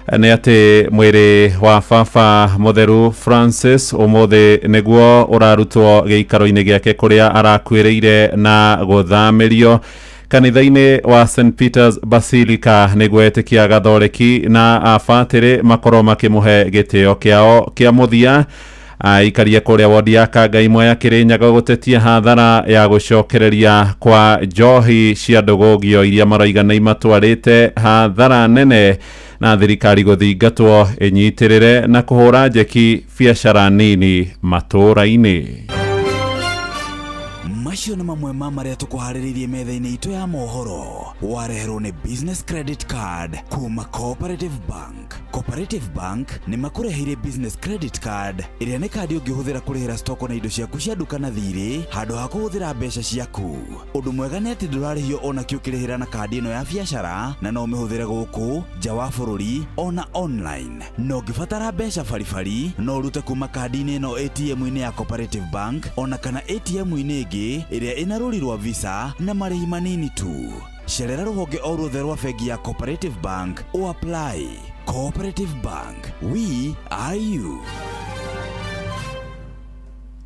nĩ atĩ mwĩrĩ wa baba mũtheru Francis ũmũthĩ nĩguo ũrarutwo gĩikaro-inĩ gĩake kũrĩa arakuĩrĩire na gũthamĩrio kanitha-inĩ wa St Peters Basilica nĩguo etĩkia gathoreki na abatĩrĩ makorwo makĩmũhe gĩtĩo kĩao kĩa mũthia. Aikaria kũrĩa wodi ya Kangai Mwea Kĩrĩnyaga gũtetia hathara ya gũcokereria kwa njohi cia ndũgũgio iria maroiga nĩ imatwarĩte hathara nene na thirikari gũthingatwo ĩnyitĩrĩre na kũhũra njeki biacara nini matũũra-inĩ. Macio nĩ mamwe ma marĩa tũkũharĩrĩirie metha-inĩ itũ ya mohoro. Wareherwo nĩ Business Credit Card kuma Cooperative Bank. Cooperative Bank nĩ makũreheire Business Credit Card ĩrĩa nĩ kandi ũngĩhũthĩra kũrĩhĩra stoko na indo ciaku cia nduka na thirĩ handũ ha kũhũthĩra mbeca ciaku. Ũndũ mwega nĩ atĩ ndũrarĩhio ona kĩ ũkĩrĩhĩra na kandi ĩno ya biacara na no ũmĩhũthĩre gũkũ nja wa bũrũri ona online. Na ũngĩbatara mbeca baribari no ũrute kuma kandi-inĩ ĩno ATM-inĩ ya Cooperative Bank ona kana ATM-inĩ ĩngĩ ĩrĩa ĩna rũri rwa Visa na marĩhi manini tu. Cerera rũhonge o ruothe rwa bengi ya Cooperative Bank o apply. Cooperative Bank, we are you.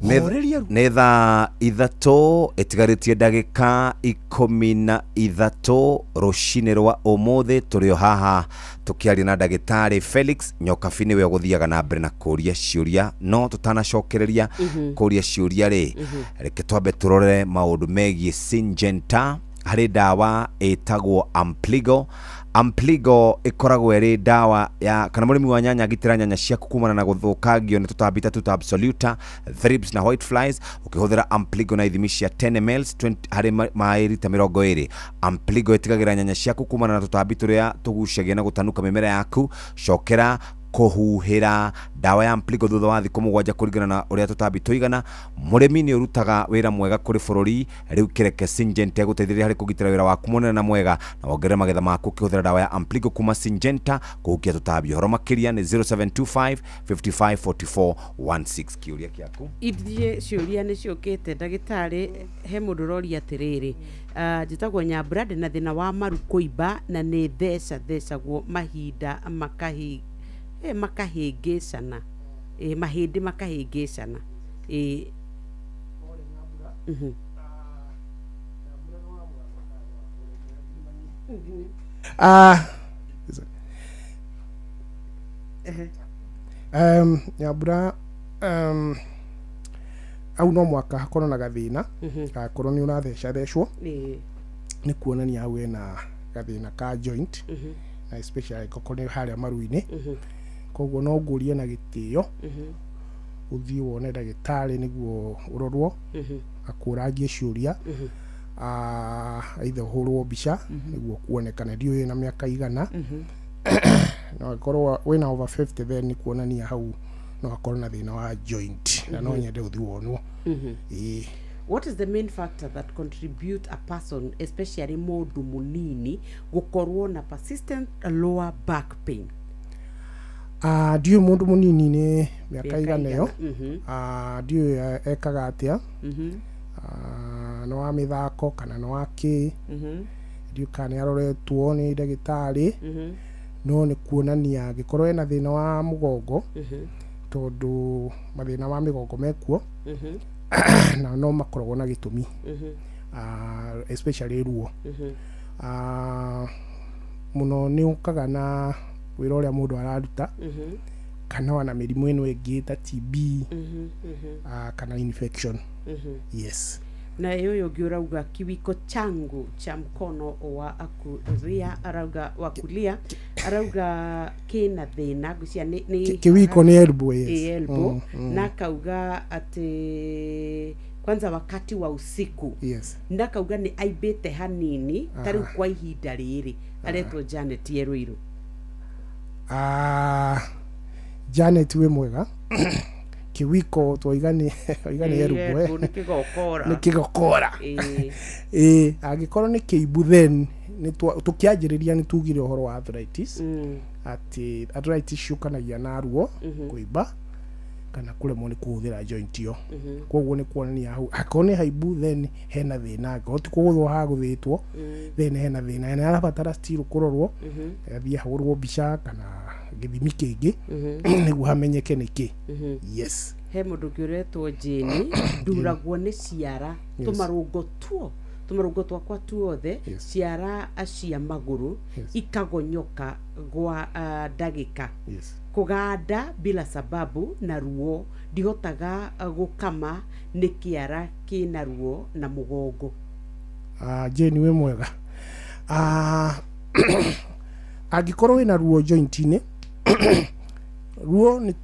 Nĩ thaa 3 ĩtigarĩtie ndagĩka 13 rũcinĩ rwa ũmũthĩ. Tũrĩ o haha tũkĩaria na ndagĩtarĩ Felix Nyokabi, nĩwe ũgũthiaga na mbere na kũria ciũria. No tũtanacokereria kũria ciũria rĩ, reke twambe tũrore maũndũ megiĩ Syngenta. Harĩ ndawa ĩtagwo Ampligo. Ampligo ĩkoragwo ĩrĩ ndawa ya kana mũrĩmi wa nyanya gitĩra nyanya ciaku kumana na gũthũkangio nĩ tũtambi ta tuta absoluta, thrips na white flies ũkĩhũthĩra Ampligo na ithimi cia 10 ml 20 harĩ maĩ rita 20. Ampligo ĩtigagĩra nyanya ciaku kumana na tũtambi tũrĩa tũgucagia na gũtanuka mĩmera yaku. Cokera kũhuhĩra ndawa ya Ampligo thutha wa thikũ 7 kũringana na ũrĩa tũtambi tũigana. Mũrĩmi nĩ ũrutaga wĩra mwega kũrĩ bũrũri. Rĩu kĩreke Syngenta ĩgũteithĩrĩrie harĩ kũgitĩra wĩra waku mũnene na mwega na wongerere magetha maku ũkĩhũthĩra ndawa ya Ampligo kuma Syngenta kũhukia tũtambi. Ũhoro makĩria nĩ 0725 55 44 16. Kĩũria kĩaku. Ithiĩ ciũria nĩ ciũkĩte ndagĩtarĩ. He mũndũ ũroria atĩrĩrĩ, njĩtagwo Nyambura, ndĩ na thĩna wa maru kũimba na nĩ theca thecagwo mahinda makahĩngĩcana, mahĩndĩ makahĩngĩcana. Nyambura, au no mwaka hakorwo na gathĩna, gakorwo nĩ ũrathecathecwo, nĩ kuonania hau hena gathĩna ka joint, na especially angĩkorwo nĩ harĩa maru-inĩ. Koguo no ngũrie na gĩtĩo ũthiĩ wone ndagĩtarĩ nĩguo ũrorwo, akũrangie ciũria, either ũhũrwo mbica nĩguo kuonekane. Ndiũĩ wĩna mĩaka igana, no angĩkorwo wĩna over 50 then nĩ kuonania hau no hakorwo na thĩna wa joint na no nyende ũthiĩ wonwo. Ĩĩ. What is the main factor that contribute a person, especially mũndũ mũnini, gũkorwo na persistent lower back pain? Ndiũĩ mũndũ mũnini nĩ mĩaka Mĩaka igana ĩyo. Igana. Ndiũĩ ekaga atĩa, nĩ wa mĩthako kana nĩ wa kĩ. Ndiũĩ kana nĩ aroretwo nĩ ndagĩtarĩ, no nĩ kuonania angĩkorwo ena thĩna wa mũgongo, tondũ mathĩna ma mĩgongo mekuo na no makoragwo na gĩtũmi, especially ruo. Mũno nĩ ũkaga na wĩra ũrĩa mũndũ araruta kana ona mĩrimũ ĩno ĩngĩ ta TB, kana infection. Yes. Na ũyũ ũngĩ ũrauga kiwiko changu cha mkono wa kulia, arauga wa kulia, arauga kĩna thĩna, ngwĩciria nĩ Kiwiko nĩ elbow, yes. Ĩ, elbow. Na akauga atĩ kwanza wakati wa usiku. Na akauga nĩ aimbĩte hanini ta rĩu kwa ihinda rĩrĩ. Aretwo Janet Yerũirũ. Janet, wĩ mwega. Kiwiko twaiga nĩ oiga nĩ elbow, eh. Elbow nĩ kĩgokora. Nĩ kĩgokora. Ĩĩ, angĩkorwo nĩ kĩimbu then tũkĩanjĩrĩria nĩ tugire ũhoro wa arthritis, atĩ arthritis ciũkanagia na ruo, kũimba. Kana kũremwo nĩ kũhũthĩra joint ĩyo. Koguo nĩ kuonania hau akorwo nĩ haimbu, then hena thĩna. Angĩkorwo ti kũgũthwo hagũthĩtwo, then hena thĩna na arabatara still kũrorwo, athiĩ ahũrwo mbica kana gĩthimi kĩngĩ nĩguo hamenyeke nĩkĩ. Yes. He mũndũ ũngĩ ũretwo Jane: nduragwo nĩ ciara, tũmarũngo tuo, tũmarũngo twakwa tuothe, ciara cia magũrũ ikagonyoka gwa ndagĩka, kũganda bila sababu na ruo, ndihotaga gũkama nĩ kĩara kĩna ruo na mũgongo. Jane, wĩ mwega. Angĩkorwo wĩna ruo joint-inĩ, ruo nĩ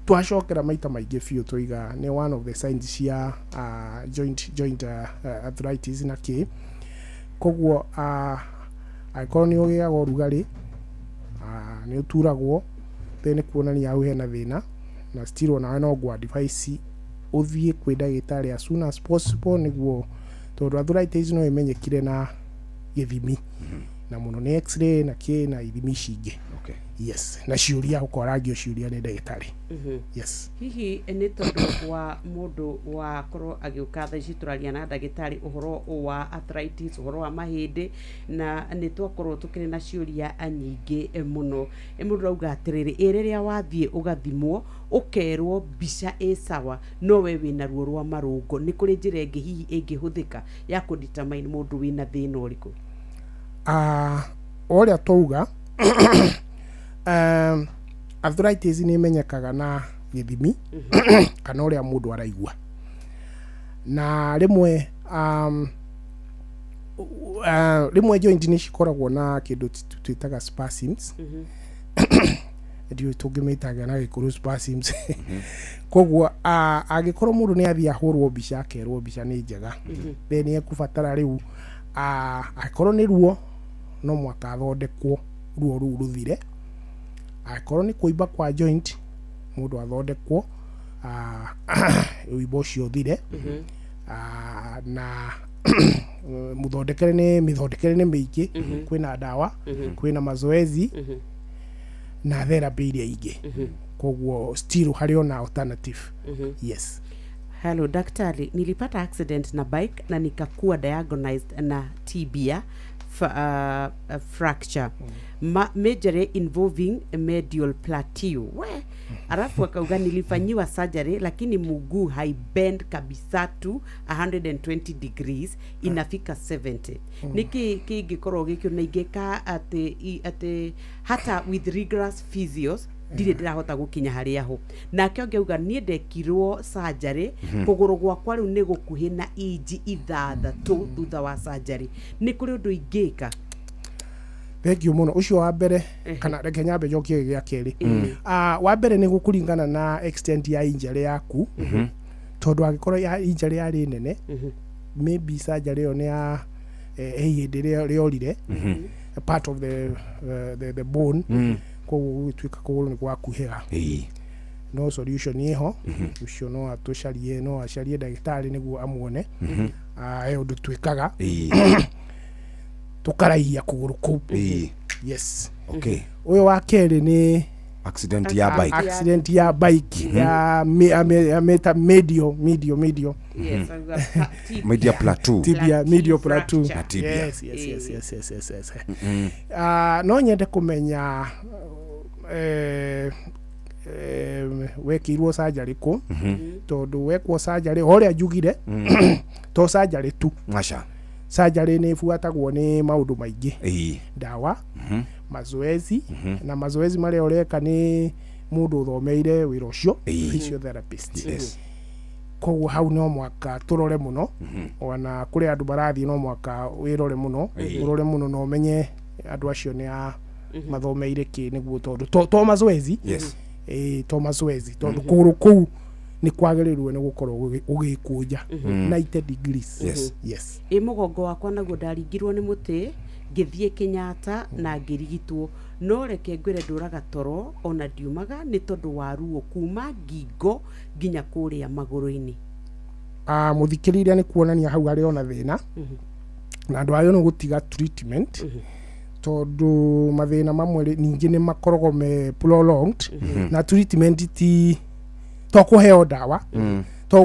twacokera maita maingĩ biũ tũiga nĩ one of the signs cia joint arthritis na kĩ. Koguo angĩkorwo nĩ ũgĩaga ũrugarĩ, nĩ ũturagwo, then nĩ kuonania hau hena thĩna, na still onawe no ngũ advise ũthiĩ kwĩ ndagĩtarĩ as soon as possible, nĩguo tondũ arthritis no ĩmenyekire na gĩthimi, na mũno nĩ X-ray na kĩ na ithimi ici ingĩ. Yes, na ciũria, ũkoragio ciũria nĩ ndagĩtarĩ. Yes. Hihi nĩ tondũ wa mũndũ wakorwo agĩũka thaa ici tũraria na ndagĩtarĩ ũhoro wa arthritis, ũhoro wa mahĩndĩ, na nĩ twakorwo tũkĩrĩ na ciũria nyingĩ mũno. Mũndũ auga atĩrĩrĩ, ĩ rĩrĩa wathiĩ ũgathimwo ũkerwo mbica ĩ sawa, no we wĩna ruo rwa marũngo, nĩ kũrĩ njĩra ĩngĩ hihi ĩngĩhũthĩka ya kũ determine mũndũ wĩna thĩna ũrĩkũ? O ũrĩa twauga, arthritis nĩ ĩmenyekaga na gĩthimi kana ũrĩa mũndũ araigua, na rĩmwe joint nĩ cikoragwo na kĩndũ twĩtaga spasms. Ndiũĩ tũngĩmĩtaga na Gĩkũyũ spasms. Koguo angĩkorwo mũndũ nĩ athiĩ ahũrwo mbica, akerwo mbica nĩ njega, then ekũbatara rĩu, angĩkorwo nĩ ruo, no mũhaka athondekwo ruo rũu rũthire. Angĩkorwo nĩ kũimba kwa joint, mũndũ athondekwo ũimbo ũcio ũthire. Na mũthondekere nĩ mĩthondekere nĩ mĩingĩ. Kwĩna ndawa, kwĩna mazoezi na therapy iria ingĩ. Koguo still harĩ ona alternative. Yes. Hello daktari, nilipata accident na bike na nikakuwa diagnosed na tibia fracture majorly involving medial plateau. We alafu akauga nilifanyiwa surgery lakini mguu haibend kabisa tu 120 degrees, inafika 70. Niki kĩngĩkorwo gĩkĩo na ingĩka atĩ atĩ hata with rigorous physios ndirĩ ndĩrahota gũkinya harĩa ho? Nake ũngĩ auga niĩ ndekirwo surgery, kũgũrũ gwakwa rĩu nĩ gũkuhĩ na inji 6 thutha wa surgery. Nĩ kũrĩ ũndũ ingĩka? Thank you mũno. Ũcio wa mbere, kana reke nyambe njokie gĩa kerĩ. Wa mbere nĩ gũkũringana na extent ya injury yaku, tondũ angĩkorwo ya injury yarĩ nene, maybe surgery ĩyo nĩ ya he hĩndĩ rĩorire part of the bone, koguo gũgĩtuĩka kũgũrũ nĩ gwakuhĩha. No solution ĩho. Ũcio no atũcarie, no acarie ndagĩtarĩ nĩguo amuone. He ũndũ twĩkaga, tũkaraihia kũgũrũ kũu. Yes. Ũyũ wa kerĩ nĩ accident ya bike. Accident ya bike ya meta medio. Yes, auga tibia. Media plateau. Tibia, medial plateau. Na tibia. Yes. No nyende kũmenya wekĩirwo surgery kũ, tondũ wekwo surgery, o ũrĩa njugire, to surgery tu. Aca. Surgery nĩ ĩbuatagwo nĩ maũndũ maingĩ, ndawa, mazoezi, na mazoezi marĩa ũreka nĩ mũndũ ũthomeire wĩra ũcio, physiotherapist. Koguo hau no mwaka tũrore mũno. Ona kũrĩ andũ marathiĩ, no mwaka wĩrore mũno, ũrore mũno na ũmenye andũ acio nĩ a mathomeire kĩ, nĩguo tondũ to mazoezi, to mazoezi, tondũ kũgũrũ kũu nĩ kwagĩrĩirwo nĩ gũkorwo ũgĩkũnja 90 degrees. Yes. Ĩ mũgongo wakwa naguo, ndaringirwo nĩ mũtĩ ngĩthiĩ Kenyatta na ngĩrigitwo, no reke ngwĩre ndũraga toro ona ndiumaga nĩ tondũ wa ruo kuma ngingo nginya kũrĩa magũrũ-inĩ. Mũthikĩrĩria, nĩ kuonania hau harĩ ona thĩna, na andũ ayo nĩ gũtiga treatment, tondũ mathĩna mamwe ningĩ nĩ makoragwo me prolonged, na treatment ti To kũheo ndawa, to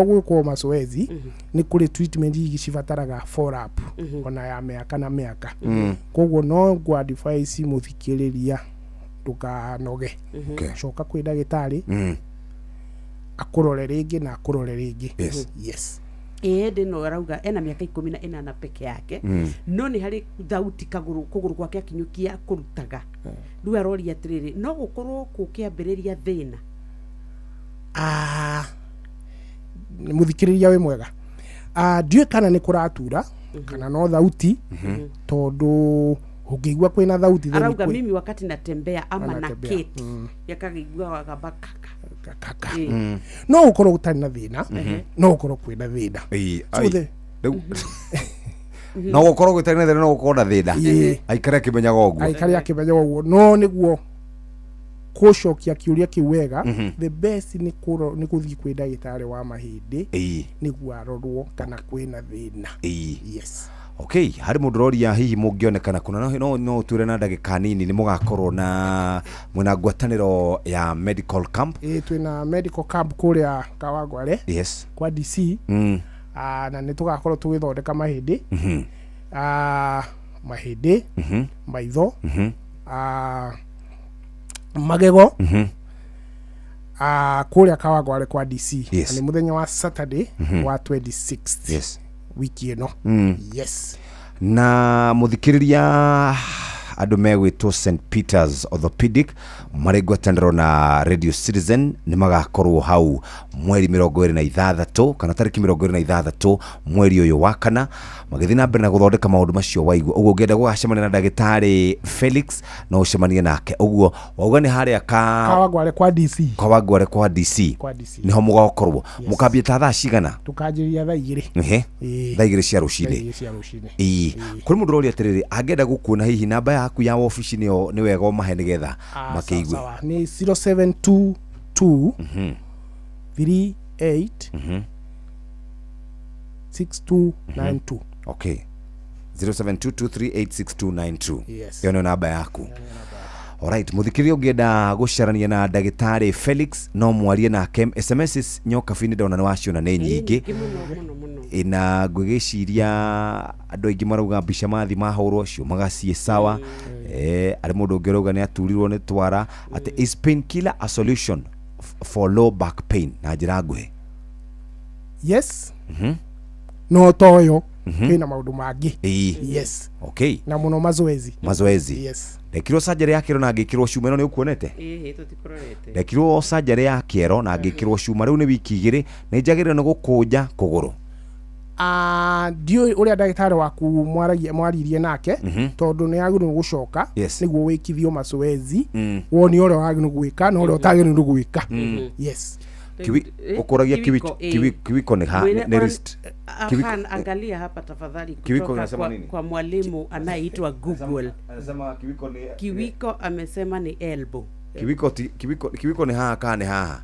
gwĩkwo mazoezi, nĩ kũrĩ treatment ingĩ cibataraga follow up ona ya mĩaka na mĩaka. Koguo no ngũ advise mũthikĩrĩria ndũkanoge. Coka kwĩ ndagĩtarĩ akũrore rĩngĩ na akũrore rĩngĩ. Yes. Ĩndĩ no arauga ena mĩaka 18 peke yake, no nĩ harĩ thauti kagũrũ kũgũrũ gwake akinyũkia kũrutaga. Rĩu aroria atĩrĩrĩ, no gũkorwo gũkĩambĩrĩria thĩna? Ah, mũthikĩrĩria wĩ mwega. Ndiũĩ kana nĩ kũratura kana no thauti, tondũ ũngĩigua kwĩna thauti then Arauga mimi wakati natembea ama Anatembea. naketi yakaigua wagamba kaka kaka. No gũkorwo gũtarĩ na thĩna, no gũkorwo kwĩna thĩna. Ĩĩ, So ai. Rĩu no gũkorwo gũtarĩ na thĩna, no gũkorwo na thĩna. Aikare akĩmenyaga ũguo. Aikare akĩmenyaga ũguo. No nĩguo gũcokia kĩũria kĩu wega, the best nĩ nĩ gũthiĩ kwĩ ndagĩtarĩ wa mahĩndĩ nĩguo arorwo kana kwĩna thĩna. Yes. Okay, harĩ mũndũ ũroria hihi mũngĩonekana kuna. No ũtwĩre na ndagĩka nini nĩ mũgakorwo na mwĩna ngwatanĩro ya medical camp. Ĩĩ, twĩna medical camp kũrĩa Kawangware kwa DC. Na nĩ tũgakorwo tũgĩthondeka mahĩndĩ, mahĩndĩ, maitho, magego, kũrĩa Kawangware kwa DC. Na nĩ mũthenya wa Saturday wa 26th wiki ĩno. Yes. Na mũthikĩrĩria, andũ megwĩtwo St Peters Orthopedic marĩ ngwatanĩro na Radio Citizen nĩ magakorwo hau mweri 26 kana tarĩki 26 mweri ũyũ wa kana, magĩthiĩ na mbere na gũthondeka maũndũ macio waigua ũguo. Ũngĩenda gũgacemania na ndagĩtarĩ Felix, no ũcemanie nake. Ũguo wauga nĩ harĩa ka Kawangware kwa DC. Kawangware kwa DC. Kwa DC. Nĩho mũgakorwo. Mũkambia ta thaa cigana? Tũkanjĩrĩria thaa 2. Thaa 2 cia Thaa rũcinĩ. 2 cia rũcinĩ. Ĩĩ, kũrĩ mũndũ ũroria atĩrĩrĩ, angĩenda gũkuona hihi namba yaku ya wobici nĩyo nĩ wega ũmahe nĩgetha Ah, makĩigue. sawa. Nĩ 0722 38 6292. Okay, 0722386292. Yes. Ĩyo nĩyo namba yaku. Alright, mũthikĩrĩria, ũngĩenda gũcarania na ndagĩtarĩ Felix no mwarie nake. SMS nyokabi nĩ ndona nĩ waciona nĩ nyingĩ. Mũno mũno mũno. Na ngwĩgĩciria andũ aingĩ marauga mbica mathi mahũrwo ciumaga ciĩ sawa. Arĩ mũndũ ũngĩ ũrauga nĩ aturirwo nĩ twara atĩ is painkiller a solution for low back pain, na njĩra nguhĩ? Yes, no toyo, kwĩna maũndũ mangĩ. Yes. Na mũno mazoezi. Mazoezi. Yes. Ndekirwo surgery ya kĩero na ngĩkĩrwo cuma. Ĩno nĩ ũkuonete? Ĩhĩ, tũtikũrorete. Ndekirwo surgery ya kĩero na ngĩkĩrwo cuma, rĩu nĩ wiki 2. Nĩ njagĩrĩirwo nĩ gũkũnja kũgũrũ? Ah, ndiũĩ ũrĩa ndagĩtarĩ waku mwaririe nake, tondũ nĩ agĩrĩirwo gũcoka nĩguo wĩkithio mazoezi, wone ũrĩa wagĩrĩirwo gwĩka na ũrĩa ũtagĩrĩirwo gwĩka. Yes. Ũkũragia Kiwiko, kiwiko nĩ ha Mwile nĩ wrist. Hapana, angalia hapa tafadhali, Kiwiko kutoka inasema nini? kwa mwalimu anayeitwa Google. Anasema kiwiko ni Kiwiko amesema ni elbow. Kiwiko ti kiwiko nĩ haha kana nĩ haha?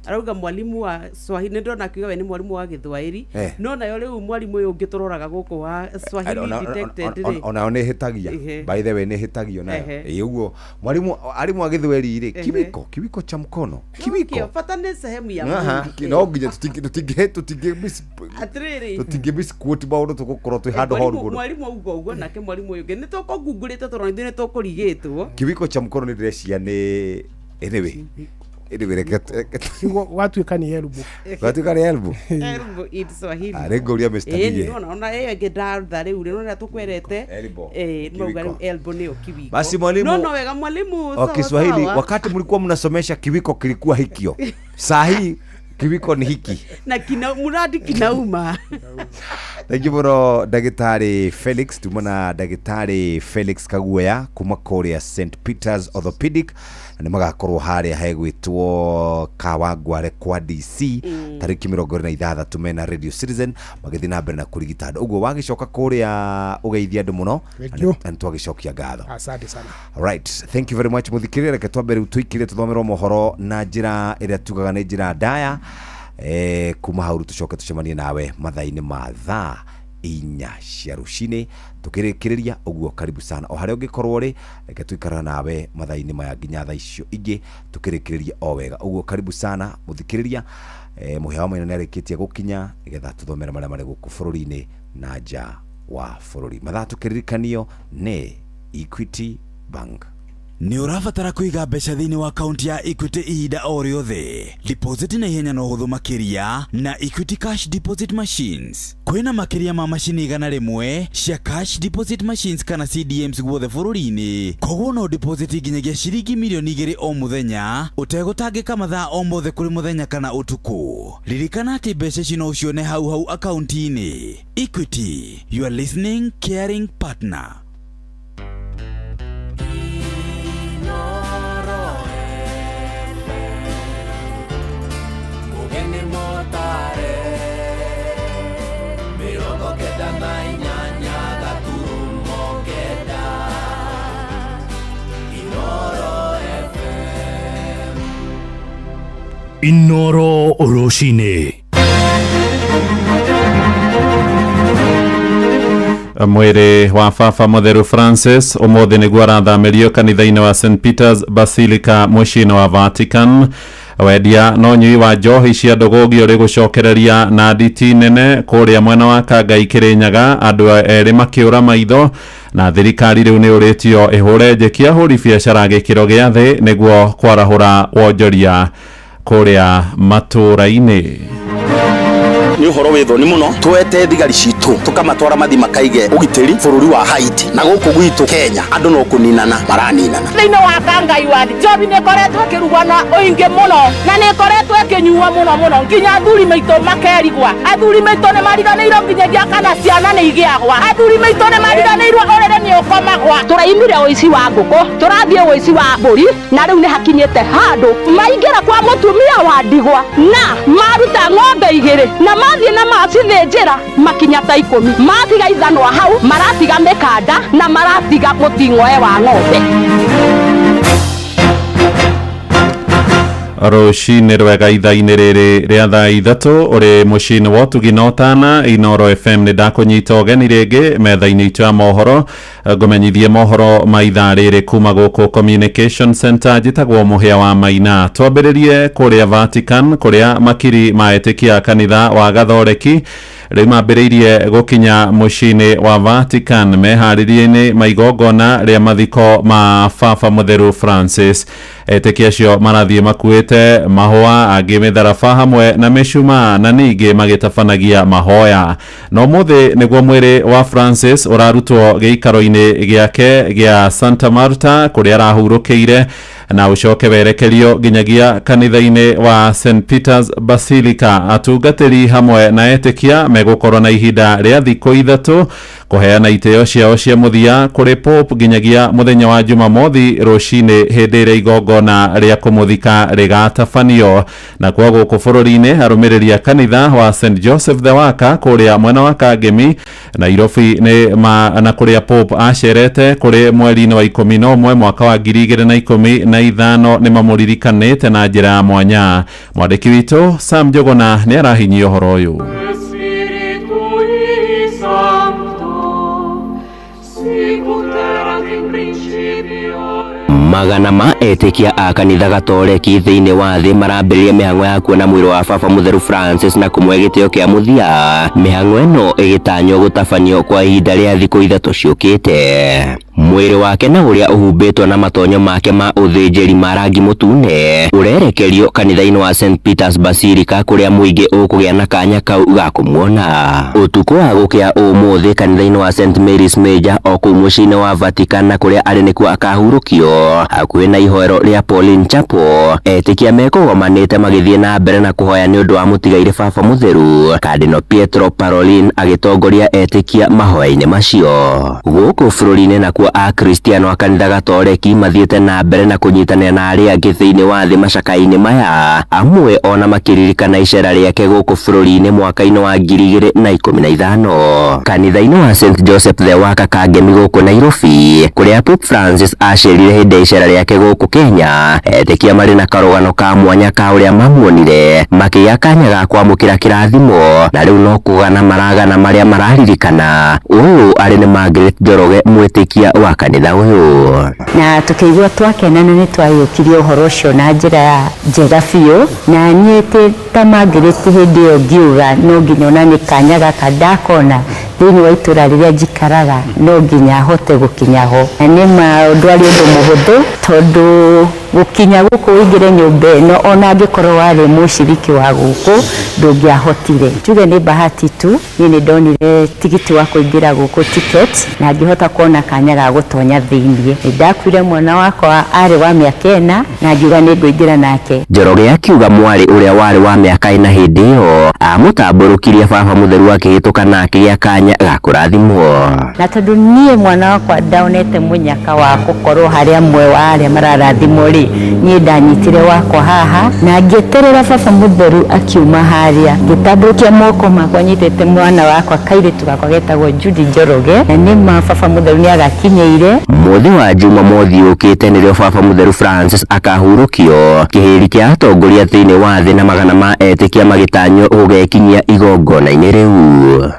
Arauga mwalimu wa Swahili, nĩ ndona akiuga we nĩ mwalimu wa Gĩthwaĩri. No nayo rĩu mwalimu ũyũ ũngĩ tũroraga gũkũ wa Swahili Detected rĩ. Onayo nĩ hĩtagia. By the way, nĩ hĩtagio nayo. Ĩ, ũguo mwalimu arimũ a Gĩthweri rĩ, kiwiko cha mkono. Kiwiko bata nĩ sehemu ya mwili. No nginya tũtingĩ Atĩrĩrĩ, tũtingĩ misquote maũndũ, tũgũkorwo twĩ handũ horu mũno. Mwalimu auga ũguo, nake mwalimu ũyũ ũngĩ nĩ tũkũngungurĩte tondũ ithuĩ nĩ tũkũrigĩtwo. Kiwiko cha mkono nĩ ndĩrecia nĩ anyway, reke Kiugo gwatuĩka nĩ elbow. Gwatuĩka nĩ elbow. Elbow in Swahili. Ah, rĩ ngũria Mr. Ĩĩ, Dige. nĩwona ona ĩyo ĩngĩ ndatha rĩu rĩ nĩwona tũkwerete. Elbow. Nĩmauga Kiwiko. rĩu elbow nĩyo kiwiko. Basi mwalimu- no wega mwalimu, O sawa, Kiswahili, sawa. wakati mlikuwa mnasomesha kiwiko kilikuwa hikio, saa hii kiwiko ni hiki. Na kina muradi kinauma. Thank you mũno ndagĩtarĩ Felix. Tuma na ndagĩtarĩ Felix Kaguoya kuma kũrĩa St Peters Orthopedic, na nĩ magakorwo harĩa hegwĩtwo Kawangware kwa DC tarĩki 26 mena Radio Citizen magĩthiĩ na mbere na kũrigita andũ. Ũguo wagĩcoka kũrĩa ũgeithia andũ mũno. Thank you. Na nĩ twagĩcokia ngatho. Asante sana. Alright, thank you very much mũthikĩrĩria. Reke twambe rĩu tũikire tũthomerwo mohoro na njĩra ĩrĩa tugaga nĩ njĩra ndaya. Kuma hau rĩu tũcoke tũcemanie nawe mathaa-inĩ ma thaa 4 cia rũcinĩ. Tũkĩrĩkĩrĩria ũguo, karibu sana o harĩa ũngĩkorwo rĩ, reke tũikara nawe mathaa-inĩ maya nginya thaa icio ingĩ, tũkĩrĩkĩrĩria o wega ũguo. Karibu sana mũthikĩrĩria. Mũhĩa wa Maina nĩarĩkĩtie gũkinya nĩgetha tũthomere marĩa marĩ gũkũ bũrũri-inĩ na nja wa bũrũri. Mathaa tũkĩririkanio nĩ Equity Bank. Nĩ ũrabatara kũiga mbeca thĩinĩ wa akaunti ya Equity ihinda o rĩothe? Deposit na ihenya na ũhũthũ makĩria na Equity Cash Deposit Machines. Kwĩna makĩria ma macini 100 cia Cash Deposit Machines kana CDMs guothe bũrũri-inĩ. Koguo no deposit nginyagia ciringi mirioni 2 o mũthenya ũtegũtangĩka, mathaa o mothe kũrĩ mũthenya kana ũtukũ. Ririkana atĩ mbeca ici no ũcione hau hau akaunti-inĩ. Equity, your listening, caring partner. Mugeni motare 98.9 Inoro FM. Inoro rũcinĩ. Mwĩrĩ wa Baba Mũtheru Francis ũmũthĩ nĩguo arathamĩrio kanitha-inĩ wa St Peters Basilica mũciĩ-inĩ wa Vatican. Wendia na ũnyui wa njohi cia ndũgũngio ũrĩ gũcokereria na nditi nene kũrĩa mwena wa Kangai Kĩrĩnyaga, andũ erĩ makĩũra maitho, na thirikari rĩu nĩ ũrĩtio ĩhũre njeki ahũri biacara gĩkĩro gĩa thĩ nĩguo kwarahũra wonjoria kũrĩa matũũra-inĩ. Nĩ ũhoro wĩ thoni mũno twete thigari citũ tũkamatwara mathi makaige ũgitĩri bũrũri wa Haiti, na gũkũ gwitũ Kenya andũ no kũninana maraninana. Thĩinĩ wa Kangai ward, njohi nĩ ĩkoretwo ĩkĩrugwo na ũingĩ mũno na nĩ ĩkoretwo ĩkĩnyuo mũno mũno nginya athuri maitũ makerigwa. Athuri maitũ nĩ mariganĩirwo nginyagia kana ciana nĩ igĩagwa. Athuri maitũ nĩ mariganĩirwo ũrĩrĩ nĩ ũkomagwa. Tũraimire ũici wa ngũkũ, tũrathiĩ ũici wa mbũri, na rĩu nĩ hakinyĩte handũ maingĩra kwa mũtumia wa ndigwa na maruta ng'ombe 2 na mathiĩ na macithĩnjĩra makinya ta 10, matiga ithanwa hau, maratiga mĩkanda na maratiga mũting'oe wa ng'ombe. Rũcinĩ rwega ithaa-inĩ rĩrĩ rĩa thaa 3, ũrĩ mũciĩ-inĩ wa ũtugi na ũtana Inoro FM. Nĩ ndakũnyita ũgeni rĩngĩ metha-inĩ itũ ya mohoro, ngũmenyithie mohoro ma ithaa rĩrĩ kuma gũkũ Communication Center. Njĩtagwo Mũhĩa wa Maina. Twambĩrĩrie kũrĩa Vatican, kũrĩa makiri ma etĩkia a kanitha wa Gathoreki rĩu mambĩrĩirie gũkinya mũciĩ-inĩ wa Vatican meharĩria-inĩ ma igongona rĩa mathiko ma Baba Mũtheru Francis. Etĩkia acio marathiĩ makuĩte mahũa, angĩ mĩtharaba hamwe na mĩcumaa, na ningĩ magĩtabanagia mahoya. Na ũmũthĩ nĩguo mwĩrĩ wa Francis ũrarutwo gĩikaro-inĩ gĩake gĩa Santa Marta kũrĩa arahurũkĩire, na ũcoke werekerio nginyagia kanitha-inĩ wa St Peters Basilica. Atungatĩri hamwe na etĩkia megũkorwo na ihinda rĩa thikũ 3 kũheana itĩo ciao cia mũthia kũrĩ Pope nginyagia mũthenya wa Jumamothi rũcinĩ, hĩndĩ ĩrĩa igongona rĩa kũmũthika rĩgatabanio. Na kwa gũkũ bũrũri-inĩ, arũmĩrĩri a kanitha wa St Joseph the Worker kũrĩa mwena wa Kangemi, Nairobi, nĩ ma na kũrĩa Pope acerete kũrĩ mweri-inĩ wa 11 mwaka wa 2015, nĩ mamũririkanĩte na njĩra ya mwanya. Mwandĩki witũ Sam Njũgũna nĩ arahinyia ũhoro ũyũ. Spiritui Sancto, sicut erat in principio. Magana ma etĩkia a kanitha Gatoreki thĩinĩ wa thĩ marambĩrĩria mĩhang'o ya kuona mwĩrĩ wa Baba Mũtheru Francis na kũmũhe gĩtĩo kĩa mũthia, mĩhang'o ĩno ĩgĩtanywo gũtabanio kwa ihinda rĩa thikũ 3 ciũkĩte. Mwĩrĩ wake na ũrĩa ũhumbĩtwo na matonyo make ma ũthĩnjĩri ma rangi mũtune ũrerekerio kanitha-inĩ wa St Peters Basilica, kũrĩa mũingĩ ũkũgĩa na kanya kau ga kũmuona. Ũtukũ wa gũkĩa ũmũthĩ, kanitha-inĩ wa St Mary's Major o kũu mũciĩ-inĩ wa Vatican, na kũrĩa arĩ nĩkuo akahurũkio hakuhĩ na ihoero rĩa Pauline Chapel, etĩkia mekũgomanĩte magĩthiĩ na mbere na kũhoya nĩ ũndũ wa mũtigairĩ Baba Mũtheru. Cardinal Pietro Parolin agĩtongoria etĩkia mahoya-inĩ macio. Gũkũ bũrũri-inĩ nakuo, Akristiano a kanitha Gatoreki mathiĩte na mbere na kũnyitanĩra na arĩa angĩ thĩinĩ wa thĩ macakainĩ maya, amwe ona makĩririkana icera rĩake gũkũ bũrũri-inĩ mwaka-inĩ wa 2015. Kanitha-inĩ wa St Joseph the Worker Kangemi gũkũ Nairobi, kũrĩa Pope Francis acerire hĩndĩ ya icera rĩake gũkũ Kenya. Etĩkia marĩ na karũgano ka mwanya ka ũrĩa mamuonire makĩgĩa kanya ga kwamũkĩra kĩrathimo, na rĩu no kũgana maragana marĩa mararirikana. Ũyũ arĩ nĩ Margaret Njoroge, mwĩtĩkia wa kanitha ũyũ. Na tukĩigua twakena na nĩ twayũkirie ũhoro ũcio na njĩra njega biũ, na niĩ ta Margaret hĩndĩ ĩyo ngiuga no nginya ona nĩ kanya gaka ndakona thĩinĩ wa itũra rĩrĩa njikaraga no nginya hote gũkinya ho. Na nĩ ma ndwarĩ ũndũ mũhũthũ, tondũ gũkinya gũkũ ũingĩre nyũmba ĩno ona angĩkorwo warĩ mũciriki wa gũkũ ndũngĩahotire. Njuge nĩ bahati tu, niĩ nĩ ndonire tigiti wa kũingĩra gũkũ, ticket, na ngĩhota kuona kanya ga gũtonya thĩiniĩ. Nĩ ndakuire mwana wakwa arĩ wa mĩaka 4 na ngiuga nĩ ngũingĩra nake. Njoroge akiuga mwarĩ ũrĩa warĩ wa mĩaka 4 hĩndĩ ĩyo amũtambũrũkirie baba mũtheru akĩhĩtũka na akĩgĩa kanya ga kũrathimwo. Na tondũ niĩ mwana wakwa ndaonete mũnyaka wa gũkorwo harĩa amwe wa arĩa mararathimwo rĩ, niĩ ndanyitire wakwa haha na ngĩeterera baba mũtheru akiuma harĩa, ngĩtambũrũkia moko makwa nyitĩte mwana wakwa kairĩtu gakwa getagwo Judy Njoroge, na nĩ ma baba mũtheru nĩ agakinyĩire. Mũthĩ wa Jumamothi ũkĩte nĩrĩo baba mũtheru Francis akahurũkio kĩhĩri kĩa atongoria thĩinĩ wa thĩ na magana ma etĩkia magĩtanywo gũgekinyia igongona-inĩ rĩu.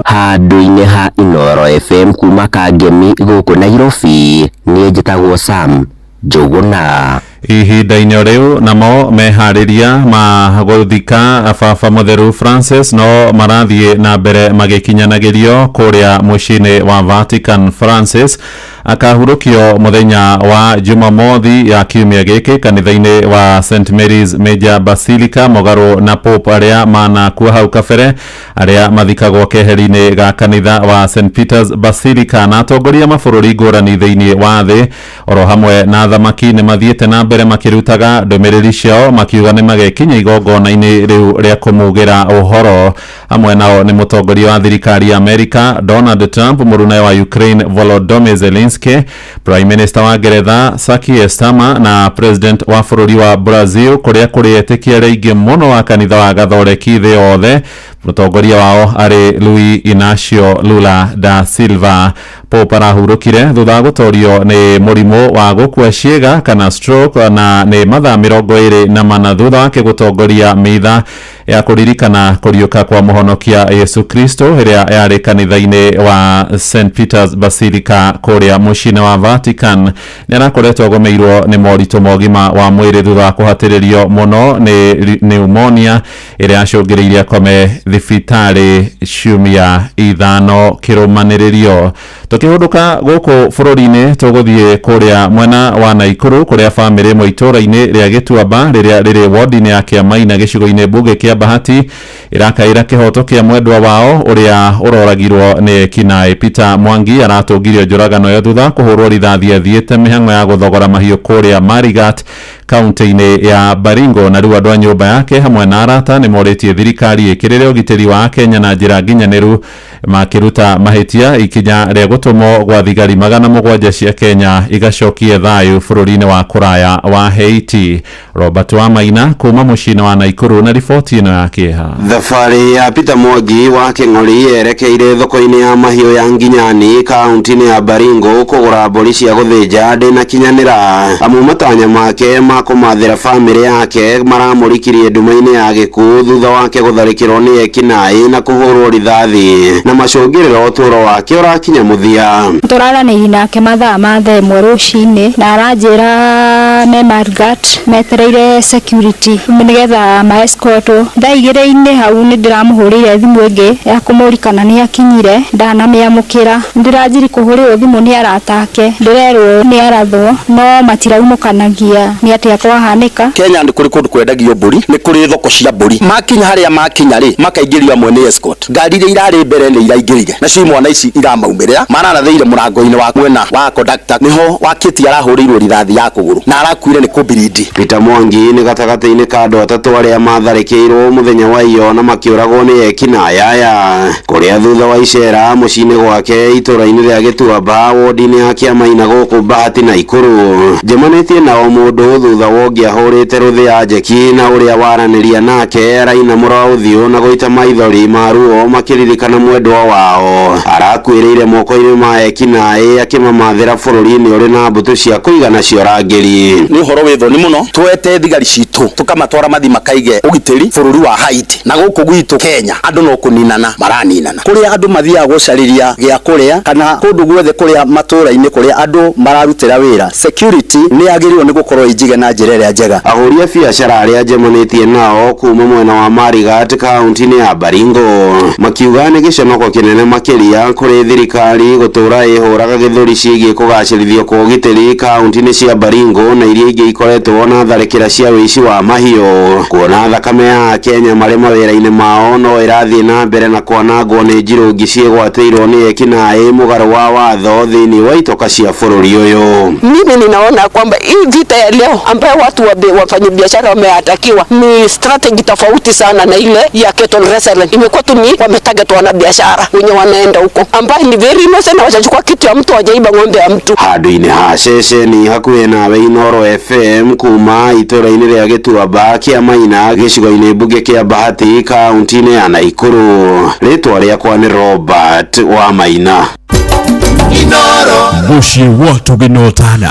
Handũ-inĩ ha Inooro FM kuma Kangemi gũkũ Nairobi, niĩ njĩtagwo Sam Njũgũna. Ihinda-inĩ rĩu namo meharĩria ma gũthika baba mũtheru Francis no marathiĩ na mbere magĩkinyanagĩrio kũrĩa mũciĩ-inĩ wa Vatican. Francis akahurũkio mũthenya wa Jumamothi ya kiumia gĩkĩ kanitha-inĩ wa St Mary's Major Basilica, mũgarũ na Pope arĩa manakua hau kabere arĩa mathikagwo keheri-inĩ ga kanitha wa St Peter's Basilica. Na atongoria mabũrũri ngũrani thĩinĩ wa thĩ oro hamwe na athamaki nĩ mathiĩte na mbere makĩrutaga ndũmĩrĩri ciao makiuga nĩ magekinya igongona-inĩ rĩu rĩa kũmugĩra ũhoro. Hamwe nao nĩ mũtongoria wa thirikari ya Amerika Donald Trump, mũruna wa Ukraine Volodymyr Zelensky, Prime Minister wa Ngeretha Sir Keir Starmer na President wa bũrũri wa Brazil kũrĩa kũrĩ etĩkia arĩa aingĩ mũno wa kanitha wa Gatholeki thĩ yothe, mũtongoria wao arĩ Luiz Inacio Lula da Silva. Pope arahurũkire thutha wa gũtorio nĩ mũrimũ wa gũkua ciĩga kana stroke, na nĩ mathaa 24 thutha wake gũtongoria mitha ya kũririkana kũriũka kwa mũhonokia Yesu Kristo ĩrĩa yarĩ kanitha-inĩ wa St Peter's Basilica kũrĩa mũciĩ-inĩ wa Vatican. Nĩ arakoretwo agomeirwo nĩ moritũ ma ũgima wa mwĩrĩ thutha wa kũhatĩrĩrio mũno nĩ pneumonia ĩrĩa yacũngĩrĩirie akome thibitarĩ ciumia 5 kĩrũmanĩrĩrio. Tũkĩhũndũka gũkũ bũrũri-inĩ tũgũthiĩ kũrĩa mwena wa Naikuru kũrĩa bamĩrĩ ĩmwe itũũra-inĩ rĩa Gĩtuamba rĩrĩa rĩrĩ wodi-inĩ ya Kĩamaina gĩcigo-inĩ mbunge kĩa Bahati ĩrakaĩra kĩhoto kĩa mwendwa wao ũrĩa ũroragirwo nĩ ekinaĩ. Peter Mwangi aratũngirio njũragano ĩyo thutha kũhũrwo rithathi athiĩte mĩhang'o ya gũthogora mahiũ kũrĩa Marigat kaunti-inĩ ya Baringo. Na rĩu andũ a nyũmba yake hamwe na arata nĩ morĩtie thirikari ĩkĩrĩre ũgitĩri wa Kenya na njĩra nginyanĩru makĩruta mahĩtia ikinya rĩa gũtũmwo gwa thigari 700 cia Kenya igacokie thayũ bũrũri-inĩ wa kũraya wa Haiti. Robert Wamaina kuma mũciĩ-inĩ wa Naikuru na riboti ĩno ya kĩeha. Thabarĩ ya Peter Mwangi wa Kĩng'ori yerekeire thoko-inĩ ya mahiũ ya Nginyani kaunti-inĩ ya Baringo kũgũra mbũri cia gũthĩnja ndĩnakinyanĩra. Amu matanya make ma kũmathĩra bamĩrĩ yake maramũrikirie nduma-inĩ ya gĩkuũ thutha wake gũtharĩkĩrwo nĩ ekinaĩ na kũhũrwo rithathi na macũngĩrĩro ũtũũro wake ũrakinya mũthia. Tũraranĩirie nake mathaa ma 1:00 rũcinĩ na aranjĩra me Marigat metereire security nĩgetha ma escortwo. Thaa 2 hau nĩ ndĩramũhũrĩire thimũ ĩngĩ ya kũmũria kana nĩ akinyire, ndanamĩamũkĩra. Ndĩranjiri kũhũrĩrwo thimũ nĩ arata ake, ndĩrerwo nĩ arathwo no matiraumũkanagia nĩ atĩa kwahanĩka. Kenya nĩ kũrĩ kũndũ kwendagio mbũri, nĩ kũrĩ thoko cia mbũri. Makinya harĩa makinya rĩ, makaingĩrio amwe nĩ escort. Ngari iria irarĩ mbere nĩ iraingĩrire, nacio imwana ici iramaumĩrĩra, mararathĩire mũrango-inĩ wa mwena wa conductor, nĩho wakĩti arahũrĩirwo rithathi ya kũgũrũ na Marakuire nĩ kũbiridi. Peter Mwangi nĩ gatagatĩ-inĩ ka andũ atatũ arĩa matharĩkĩirwo mũthenya wa iyo na makĩũragwo nĩ ekinaĩ aya kũrĩa thutha wa icera mũciĩ-inĩ gwake itũũra-inĩ rĩa Gĩtuamba wodi-inĩ ya Kĩamaina gũkũ Bahati Naikuru. Njemanĩtie nao mũndũ thutha wa ũngĩ ahũrĩte rũthĩa njeki na ũrĩa waranĩria nake arainamũra ũthiũ na gũita maithori ma ruo makĩririkana mwendwa wao. Arakuĩrĩire moko-inĩ ma ekinaĩ akĩmamathĩra bũrũri-inĩ ũrĩ na mbũtũ cia kũigana cia ũrangĩri. Nĩ ũhoro wĩ thoni mũno twete thigari citũ tũkamatwara mathi makaige ũgitĩri bũrũri wa Haiti, na gũkũ gwitũ Kenya andũ no kũninana maraninana, kũrĩa andũ mathiaga gũcarĩria gĩa kũrĩa kana kũndũ guothe kũrĩa matũũra-inĩ kũrĩa andũ mararutĩra wĩra. Security nĩ yagĩrĩirwo nĩ gũkorwo ĩ njige na njĩra ĩrĩa njega. Ahũri a biacara arĩa njemanĩtie nao kuma mwena wa Marigat kaunti-inĩ ya Baringo makiuga nĩ gĩconoko kĩnene makĩria kũrĩ thirikari gũtũũra ĩhũraga gĩthũri ciĩgiĩ kũgacĩrithio kwa ũgitĩri kaunti-inĩ cia Baringo na iria ingĩ ikoretwo na tharĩkĩra cia ũici wa mahiũ, kuona thakame ya Akenya marĩ mawĩra-inĩ mao no ĩrathiĩ na mbere na kwanangwo nĩ njirũngi ciĩgwatĩirwo nĩ ekinaĩ mũgarũ wa watho thĩinĩ wa itoka cia bũrũri ũyũ. Mimi ninaona kwamba hii vita ya leo ambayo watu wafanyabiashara wameatakiwa ni strategy tofauti sana na ile ya cattle rustling. Imekuwa tu ni wametarget wanabiashara wenye wanaenda huko ambaye ni very innocent na wachachukua kitu ya mtu, wajaiba ng'ombe ya mtu. Handũ-inĩ ha ceceni hakuhĩ nawe Inooro FM kuma itũũra-inĩ rĩa Gĩtuamba kĩa Maina gĩcigo-inĩ mbunge kĩa Bahati kaunti-inĩ ya Naikuru. Rĩtwa rĩakwa nĩ Robert wa Maina. Mũciĩ wa tũgĩnotana.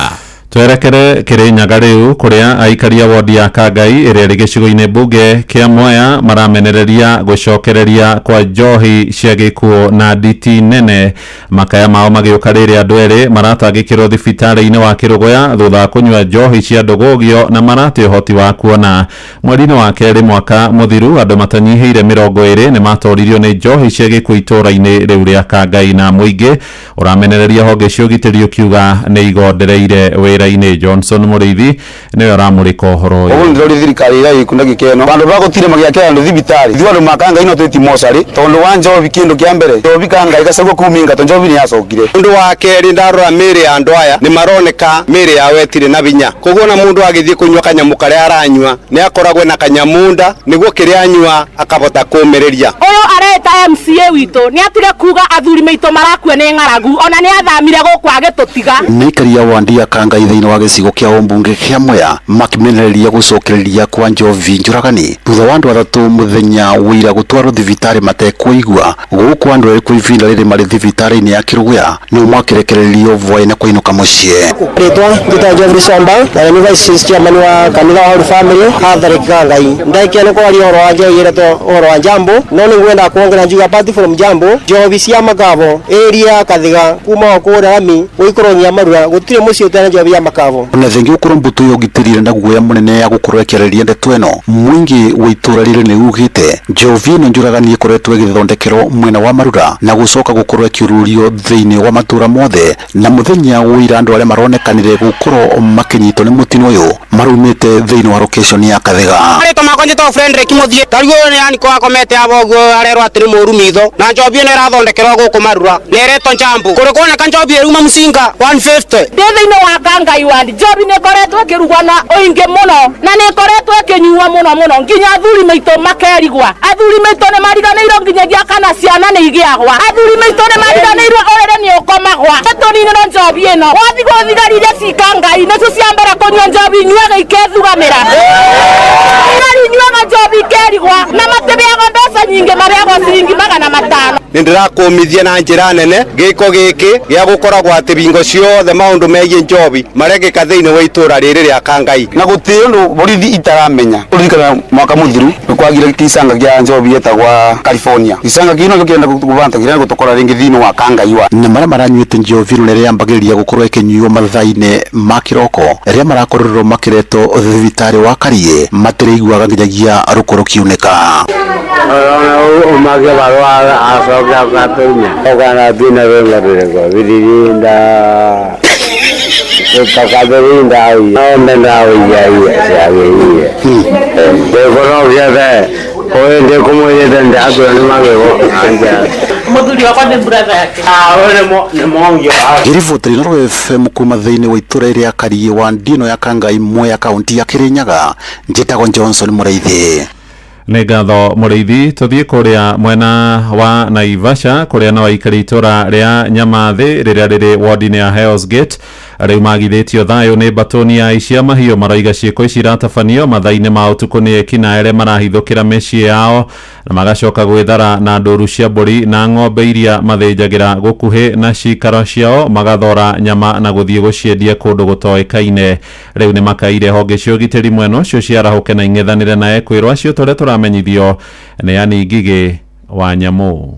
Twerekere Kirinyaga rĩu kũrĩa aikaria wodi ya Kangai ĩrĩa ĩrĩ gĩcigo-inĩ mbunge kĩa Mwea maramenereria gũcokereria kwa njohi cia gĩkuũ na nditi nene. Makaya mao magĩũka rĩrĩa andũ erĩ maratangĩkĩrwo thibitarĩ-inĩ wa Kĩrũgũya thutha wa kũnyua njohi cia ndũgũgio na marate ũhoti wa kuona. Mweri-inĩ wa kerĩ mwaka mũthiru andũ matanyihĩire 20 nĩ matoririo nĩ njohi cia gĩkuũ itũũra-inĩ rĩu rĩa Kangai na mũingĩ ũramenereria honge cia ũgitĩri ũkiuga nĩ igondereire wĩra. Johnson Mũrĩithi nĩwe ũramũrĩka ũhoro ũyũ. Ũguo nĩndĩrori thirikari ĩrĩa ĩkunda gĩkeno bandũ ba gũtire magĩakĩra andũ thibitarĩ ithuĩ andũ ma Kangai no twĩti mocarĩ tondũ wa njobi kĩndũ kĩa mbere njobi Kangai gacagua kuma ingato njobi nĩ yacokire. Ũndũ wa kerĩ ndarora mĩĩrĩ ya andũ aya nĩ maroneka mĩĩrĩ yao ĩtirĩ na binya, koguo na mũndũ agĩthiĩ kũnyua kanyamũ karĩa aranyua nĩ akoragwo na kanyamũ nda nĩguo kĩrĩa anyua akabota kũmĩrĩria. Ũyũ areta MCA witũ nĩ atire kuga athuri maitũ marakua nĩ ng'aragu ona nĩ athamire gũkũ agĩtũtiga. Nĩ aikaria wandi ya Kangai thĩinĩ wa gĩcigo kĩa ũmbunge kĩa Mwea makĩmenereria gũcokereria kwa njovi njũragani thutha wa andũ atatũ mũthenya wĩira gũtwarwo thibitarĩ matekũigua gũkũ andũ erĩ kwa ihinda rĩrĩ marĩ thibitarĩ-inĩ ya Kĩrũgũya nĩo makĩrekererio vwaĩ na kũinũka mũciĩ. Rĩtwa njĩtagwo Geoffrey Somba na nĩ vice chairman wa kanitha wa Holy Family hatharĩki Kangai. Ndaikia nĩ kwaria ũhoro wa njohi ĩretwo ũhoro wa Jambo no nĩ ngwenda kuongerera njuga apart from Jambo njohi cia Makabo area ya Kathiga kuma o kũrĩa Rami gũikorwo nginya Marura gũtirĩ mũciĩ ũtarĩ na njohi ya Makabo. Ona thengia gũkorwo mbũtũ ya ũgitĩri na guoya mũnene ya gũkorwo ĩkĩarĩria ndeto ĩno mũingĩ wa itũũra rĩrĩ nĩ ugĩte njovi ĩno njũragani ĩkoretwo ĩgĩthondekerwo mwena wa Marura na gũcoka gũkorwo ĩkĩũrũrio thĩinĩ wa matũũra mothe na mũthenya wĩira andũ arĩa maronekanire gũkorwo makĩnyitwo nĩ mũtino ũyũ marumĩte thĩinĩ wa location ya Kathiga. Marĩtwa makwa njĩtagwo Frederick Mũthiĩ tarĩu ũyũ nĩ yani akomete abo ũguo arerwo atĩ nĩ mũũru mitho na njobi ĩno ĩrathondekerwo gũkũ Marura na ĩretwo Njambu kũrĩ kuoneka njobi ĩruma mũcinga 150. Ndĩ thĩinĩ wa Kangai ward njobi nĩ ĩkoretwo ĩkĩrugwo na ũingĩ mũno na nĩ ĩkoretwo ĩkĩnyuo mũno mũno nginya athuri maitũ makerigwa. Athuri maitũ nĩ mariganĩirwo nginyagia kana ciana nĩ igĩagwa. Athuri maitũ nĩ mariganĩirwo ũrĩrĩ nĩ ũkomagwa. Tũninĩrwo njobi ĩno wathigwo thigari iria ci Kangai nĩcio cia mbere kũnyua njobi inyuaga ikethugamĩra. Thigari inyuaga njobi ikerigwa na matibĩagwo mbeca nyingĩ marĩagwo ciringi 500. Nĩ ndĩrakũmithia na njĩra nene gĩko gĩkĩ gĩa gũkoragwo atĩ bingo ciothe maũndũ megiĩ njobi marekĩka thĩinĩ wa itũũra rĩrĩ rĩa Kangai na gũtirĩ ũndũ borithi itaramenya. Ũririkana mwaka mũthiru nĩ kwagire gĩcanga kĩa njobi ĩtagwa California gĩcanga kĩu nĩkĩo kĩrenda gũbanta kĩrenda gũtũkora rĩngĩ thĩinĩ wa Kangai wa na marĩa maranyuĩte njobi ĩno rĩrĩa yambagĩrĩria gũkorwo ĩkĩnyuo mathaa-inĩ ma kĩroko rĩrĩa marakorirwo makĩretwo thibitarĩ wa Kariĩ matirĩiguaga nginyagia rũkũ rũkiunĩka. Umagia barua asoka katunya. Ogana dina venga direko virinda. Takabirinda ai. No menda ai ya ya ya. De kono ya de. Oye de como ye de ando ni magego. Anja. Mũthuri wakwa nĩ brother yake. Ngĩribotera Inooro FM kuma thĩinĩ wa itũra rĩa Kariĩ wa Ndino ya Kangai Mwea kaunti ya Kirinyaga, njĩtagwo Johnson Mũrĩithi. Nĩ ngatho Mũrĩithi. Tũthiĩ kũrĩa mwena wa Naivasha, kũrĩa no aikari itũra rĩa Nyamathĩ rĩrĩa rĩrĩ wodi-inĩ ya Hell's Gate rĩu magithĩtio thayũ nĩ mbatũni ya aici a mahiũ. Maroiga ciĩko ici iratabanio mathaa-inĩ ma ũtukũ nĩ ekinaĩ arĩa marahithũkĩra mĩciĩ yao na magacoka gwĩthara na ndũru cia mbũri na ng'ombe iria mathĩnjagĩra gũkuhĩ na cikaro ciao, magathora nyama na gũthiĩ gũciendia kũndũ gũtoĩkaine. Rĩu nĩ makaire honge cia ũgitĩri mwena ũcio ciarahũke na ing'ethanĩre na ekwĩrwo acio tũrĩa tũramenyithio nĩ Ani Ngigĩ wa Nyamũ.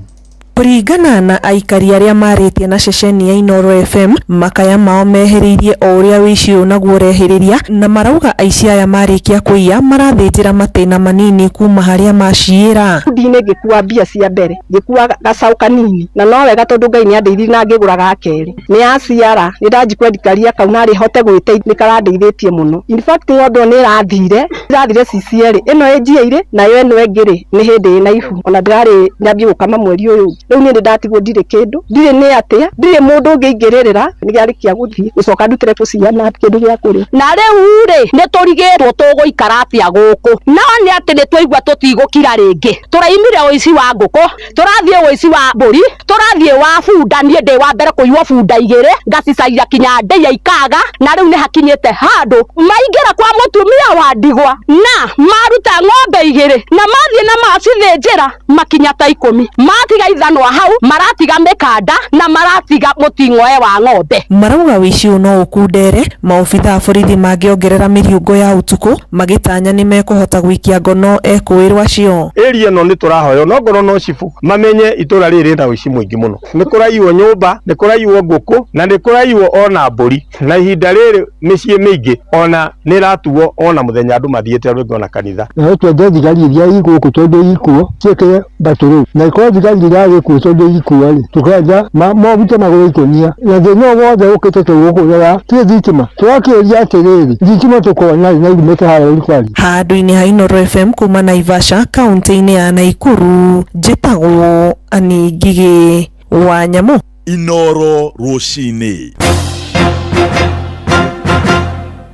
Kũringana na aikari arĩa marĩtie na ceceni ya Inooro FM, makaya mao mehĩrĩirie o ũrĩa ũici ũyũ naguo ũrehĩrĩria, na marauga aici aya marĩkia kũiya marathĩnjĩra matĩna manini kuma harĩa maciĩra. Ndinĩ ngĩkua mbia cia mbere, ngĩkua gacaũ kanini, na no wega tondũ Ngai nĩ andeithirie na ngĩgũra ga kerĩ. Nĩ aciara, nĩ ndanji kwendikaria kau narĩ hote gwĩteithia, nĩ karandeithĩtie mũno. In fact ng'ombe ĩyo nĩ ĩrathire, ĩrathire cici erĩ, ĩno ĩ njiairĩ nayo ĩno ĩngĩ rĩ nĩ hĩndĩ ĩna ihu, ona ndĩrarĩ nyambie gũkama mweri ũyũ ũngĩ. Rĩu niĩ nĩ ndatigwo ndirĩ kĩndũ, ndirĩ nĩ atĩa, ndirĩ mũndũ ũngĩingĩrĩrĩra, nĩ gĩarĩkia gũthiĩ gũcoka ndutĩre ciana kĩndũ gĩa kũrĩa. Na rĩu rĩ nĩ tũrigĩtwo tũgũikara atĩa gũkũ, no nĩ atĩ nĩ twaigua tũtigũkira rĩngĩ. Tũraimire ũici wa ngũkũ, tũrathiĩ ũici wa mbũri, tũrathiĩ wa bunda. Niĩ ndĩ wa mbere kũiywo bunda igĩrĩ, ngacicaria kinya ndĩia ikaga, na rĩu nĩ hakinyĩte handũ maingĩra kwa mũtumia wa ndigwa na maruta ng'ombe igĩrĩ na mathiĩ na macithĩnjĩra makinya ta 10, matiga ithanwa hau, maratiga mĩkanda na maratiga mũting'oe wa ng'ombe. Marauga ũici ũyũ no ũkundere, maobithaa a borithi mangĩongerera mĩriũngũ ya ũtukũ magĩtanya nĩ mekũhota gũikia ngono ekũĩrwo acio. Area ĩno nĩ tũrahoya no ngorwo no cibũ mamenye itũra rĩrĩ rĩna ũici mũingĩ mũno. Nĩ kũraiywo nyũmba, nĩ kũraiywo ngũkũ na nĩ kũraiywo ona mbũri, na ihinda rĩrĩ mĩciĩ mĩingĩ ona nĩ ĩratuo ona mũthenya andũ mathiĩte rwĩmbo na kanitha. Na twende thigari iria igũkũ tondũ ikuo ciĩkĩre mbatũrũ, na ikorwo thigari iragĩkuo tondũ ikuo rĩ, tũkenda morute magũrũ ikũnia, na thĩna o wothe ũkĩte tũgũkũrora ti thitima. Tũrakĩũria atĩrĩrĩ, thitima tũkona rĩ na imĩte harĩa thirikari. Handũ-inĩ ha Inooro FM kuma Naivasha kaunti-inĩ ya Naikuru, njĩtagwo Ani Ngigĩ wa Nyamũ. Inooro rũcinĩ.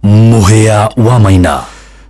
Mũhĩa wa Maina.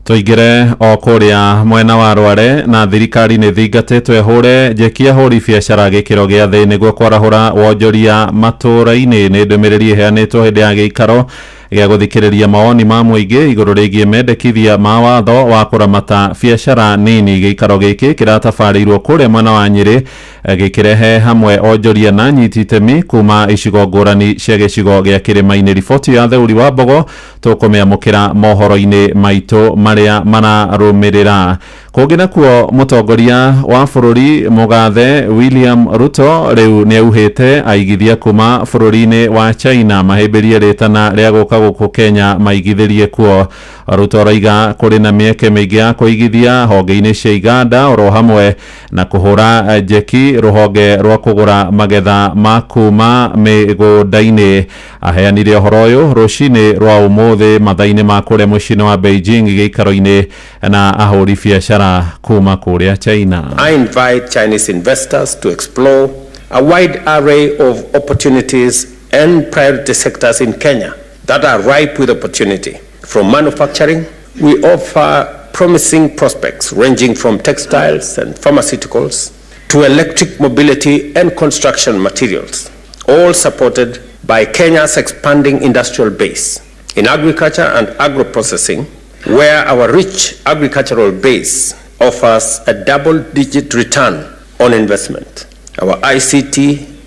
Tũingĩre o kũrĩa mwena wa Rware na thirikari nĩ thingatĩtwo ĩhũre njeki ahũri biacara gĩkĩro gĩa thĩ nĩguo kwarahũra wonjoria matũũra-inĩ. Nĩ ndũmĩrĩri ĩheanĩtwo hĩndĩ ya gĩikaro gĩa gũthikĩrĩria mawoni ma mũingĩ igũrũ rĩgiĩ mendekithia ma watho wa kũramata biacara nini. Gĩikaro gĩkĩ kĩratabarĩirwo kũrĩa mwena wa Nyĩrĩ gĩkĩrehe hamwe onjoria na anyiti itemi kuma icigo ngũrani cia gĩcigo gĩa kĩrĩma-inĩ. Riboti ya Theuri wa Mbogo tũkũmĩamũkĩra mohoro-inĩ maitũ marĩa mararũmĩrĩra. Kũngĩ nakuo, mũtongoria wa bũrũri mũgathe William Ruto rĩu nĩ auhĩte aigithia kuma bũrũri-inĩ wa China mahĩmbĩrie rĩtana rĩa gũka gũkũ Kenya maigithĩrie kuo. Ruto araiga kũrĩ na mĩeke mĩingĩ ya kũigithia honge-inĩ cia iganda oro hamwe na kũhũra njeki rũhonge rwa kũgũra magetha ma kuma mĩgũnda-inĩ. Aheanire ũhoro ũyũ rũcinĩ rwa ũmũthĩ mathaa-inĩ ma kũrĩa mũciĩ-inĩ wa Beijing gĩikaro-inĩ na ahũri biacara kuma kũrĩa China. I invite Chinese investors to explore a wide array of opportunities and priority sectors in Kenya that are ripe with opportunity. From manufacturing, we offer promising prospects ranging from textiles and pharmaceuticals to electric mobility and construction materials, all supported by Kenya's expanding industrial base. In agriculture and agro-processing, where our rich agricultural base offers a double-digit return on investment. Our ICT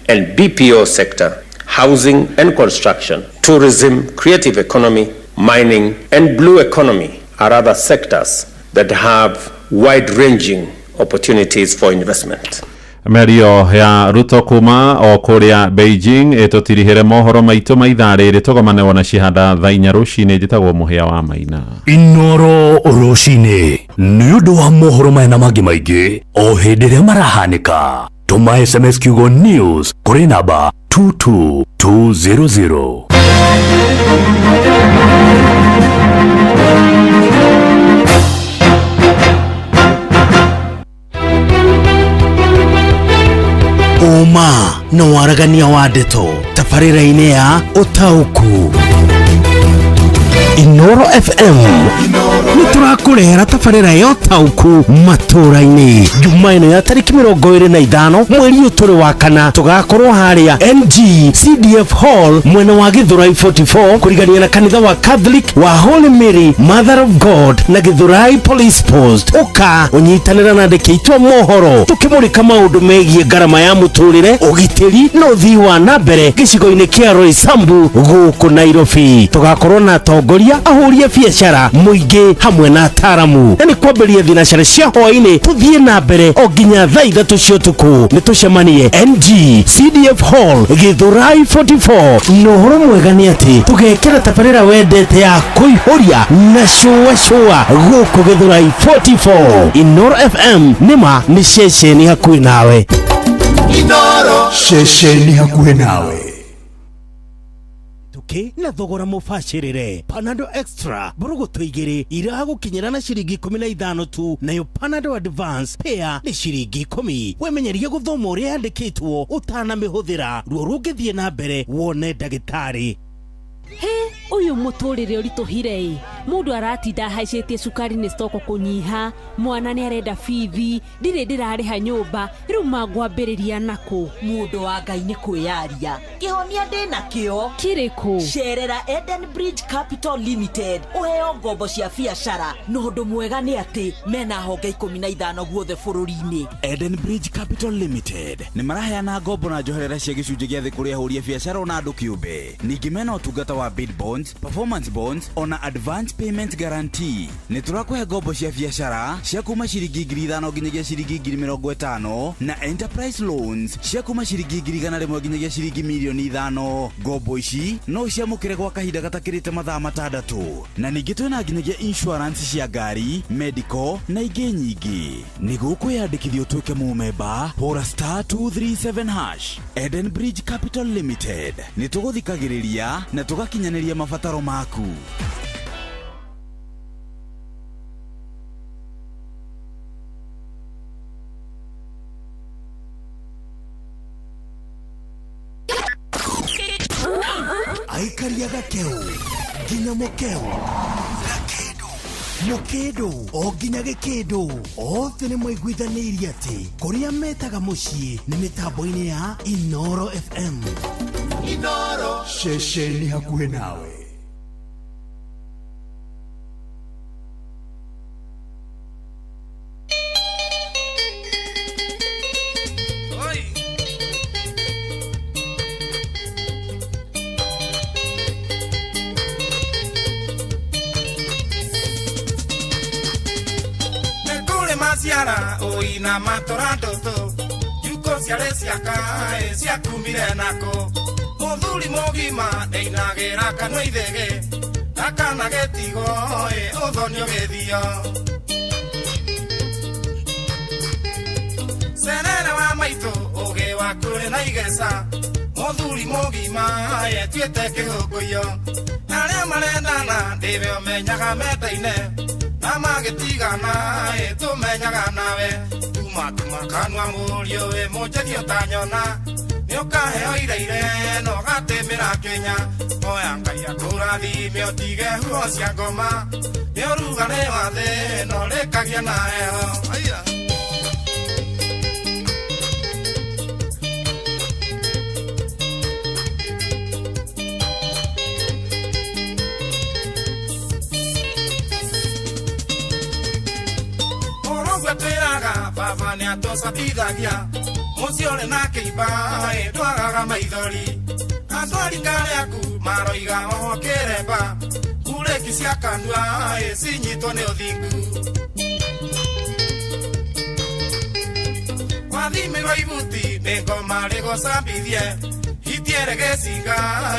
and BPO sector, housing and construction, tourism, creative economy, mining, and blue economy are other sectors that have wide-ranging opportunities for investment. Mĩario ya Ruto kuma o kũrĩa Beijing ĩtũtirihĩre mohoro maitũ ma ithaa rĩrĩ. Tũgomane wona cihanda thaa 4 rũcinĩ. Njĩtagwo Mũhĩa wa Maina. Inooro rũcinĩ nĩ ũndũ wa mohoro maya na mangĩ maingĩ o hĩndĩ ĩrĩa marahanĩka. Tũma SMS kiugo news kũrĩ namba 22200. Ũma na waragania wa ndeto tabarĩra-inĩ ya ũtaũku. Inoro FM nĩ tũrakũrehera tabarĩra ya ũtaũku matũra-inĩ Juma ĩno ya tarĩki 25 mweri ũyũ tũrĩ wa kana, tũgakorwo harĩa NG CDF Hall mwena wa Githurai 44 kũrigania na kanitha wa Catholic wa Holy Mary Mother of God na Githurai Police Post. Ũka ũnyitanĩra na andĩki aitũ a mohoro tũkĩmũrĩka maũndũ megiĩ ngarama ya mũtũrĩre, ũgitĩri na ũthii wa na mbere gĩcigo-inĩ kĩa Roysambu gũkũ Nairobi. Tũgakorwo na atongoria, ahũri a biacara, mũingĩ hamwe na ataramu, na nĩ kwambĩrĩria thinacara cia hwaĩ-inĩ tũthiĩ na mbere o nginya thaa 3 cia ũtukũ. Nĩ tũcemanie NG CDF Hall Githurai 44. Na ũhoro mwega nĩ atĩ tũgekĩra tabarĩra wendete ya kũihũria na cũa cũa gũkũ Githurai 44. Inoro FM nĩma nĩ ceceni hakuhĩ nawe. Inoro ceceni hakuhĩ nawe. Tuki na thogora mũbacĩrĩre. Panado Extra mbũrũgũtũ 2 iragũkinyĩra na ciringi 15 tu, nayo Panado Advance pair nĩ ciringi 10. Wemenyerie gũthoma ũrĩa yandĩkĩtwo ũtanamĩhũthĩra, ruo rũngĩthiĩ na mbere wone ndagĩtarĩ. He ũyũ mũtũrĩre ũritũhire ĩ, mũndũ aratinda ahaicĩtie cukari nĩ stoko kũnyiha, mwana nĩ arenda bithi, ndirĩ ndĩrarĩha nyũmba, rĩu mangwambĩrĩria nakũ? Mũndũ wa Ngai nĩ kwĩyaria, kĩhonia ndĩnakĩo. Kĩrĩkũ? Cerera Eden Bridge Capital Limited ũheo ngombo cia biacara, na ũndũ mwega nĩ atĩ mena honge 15 guothe bũrũri-inĩ. Eden Bridge Capital Limited nĩ maraheana ngombo na njoherera cia gĩcunjĩ gĩa thĩ kũrĩ ahũri a biacara ona andũ kĩũmbe. Ningĩ mena ũtungata wa bid bonds, performance bonds ona advance payment guarantee. Nĩ tũrakũhe ngombo cia biacara cia kuma ciringi 5,000 nginyagia ciringi 50,000 na enterprise loans cia kuma ciringi 100,000 nginyagia ciringi 5,000,000. Ngombo ici no ũciamũkĩre gwa kahinda gatakĩrĩte mathaa 6. Na ningĩ twĩna nginyagia insurance cia ngari, medical na ingĩ nyingĩ. Nĩguo kwĩyandĩkithia ũtuĩke mũmemba, hũra star 237 hash. Eden Bridge Capital Limited nĩ tũgũthikagĩrĩria na tũgakinyanĩria mabataro maku. Aikaria gakeu nginya mukeu gakindu mukindu o nginya gikindu othe nĩ maiguithanĩirie atĩ kũrĩa metaga mũciĩ nĩ mĩtambo-inĩ ya Inoro FM. Inoro ceceni hakuhĩ nawe. Maciara oina matora ndoto juko ciarĩ ciakaĩ ciakumire nako mũthuri mũgima ndeinagĩra kanua ithege na kana gĩtigo ĩ ũthonio gĩthio cerere wa maitũ ũgĩ wa kũrĩ na igeca mũthuri mũgima etuĩte kĩhũngũiyo arĩa marendana ndĩwe ũmenyaga mendaine na magĩtigana ĩ tũmenyaga nawe tuma tuma kanua mũriũ ĩ mũnjethi ũtanyona nĩ ũkaheo iraire na ũgatĩmĩra Kenya oya Ngai akũrathime ũtige huho cia ngoma nĩ ũrugarĩ wa thĩ na ũrĩkagia na heho. Aya. Twĩraga baba nĩ atũcabithagia mũciĩ ũrĩ na kĩimba ĩ ndwagaga maithori atwari karĩaku maroiga oho kĩremba burĩki cia kanua ĩ cinyitwo nĩ ũthingu wathimĩrwo ibuti nĩ ngoma rĩgũcambithie hitiere gĩcinga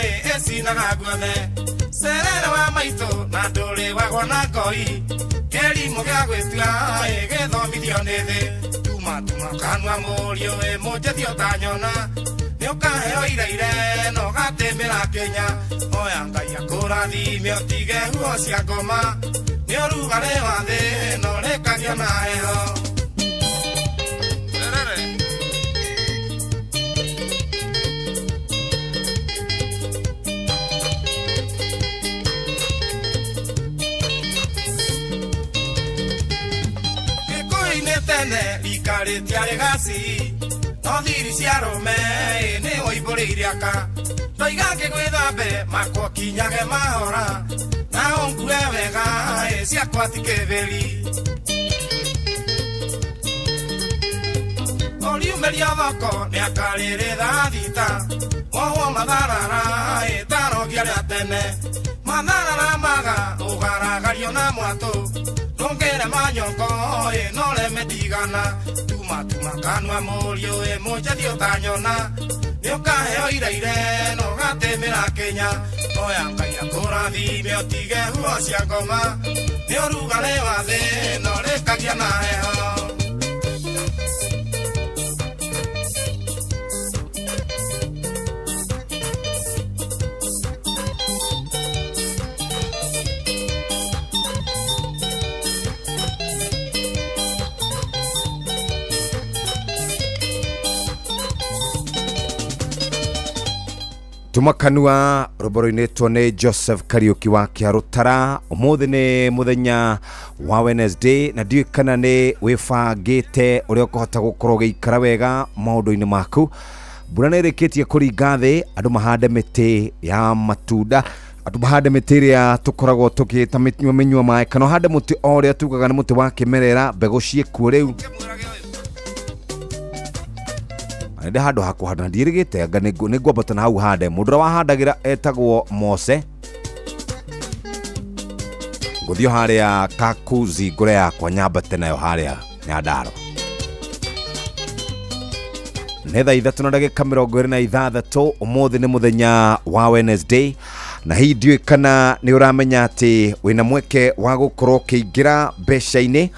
ĩ ĩcinaga guothe cerere wa maitũ na ndũrĩ wagwo na ngoi kĩrimũ gĩa gwĩtua ĩ gĩthomithio nĩ thĩ tuma tuma kanua mũriũ ĩ mũnjethi ũtanyona nĩ ũkaheo iraire na ũgatĩmĩra Kenya oya Ngai akũrathime ũtige huho cia ngoma nĩ ũrugarĩ wa thĩ na ũrĩkagia na heho. Rĩtiarĩ gaci no thiri cia arũme nĩ woimbũrĩire aka ndoiga ngĩgwĩthambe makwa kinyage mahora na ũngue wega ĩ ciakwa ti kĩbĩri ũriumĩria thoko nĩakarĩrĩ thaa thita wohwo matharara ĩtarogia rĩa tene matharara maga ũgaragario na mwatũ ndũngĩrema nyongo ĩ noreme ndigana tuma tuma kanua mũriũ ĩ mũnjathi ũtanyona nĩũkaheo iraire no gatĩmĩra kĩnya oya Ngai akũrathime ũtige huo cia ngoma nĩ ũrugarĩ wa thĩ no rĩkagia na heho. Tuma kanua rwĩmbo rũinĩtwo nĩ Joseph Kariuki wa Kĩarũtara. Ũmũthĩ nĩ mũthenya wa Wednesday na ndiũĩ kana nĩ wĩbangĩte ũrĩa ũkũhota gũkorwo ũgĩikara wega maũndũ-inĩ maku. Mbura nĩ ĩrĩkĩtie kũringa thĩ, andũ mahande mĩtĩ ya matunda, andũ mahande mĩtĩ ĩrĩa tũkoragwo tũgĩta mĩnyua mĩnyua maĩ, kana ũhande mũtĩ o ũrĩa tugaga nĩ mũtĩ wa kĩmerera, mbegũ ciĩkuo rĩu. Nĩ handũ ha kũhanda ndiĩrĩgĩte anga nĩ ngwambata na hau hande. Mũndũ ũrĩa wahandagĩra etagwo Mose. Ngũthiĩ harĩa Kakuzi ngũre yakwa nyambate nayo harĩa Nyandarua. Nĩ thaa 3 na ndagĩka 26. Ũmũthĩ nĩ mũthenya wa Wednesday na hihi ndiũĩ kana nĩ ũramenya atĩ wĩna mweke wa gũkorwo ũkĩingĩra mbeca-inĩ.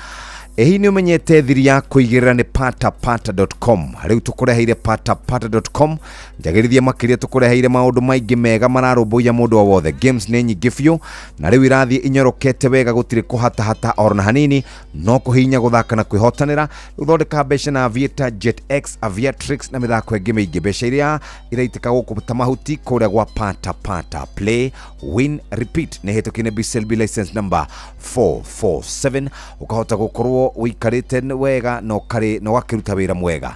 Ĩ hihi nĩ ũmenyete thiri ya kũigĩrĩra nĩ patapata.com. Rĩu tũkũreheire patapata.com. Njagĩrithia makĩria tũkũreheire maũndũ maingĩ mega mararũmbũiya mũndũ o wothe. Games nĩ nyingĩ biũ na rĩu irathiĩ inyorokete wega, gũtirĩ kũhatahata oro na hanini, no kũhihinya gũthaka na kwĩhotanĩra. Rĩu thondeka mbeca na Aviator, Jet X, Aviatrix na mĩthako ĩngĩ mĩingĩ. Mbeca iria iraitĩka gũkũ ta mahuti kũrĩa gwa Patapata. Play, win, repeat. Nĩ hĩtũkie nĩ BCLB license number 447. Ũkahota gũkorwo ũikarĩte wega na ũgakĩruta wĩra mwega.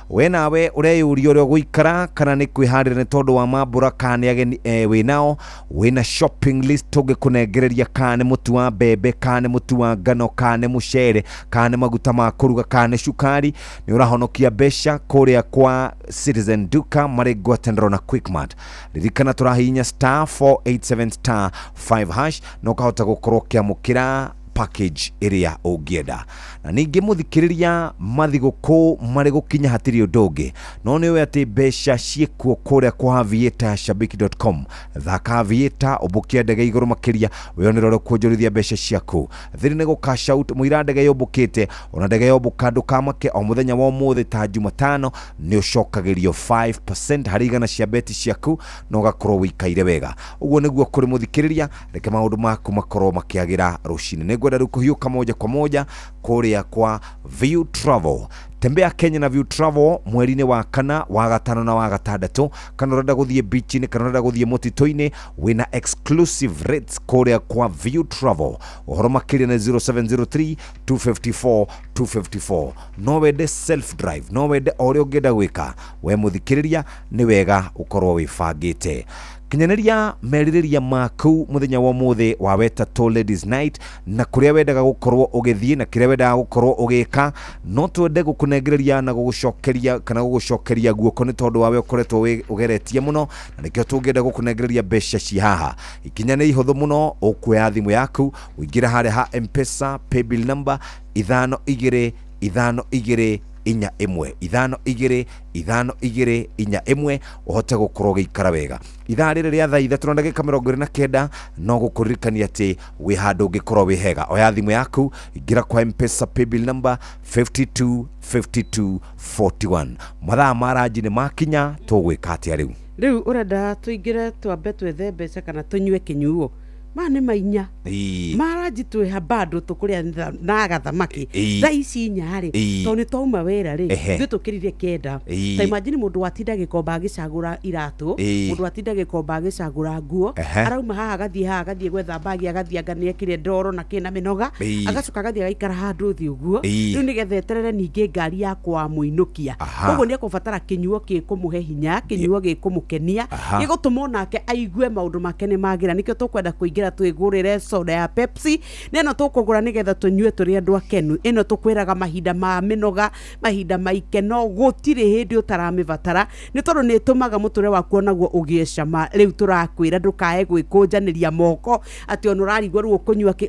We nawe ũreyũria ũrĩa ũgũikara kana nĩ kwĩharĩra nĩ tondũ wa mambũra kana nĩ ageni wĩnao, wĩna shopping list tũngĩkũnengereria kana nĩ mũtu wa mbembe kana nĩ mũtu wa ngano kana nĩ mũcere kana nĩ maguta ma kũruga kana nĩ cukari. Nĩ ũrahonokia mbeca kũrĩa kwa Citizen Duka marĩ ngwatanĩro na Quickmart. Ririkana tũrahihinya star 487 star 5 hash na ũkahota gũkorwo ũkĩamũkĩra package ĩrĩa ũngĩenda. Na ningĩ mũthikĩrĩria, mathigũkũ marĩ gũkinya hatirĩ ũndũ ũngĩ no nĩ ũĩ atĩ mbeca ciĩkuo kũrĩa kwa Aviator shabiki.com. Thaka Aviator, ũmbũkia ndege igũrũ makĩria, wĩonere ũrĩa ũkuonjorithia mbeca ciaku. Thiri nĩ gũ cash out mũira ndege yũmbũkĩte, ona ndege yombũka ndũkamake. O mũthenya wa ũmũthĩ ta Jumatano nĩ ũcokagĩrio 5% harĩ igana cia beti ciaku na ũgakorwo wĩikaire wega. Ũguo nĩguo kũrĩ mũthikĩrĩria, reke maũndũ maku makorwo makĩagĩra rũcinĩ. Nĩ ngwenda rĩu kũhiũka moja kwa moja kũrĩa kwa View Travel. Tembea Kenya na View Travel mweri-inĩ wa kana, wa gatano na wa gatandatũ. Kana ũrenda gũthiĩ beach-inĩ kana ũrenda gũthiĩ mũtitũ-inĩ, wĩna exclusive rates kũrĩa kwa View Travel. Ũhoro makĩria nĩ 0703 254 254. No wende self drive, no wende o ũrĩa ũngĩenda gwĩka. We mũthikĩrĩria, nĩ wega ũkorwo wĩbangĩte. Kinyanĩria merirĩria maku mũthenya wa ũmũthĩ wa wetatũ, Ladies Night, na kũrĩa wendaga gũkorwo ũgĩthiĩ na kĩrĩa wendaga gũkorwo ũgĩka. No twende gũkũnengereria na gũgũcokeria kana gũgũcokeria guoko nĩ tondũ wawe ũkoretwo ũgeretie mũno, na nĩkĩo tũngĩenda gũkũnengereria mbeca ci haha. Ikinya nĩ ihũthũ mũno, ũkuoya thimũ yaku ũingĩre harĩa ha M-Pesa paybill number 5 2 5 2 4 1 5 2 5 2 4 1, ũhote gũkorwo ũgĩikara wega. Ithaa rĩrĩ rĩa thaa 3 na ndagĩka 29, no gũkũririkania atĩ wĩ handũ ũngĩkorwo wĩ hega. Oya thimũ yaku, ingĩra kwa M-Pesa paybill number 52 52 41. Mathaa ma ranji nĩ makinya, tũgwĩka atĩa rĩu? Rĩu ũrenda tũingĩre twambe twethe mbeca kana tũnyue kĩnyuo? Maya nĩ mainya. Ĩĩ. Maranji twĩha bado tũkũrĩa na gathamaki. Ĩĩ. Thaa ici 4 rĩ, Ĩĩ. tondũ nĩ twauma wĩra rĩ, ithuĩ tũkĩrire 9. Ta imagine mũndũ watinda gĩkomba agĩcagũra iratũ, mũndũ watinda gĩkomba agĩcagũra nguo, arauma haha agathiĩ haha, agathiĩ gwetha mbagi, agathiĩ anga nĩekire ndoro na kĩ na mĩnoga, agacoka agathiĩ agaikara handũ thĩ ũguo, rĩu nĩgetha eterere ningĩ ngari ya kwamũinũkia. Koguo nĩ ekũbatara kĩnyuo gĩkũmũhe hinya, kĩnyuo gĩkũmũkenia, gĩgũtũma onake aigue maũndũ make nĩ magĩra. Nĩkĩo tũkwenda kũingĩra twĩgũrĩre soda ya Pepsi, na ĩno tũkũgũra nĩgetha tũnyue tũrĩ andũ akenu. Ĩno tũkwĩraga mahinda ma mĩnoga, mahinda ma ikeno, gũtirĩ hĩndĩ ũtaramĩbatara, nĩ tondũ nĩ ĩtũmaga mũtũrĩre waku onaguo ũgĩe cama. Rĩu tũrakwĩra ndũkae gwĩkũnjanĩria moko atĩ ona ũrarigwo rĩu ũkũnyua kĩ.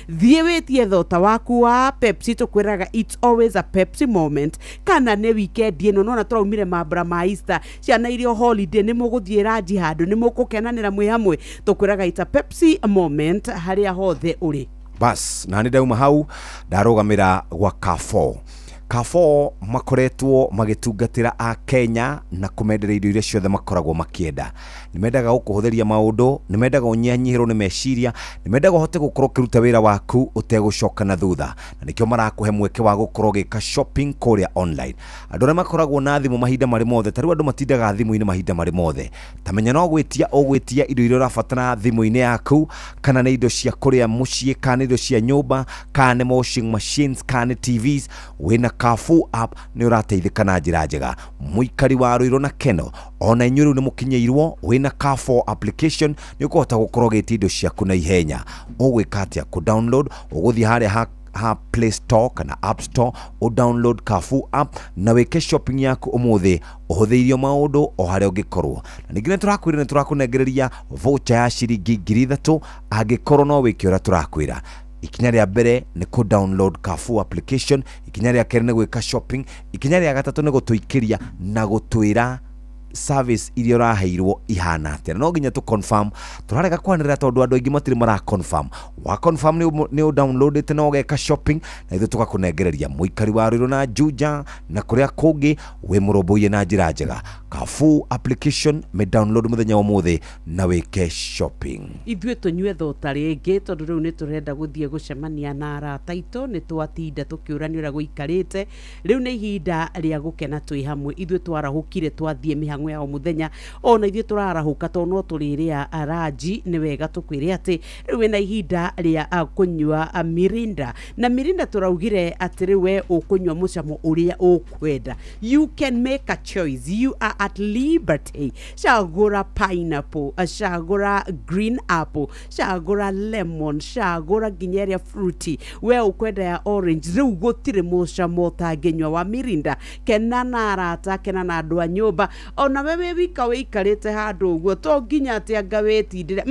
Thiĩ wĩtie thota waku wa Pepsi, tũkwĩraga it's always a Pepsi moment. Kana nĩ weekend ĩno nona tũraumire mambura ma Easter, ciana irio holiday, nĩ mũgũthiĩ ranji handũ, nĩ mũgũkenanĩra mwĩ hamwe, tũkwĩraga it's a Pepsi moment harĩa hothe ũrĩ. Bas, na nĩ ndauma hau ndarũgamĩra gwa Carrefour. Carrefour makoretwo magĩtungatĩra a Kenya na kũmenderia indo iria ciothe makoragwo makĩenda. Nĩ mendaga gũkũhũthĩria maũndũ, nĩ mendaga ũnyihanyihĩrwo nĩ meciria, nĩ mendaga ũhote gũkorwo ũkĩruta wĩra waku ũtegũcoka na thutha, na nĩkĩo marakũhe mweke wa gũkorwo ũgĩka shopping kũrĩa online. Andũ arĩa makoragwo na thimũ mahinda marĩ mothe, ta rĩu andũ matindaga thimũ-inĩ mahinda marĩ mothe, ta menya no gwĩtia ũgwĩtia indo iria ũrabatara thimũ-inĩ yaku, kana nĩ indo cia kũrĩa mũciĩ, kana nĩ indo cia nyũmba, kana nĩ washing machines, kana nĩ TVs, wĩna Carrefour app nĩ ũrateithĩka na njĩra njega. Mũikari wa Ruiru na Keno, ona inyuĩ rĩu nĩ mũkinyĩirwo, wĩna Carrefour application nĩ ũkũhota gũkorwo ũgĩtia indo ciaku na ihenya. Ũgwĩka atĩa? Kũ download, ũgũthiĩ harĩa ha Play Store kana App Store, ũ download Carrefour app na wĩke shopping yaku ũmũthĩ, ũhũthĩirio maũndũ o harĩa ũngĩkorwo. Na ningĩ nĩ tũrakwĩra nĩ tũrakũnengereria voucher ya ciringi 3,000 angĩkorwo no wĩke ũrĩa tũrakwĩra. Ikinya rĩa mbere nĩ kũ download Carrefour application, ikinya rĩa kerĩ nĩ gwĩka shopping, ikinya rĩa gatatũ nĩ gũtũikĩria na gũtwĩra service iria ũraheirwo ihana atĩa. Na no nginya tũ confirm, tũrarega kwanĩrĩra tondũ andũ aingĩ matirĩ mara confirm. Wa confirm nĩ ũdownloadĩte na ũgeka shopping, na ithuĩ tũgakũnengereria. Mũikari wa Ruiru na Juja na kũrĩa kũngĩ wĩ mũrũmbũiye na njĩra njega. Carrefour application mĩ download mũthenya wa ũmũthĩ na wĩke shopping. Ithuĩ tũnyue thota rĩngĩ tondũ rĩu nĩ tũrenda gũthiĩ gũcemania na arata aitũ, nĩ twatinda tũkĩũrania ũrĩa gũikarĩte. Rĩu nĩ ihinda rĩa gũkena twĩ hamwe. Ithuĩ twarahũkire twathiĩ mĩhang'o ya o mũthenya, ona ithuĩ tũrarahũka tondũ no tũrĩrĩa ranji. Nĩ wega tũkwĩre atĩ rĩu wĩna ihinda rĩa kũnyua Mirinda, na Mirinda tũraugire atĩ rĩu we ũkũnyua mũcamo ũrĩa ũkwenda. You can make a choice, you are at liberty. Cagũra pineapple, cagũra green apple, cagũra lemon, cagũra nginya ĩrĩa fruity we ũkwenda ya orange. Rĩu gũtirĩ mũcamo ũtangĩnyua wa Mirinda. Kena na arata, kena na andũ a nyũmba, ona we wĩ wika wĩikarĩte handũ ũguo, to nginya atĩ anga wĩtindĩre,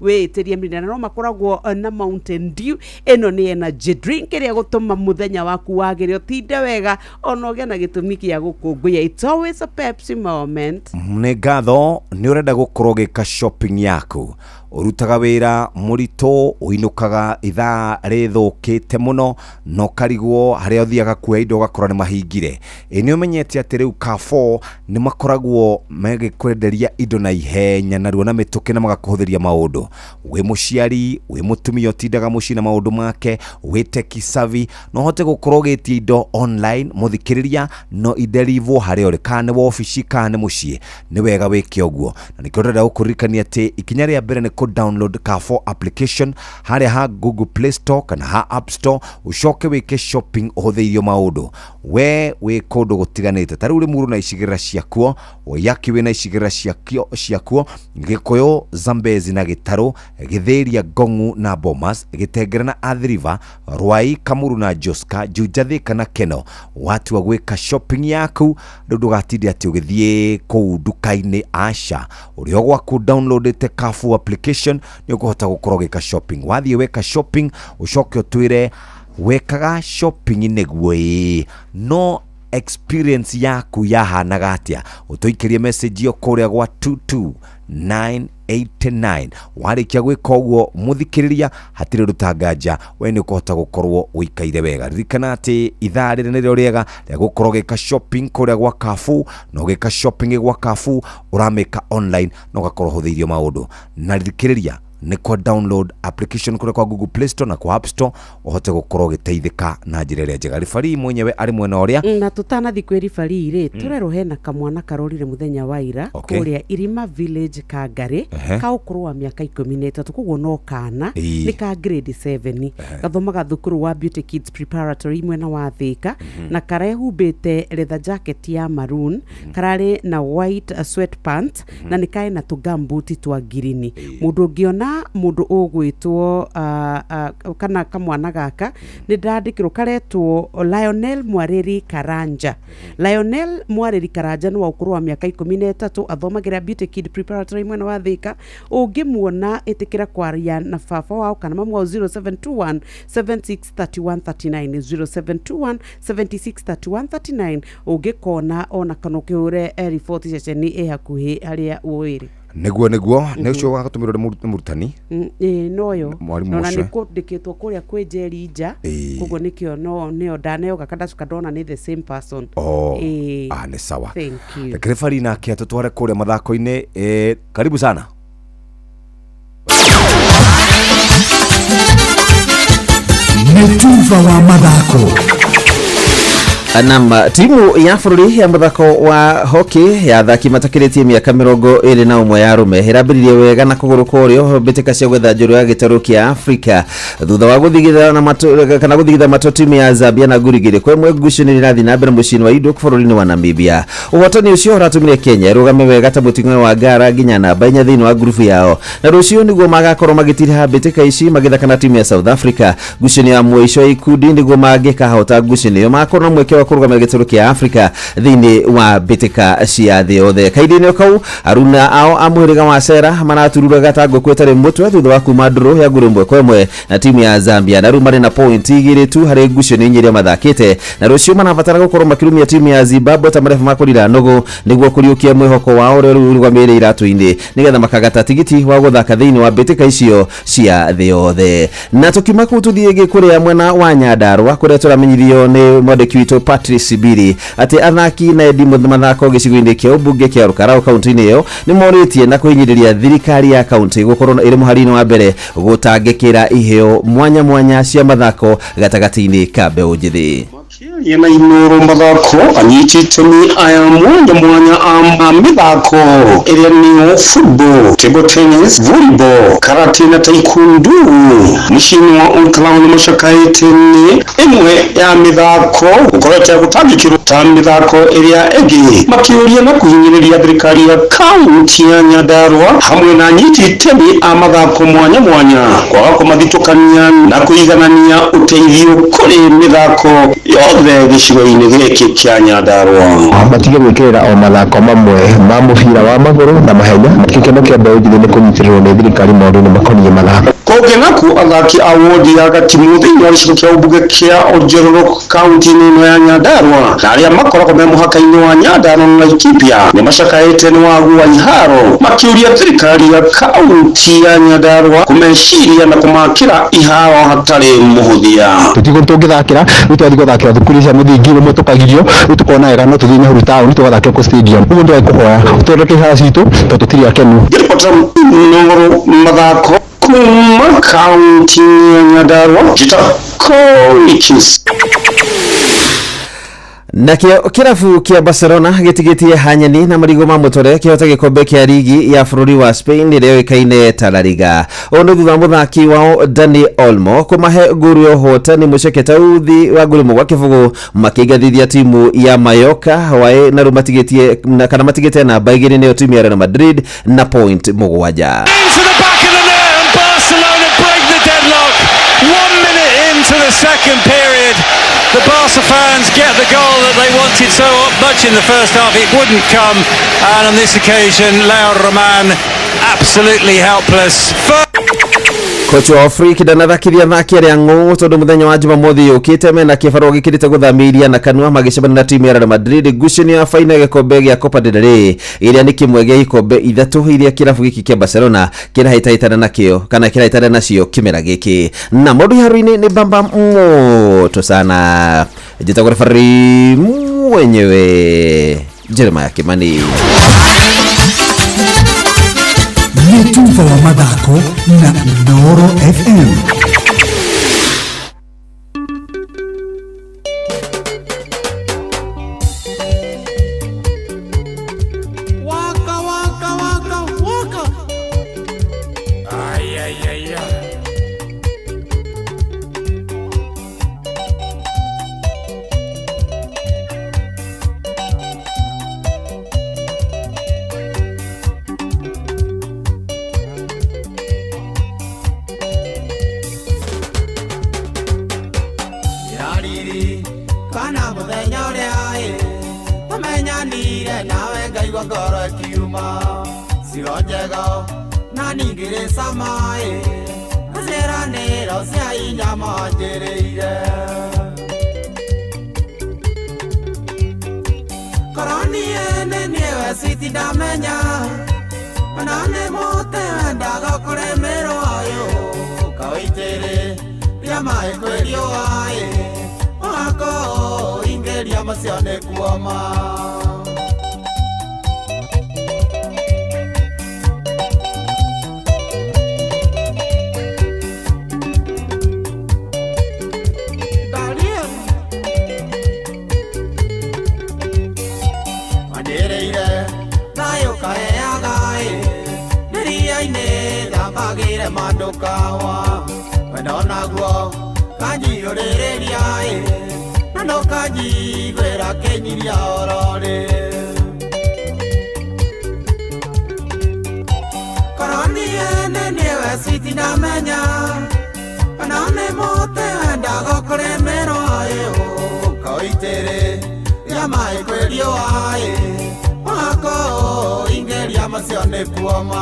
wĩĩtĩrie Mirinda. Na no makoragwo na Mountain Dew, ĩno nĩ energy drink ĩrĩa gũtũma mũthenya waku wagĩre, ũtinde wega, ona ũgĩe na gĩtũmi gĩa gũkũngũiya. It's always a Pepsi moment. Nĩ ngatho. Nĩ ũrenda gũkorwo ũgĩka shopping yaku, ũrutaga wĩra mũritũ, ũinũkaga ithaa rĩthũkĩte mũno na ũkarigwo harĩa ũthiaga kuoya indo ũgakora nĩ mahingire. Ĩ nĩ ũmenyete atĩ rĩu Carrefour nĩ makoragwo magĩkwenderia indo na ihenya narua na mĩtũkĩ na magakũhũthĩria maũndũ. Wĩ mũciari, wĩ mũtumia ũtindaga mũciĩ na maũndũ make, wĩ tech savvy, no ũhote gũkorwo ũgĩtia indo online, mũthikĩrĩria, no iderivwo harĩa ũrĩ, kana nĩ wabici kana nĩ mũciĩ. Nĩ wega wĩke ũguo, na nĩkĩo ndĩrenda gũkũririkania atĩ ikinya rĩa mbere nĩ kũ download Carrefour application harĩa ha Google Play Store kana ha App Store, ũcoke wĩke shopping ũhũthĩirio maũndũ. We wĩ kũndũ gũtiganĩte, ta rĩu Limuru na icigĩrĩra ciakuo, Waiyaki wĩna icigĩrĩra ciakuo, Gĩkũyũ, Zambezi na Gĩtarũ, Gĩthĩria, Ngong'u na Bomas, Gĩtengera na Athi River, Ruai, Kamuru na Joska, Juja, Thika na Keno. Watua gwĩka shopping yaku rĩu ndũgatinde atĩ ũgĩthiĩ kũu nduka-inĩ, aca. Ũrĩ o gwaku downloadĩte Carrefour application nĩ ũkũhota gũkorwo ũgĩka shopping. Wathiĩ weka shopping, ũcoke ũtwĩre wekaga shopping nĩguo ĩĩ no experience yaku yahanaga atĩa. Ũtũikĩrie message ĩyo kũrĩa gwa 22989. Warĩkia gwĩka ũguo, mũthikĩrĩria, hatirĩ ũndũ tanganja, we nĩ ũkũhota gũkorwo ũikaire wega. Ririkana atĩ ithaa rĩrĩ nĩrĩo rĩega rĩa gũkorwo ũgĩka shopping kũrĩa gwa Carrefour, na ũgĩka shopping gwa Carrefour ũramĩka online na ũgakorwo ũhũthĩirio maũndũ. Na thikĩrĩria, Nĩ kwa download application kũrĩa kwa Google Play Store na kwa App Store ũhote gũkorwo ũgĩteithĩka na njĩra ĩrĩa njega. Referee mwenyewe arĩ mwena ũrĩa. Na tũtanathi kwĩ ribari rĩ, tũrerwo hena kamwana karorire mũthenya wa ira kũrĩa Irima Village Kangari, ka ũkũrũ wa mĩaka 13, koguo no kana, nĩ ka grade 7, gathomaga thukuru wa Beauty Kids Preparatory mwena wa Thika, na karehumbĩte leather jacket ya maroon, kararĩ na white sweatpants, na nĩ karĩ na tũgambuti twa ngirini. Mũndũ ũngĩona mũndũ ũgwĩtwo kana kamwana gaka, nĩ ndandĩkĩrwo karetwo Lionel Mwarĩri Karanja. Lionel Mwarĩri Karanja nĩ wa ũkũrũ wa mĩaka 13, athomagĩra Beauty Kid Preparatory mwena wa Thika. Ũngĩmuona, ĩtĩkĩra kwaria na baba wao kana mamu wao 0721 7631 39, 0721 7631 39. Ũngĩkona ona kana ũkĩhũre riboti ceceni ĩ hakuhĩ harĩa ũĩrĩ. Nĩguo nĩ ũcio wagatũmĩrwo nĩ mũrutani. Ĩĩ, noyo. Mwarimũ ona ũcio. Nĩ kũndĩkĩtwo kũrĩa kwĩ njeri nja. Koguo nĩkĩo no nĩyo ndaneo gaka ndacoka ndona nĩ the same person. Oh, Ĩĩ. ah, nĩ sawa. Thank you. Reke referee nake atũtware kũrĩa mathako-inĩ. Karibu sana. Nĩ tuba wa mathako. Nam timu ya bũrũri ya mũthako wa hockey ya athaki matakĩrĩtie mĩaka 21 ya arũme ĩrambĩrĩirie wega na kũgũrũ kwa ũrĩo mbĩtĩka cia gwetha njũrũ ya gĩtarũ kĩa Afrika thutha wa gũthigitha na matũ kana gũthigitha matũ timu ya Zambia na nguri 2-1. Ngucanio ĩrathiĩ na mbere mũciĩ-inĩ wa Windhoek bũrũri-inĩ wa Namibia. Ũhotani ũcio ũratũmire Kenya ĩrũgame wega ta mũting'oe wa ngara nginya namba 4 thĩinĩ wa ngurubu yao, na rũciũ nĩguo magakorwo magĩtiriha mbĩtĩka ici magĩthaka na timu ya South Africa ngucanio ya mũico ya ikundi. Nĩguo mangĩkahota ngucanio ĩyo, magakorwo na mweke wa kũrũgamĩrĩra gĩtarũ kĩa Afrika thĩinĩ wa mbĩtĩka cia thĩ yothe. Kahinda-inĩ kau, aruna ao a mũhĩrĩga wa Sera maratururaga ta ngũkũ ĩtarĩ mũtwe thutha wa kuma ndũrũ ya nguru 1-1 na timu ya Zambia, na rĩu marĩ na point 2 tu harĩ ngucanio 4 iria mathakĩte, na rũciũ marabatara gũkorwo makĩrumia timu ya Zimbabwe ta mareba makũrira nũgũ nĩguo kũriũkia mwĩhoko wao ũrĩa rĩu ũrũgamĩrĩire iratũ-inĩ nĩgetha makagata tigiti wa gũthaka thĩinĩ wa mbĩtĩka icio cia thĩ yothe. Na tũkiuma kũu tũthiĩ ĩngĩ kũrĩa mwena wa Nyandarũa kũrĩa tũramenyithio nĩ mwandĩki witũ Patrice Biri atĩ athaki na endi mathako gĩcigo-inĩ kĩa ũmbunge kĩa Olkalau kaunti-inĩ ĩyo nĩ morĩtie na kũhinyĩrĩria thirikari ya kaunti gũkorwo ĩrĩ mũhari-inĩ wa mbere gũtangĩkĩra iheo mwanya mwanya cia mathako gatagatĩ-inĩ ka mbeũ njĩthĩ. Yena Inoro mathako anyiti itemi aya mwanya mwanya a mĩthako ĩrĩa nĩyo football, table tennis, volleyball, karate na taekwondo. Mũciĩ-inĩ wa Olkalau nĩ macakaĩte nĩ ĩmwe ya mĩthako gũkoretwo gũtangĩkĩrwo ta mĩthako ĩrĩa ĩngĩ, makĩũria na kũhinyĩrĩria thirikari ya kaunti ya Nyandarua hamwe na anyiti itemi a mathako mwanya mwanya kwaga kũmathitũkania na kũiganania ũteithio kũrĩ mĩthako yothe gĩcigo-inĩ gĩkĩ kĩa Nyandarua. Matige gwĩkĩrĩra o mathako mamwe ma mũbira wa magũrũ na mahenya. Gĩkeno kĩa mbeũ njĩthĩ nĩ kũnyitĩrĩrwo nĩ thirikari maũndũ-inĩ makoniĩ mathako. Kũngĩ nakuo, athaki a wodi ya Gatimu thĩinĩ wa gĩcigo kĩa ũmbunge kĩa Oljororok kaunti-inĩ ĩno ya Nyandarua na arĩa makoragwo me mũhaka-inĩ wa Nyandarua na Laikipia nĩ macakaĩte nĩ wagu wa iharo, makĩũria thirikari ya kaunti ya Nyandarua kũmeciria na kũmakĩra iharo hatarĩ mũhũthia. Tũtigũ tũngĩthakĩra rĩu twathiĩ gũthakĩra thukuru cia mũthingi rĩmwe tũkagirio, rĩu tũkona wega no tũthiĩ Nyahururu taũni tũgathakĩra kũ stadium. Ũguo nĩ kũhoya tũthondeke iharo citũ tondũ tũtirĩ akenu. Ngĩribotera Inooro mathako kuma kaunti ya Nyandarua, njĩtagwo Koikis. Nakĩo kĩrabu kĩa Barcelona gĩtigĩtie hanyeni na marigũ ma mũtore kĩhota gĩkombe kĩa rigi ya bũrũri wa Spain ĩrĩa yũĩkaine ta La Liga. Ũũ nĩ thutha wa mũthaki wao Dani Olmo kũmahe nguru ya ũhotani mũceke tauthi wa nguru 1-0 makĩingathithia timu ya Mallorca hwaĩ, na rĩu matigĩtie na kana matigĩte namba 2 nĩyo timu ya Real Madrid na point 7. Into the back of the net, and Barcelona break the deadlock. 1 minute into the second period, the Barca fans get the goal that they wanted so much in the first half. It wouldn't come, and on this occasion, Leo Roman absolutely helpless. Kocha wa Afrika ndanathakithia athaki arĩa ng'ũ tondũ mũthenya wa Jumamothi yũkĩte mena kĩbarũa gĩkĩrĩte gũthamĩria na kanua magĩcemania na timu ya Real Madrid ngucanio ya faina ya gĩkombe gĩa Copa del Rey ĩrĩa nĩ kĩmwe gĩa ikombe 3 iria kĩrabu gĩkĩ kĩa Barcelona kĩrahĩtahĩtana nakĩo kana kĩrahĩtana nacio kĩmera gĩkĩ. Na maũndũ iharo-inĩ nĩ bamba moto sana. Njĩtagwo referee mwenyewe Jeremiah Kimani. Nĩ Tuva wa mathako na Inooro FM. Waka waka waka waka. Ay ay ay ay. Yariri kana muthenya uria ĩ tũmenyanire nawe ngaigua ngoro ĩkiuma cigo njega na ningĩ cama ĩ na ciĩranĩro cia inyama njĩrĩire korwo niĩ nĩ niĩ we switi ndamenya ona nĩ mũtĩ wendaga kũrĩmĩrwo ũyũ ũkawĩitĩrĩ ria maĩ kwĩ riũa ĩ mwako ingĩria macio nĩ kuoma. Wanjĩrĩire thayũ kaheaga ĩ nĩria-inĩ thambagĩre mandũkawa wendo naguo kanjiyũrĩrĩria ĩ na ndũkanjiguĩra kĩnyiria ororĩ korwo niĩ nĩ niĩ we switi ndamenya kana nĩ mũtĩ wendaga kũrĩmĩrwo ĩ ũkawĩitĩrĩ ria maĩ kwĩ riũa ĩ mwako ingĩria macio nĩ kuoma.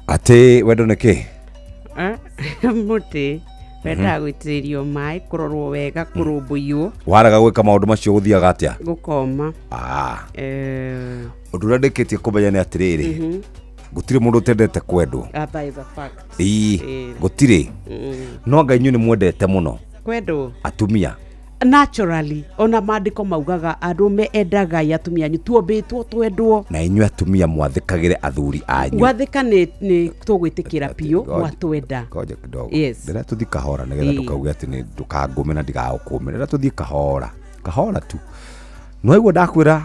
Atĩ wendo nĩ kĩ? Mũtĩ wendaga gũitĩrĩrio maĩ, kũrorwo wega, kũrũmbũiywo. Warega gwĩka maũndũ macio gũthiaga atĩa? Gũkoma. Ũndũ ũrĩa ndĩkĩtie kũmenya nĩ atĩrĩrĩ, gũtirĩ mũndũ ũtendete kwendwo. That is a fact. Ĩĩ, gũtirĩ. No anga inyuĩ nĩ mwendete mũno kwendwo atumia. Naturally, ona maandĩko maugaga arũme endagai atumia anyu, tuombĩtwo twendwo. Na inyuĩ atumia mwathĩkagĩre athuri anyu. Gwathĩka nĩ tũgwĩtĩkĩra biũ mwatwenda. Ngoja kidogo. Yes. Ndĩra tũthiĩ kahora nĩgetha ndũkauge atĩ nĩ ndũkangũme na ndigagũkũme. Ndĩra tũthiĩ kahora. Kahora tu. No iguo ndakwĩra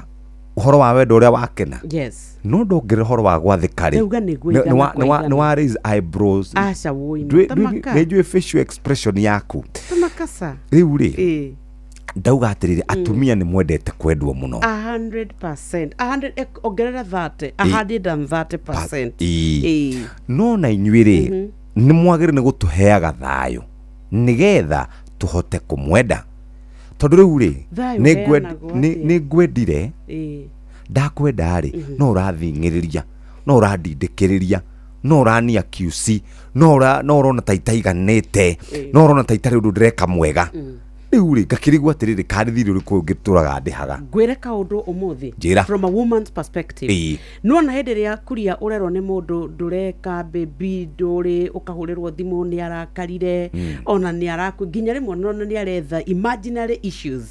ũhoro wa wendo ũrĩa wakena. Yes. No ndongerera ũhoro wa gwathĩka rĩ. Ndauga nĩguo igana kwa igana. Nĩ wa raise eyebrows. Aca wũi. Tamaka. Nĩ njũĩ facial expression yaku. Tamaka sa. Rĩu rĩ. Ndauga atĩrĩrĩ, atumia nĩ mwendete kwendwo mũno. 100%. 100 ongerera 30. 130%. Ĩĩ. No na inyuĩ rĩ, nĩ mwagĩrĩire nĩ gũtũheaga thayũ nĩgetha tũhote kũmwenda. Tondũ rĩu rĩ, nĩ ngwendire, ndakwenda rĩ, no ũrathing'ĩrĩria, no ũrandindĩkĩrĩria, no ũrania QC, no ũrona ta itaiganĩte, no ũrona ta itarĩ ũndũ ndĩreka mwega. Rĩu rĩ, ngakĩrigwo atĩrĩrĩ, karĩ thirĩ ũrĩkũ ũngĩ tũraga ndĩhaga? Ngwĩre kaũndũ ũmũthĩ. Njĩra. From a woman's perspective. Nĩwona hĩndĩ ĩrĩa kuria ũrerwo nĩ mũndũ ndũreka baby ndũrĩ, ũkahũrĩrwo thimũ nĩ arakarire, ona nĩ araku nginya rĩmwe ona nĩ aretha imaginary issues.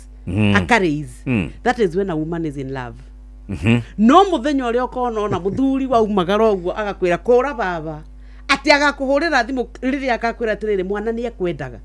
Akaraise. That is when a woman is in love. No mũthenya ũrĩa ũkona ona mũthuri waumagara ũguo agakwĩra kũra baba, atĩ agakũhũrĩra thimũ rĩrĩa akakwĩra atĩrĩrĩ mwana nĩ ekwendaga.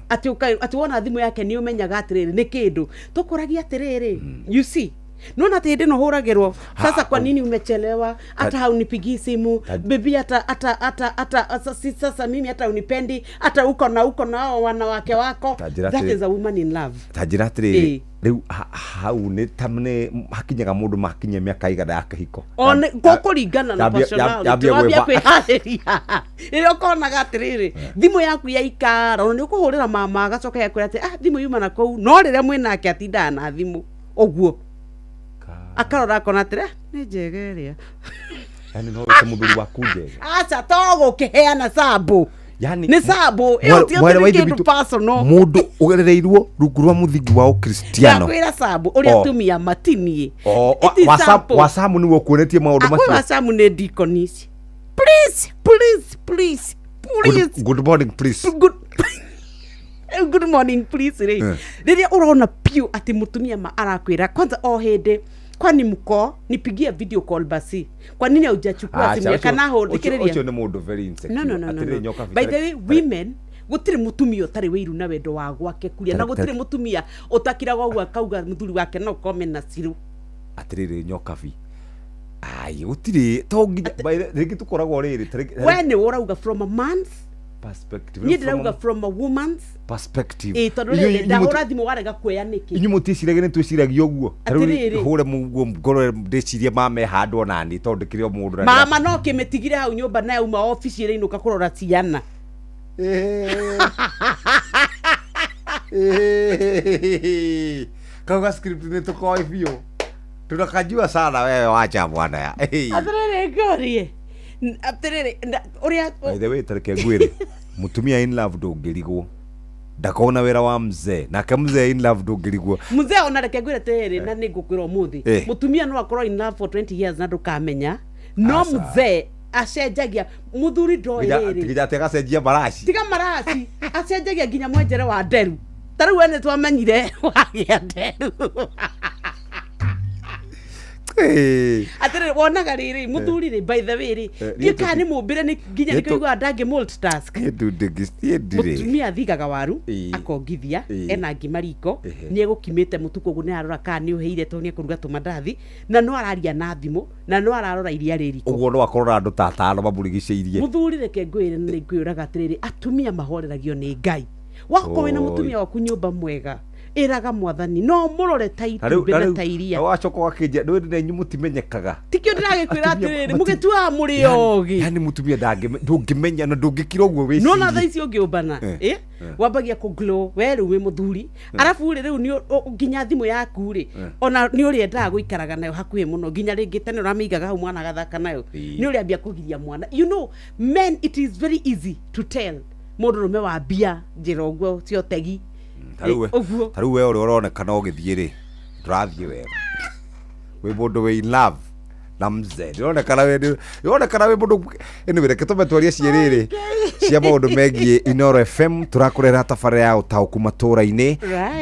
Atĩ atĩ wona thimũ yake nĩ ũmenyaga atĩrĩrĩ nĩ kĩndũ tũkũragia atĩrĩrĩ, you see, nona atĩ hĩndĩ ĩno hũragĩrwo sasa, kwa nini umechelewa, hata haunipigii simu bibi, hata hata hata hata sasa mimi hata unipendi, hata uko na hao wanawake wako. Ta njĩra That is a woman in love. Ta njĩra atĩrĩrĩ, rĩu hau nĩ ta nĩ hakinyaga mũndũ makinyia mĩaka igana ya kĩhiko? One gũkũringana na personality, yambia wambia kwĩharĩria rĩrĩa ũkonaga atĩrĩrĩ thimũ yaku yaikara, ona nĩ ũkũhũrĩra mama agacoka yakwĩra atĩ ah, thimũ yuma na kũu, no rĩrĩa mwĩnake atindaga na thimũ ũguo akarora akona atĩrĩ, "Ah, nĩ njega ĩrĩa." Yani no wĩte mũthuri waku njega? Aca, to gũkĩheana sambo. Yani nĩ sambo ĩyo, ti mwere atĩ wa nĩ ithe kĩndũ witũ, personal. Mũndũ ũgerereirwo rungu rwa mũthingi wa ũkristiano. Ndakwĩra sambo ũrĩa atumia matinie. It is sample. Wasamu nĩwe ũkuonetie maũndũ Akwĩ macio? Wasamu nĩ deacon ici. Please, please, please, please. Good morning, please. Good, good morning, please rĩ. Rĩrĩa ũrona piũ atĩ mũtumia ma arakwĩra kwanza o hĩndĩ, kwani mko nipigie video call basi, kwa nini haujachukua simu ya kana Ũcio thikĩrĩria. nĩ mũndũ very insecure. No, no, no, no, Atĩrĩrĩ, no. nyoka By the way, women, gũtirĩ mũtumia ũtarĩ wĩiru na wendo wa gwake kuria na gũtirĩ mũtumia ũtakiraga ũguo akauga mũthuri wake no kome na ciru. Atĩrĩrĩ, nyokabi, ai, gũtirĩ to nginya rĩngĩ tũkoragwo rĩrĩ We nĩ ũrauga from a man's perspective. Niĩ From a ndĩrauga from a woman's perspective. Ĩ tondũ Inyuĩ- rĩrĩ inyuĩ ndahũra thimũ warega kuoya nĩkĩ? Inyuĩ mũticiragia nĩ twĩciragia ũguo. Ta rĩu Atĩrĩrĩ. hũre mũguo ngorwo ndĩcirie mama e handũ onani tondũ ndĩkĩrĩ o mũndũ na Mama no kĩmĩtigire hau nyũmba na yauma obici ĩrainũka kũrora ciana. Kau ga script nĩ tũkoĩ biũ, tunakajua sana. Wewe wacha bwana ya. Atĩrĩrĩ, ngorie atĩrĩrĩ ũrĩa By the way, tareke ngwĩre, mũtumia in love ndũngĩrigwo ndakona wĩra wa mzee, nake mzee in love ndũngĩrigwo. Mzee, ona reke ngwĩre atĩrĩrĩ, na nĩ ngũkwĩra ũmũthĩ, mũtumia no akorwo in love for 20 years na ndũkamenya, no Aca. mzee acenjagia, mũthuri ndoĩ rĩrĩ. Tiga atĩ agacenjia maraci. Tiga maraci, acenjagia nginya mwenjere wa nderu. Ta rĩu we nĩ twamenyire wagĩa nderu. Atĩrĩrĩ, wonaga rĩrĩ mũthuri rĩ, by the way rĩ, ndiũ kana nĩ mũmbĩre nĩ nginya nĩ kũiguaga ndangĩ multitask. Ndirĩ. Mũtumia athigaga waru, akongithia, ena ngima riko, nĩ egũkimĩte mũtuko ũguo, nĩ ararora kana nĩ ũhĩire tondũ nĩ ekũruga tũmandathi, na no araria na thimũ, na no ararora iria rĩ riko. Ũguo no akorwo na andũ ta atano mamũrigicĩirie. Mũthuri, reke ngwĩre, na nĩ ngwĩraga atĩrĩrĩ, atumia mahoreragio nĩ Ngai. Wakorwo wĩna Oi. mũtumia waku nyũmba mwega, ĩraga Mwathani no mũrore ta Na rĩu- itumbĩ na na rĩu- ta iria. na wacoka ũgakĩnjĩra ndũĩ nĩ inyuĩ mũtimenyekaga. Tikio ndĩragĩkwĩra Atumia atĩrĩrĩ, mũgĩtuaga mũrĩ ogĩ. Yani mũtumia ndũngĩmenya na ndũngĩkira ũguo wĩcirie. Nona thaa ici ũngĩũmbana, wambagia kũ glow we rĩu wĩ mũthuri, arabu rĩ, rĩu nĩ nginya thimũ yaku rĩ, ona nĩ ũrĩendaga gũikaraga nayo hakuhĩ mũno, nginya rĩngĩ tene ũramĩigaga hau mwana agathaka nayo, nĩ ũrĩambia kũgiria mwana. You know, men, it is very easy to tell mũndũrũme wa mbia njĩra ũguo cia ũtegi. Ta rĩu Ũguo. Ta rĩu we ũrĩa ũronekana ũgĩthiĩ rĩ, ndũrathiĩ wega, wĩ mũndũ wĩ in love na mzee, ndĩronekana wĩ mũndũ. Anyway, reke tũme twarie ciĩrĩrĩ cia maũndũ megiĩ Inoro FM. Tũrakũrehera tabarĩra ya ũtaũku matũũra-inĩ.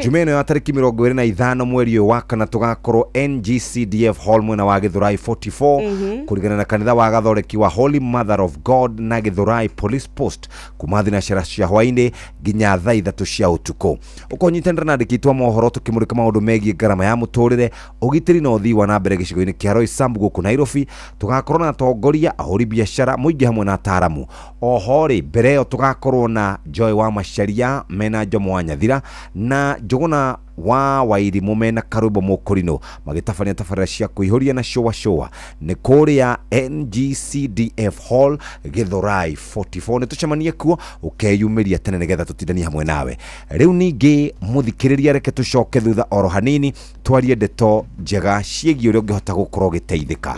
Juma ĩno ya tarĩki 25 mweri ũyũ wa kana, tũgakorwo NGCDF Hall mwena wa Gĩthũrai 44, kũringana na kanitha wa Gathoreki wa Holy Mother of God na Gĩthũrai Police Post, kuma thinacara cia hwainĩ nginya thaa 3 cia ũtukũ. Ũkonyitanĩra na andĩki aitũ a mohoro tũkĩmũrĩka maũndũ megiĩ ngarama ya mũtũrĩre, ũgitĩri na ũthii wa na mbere gĩcigo-inĩ kĩa Roysambu gũkũ Nairobi. Tũgakorwo na atongoria, ahũri biacara, mũingĩ hamwe na ataaramu. Oho rĩ, mbere ĩyo tũgakorwo na Joy wa Macharia mena Njomo wa Nyathira na Njũgũna wa Wairimũ mena Karwĩmbo Mũkũrinũ magĩtabania tabarĩra cia kũihũria na shũa shũa. Nĩ kũrĩa NGCDF Hall, Gĩthũrai 44. Nĩ tũcemanie kuo, ũkeyumĩria tene nĩgetha tũtindanie hamwe nawe. Rĩu ningĩ mũthikĩrĩria, reke tũcoke thutha oro hanini twarie ndeto njega ciĩgiĩ ũrĩa ũngĩhota gũkorwo ũgĩteithĩka.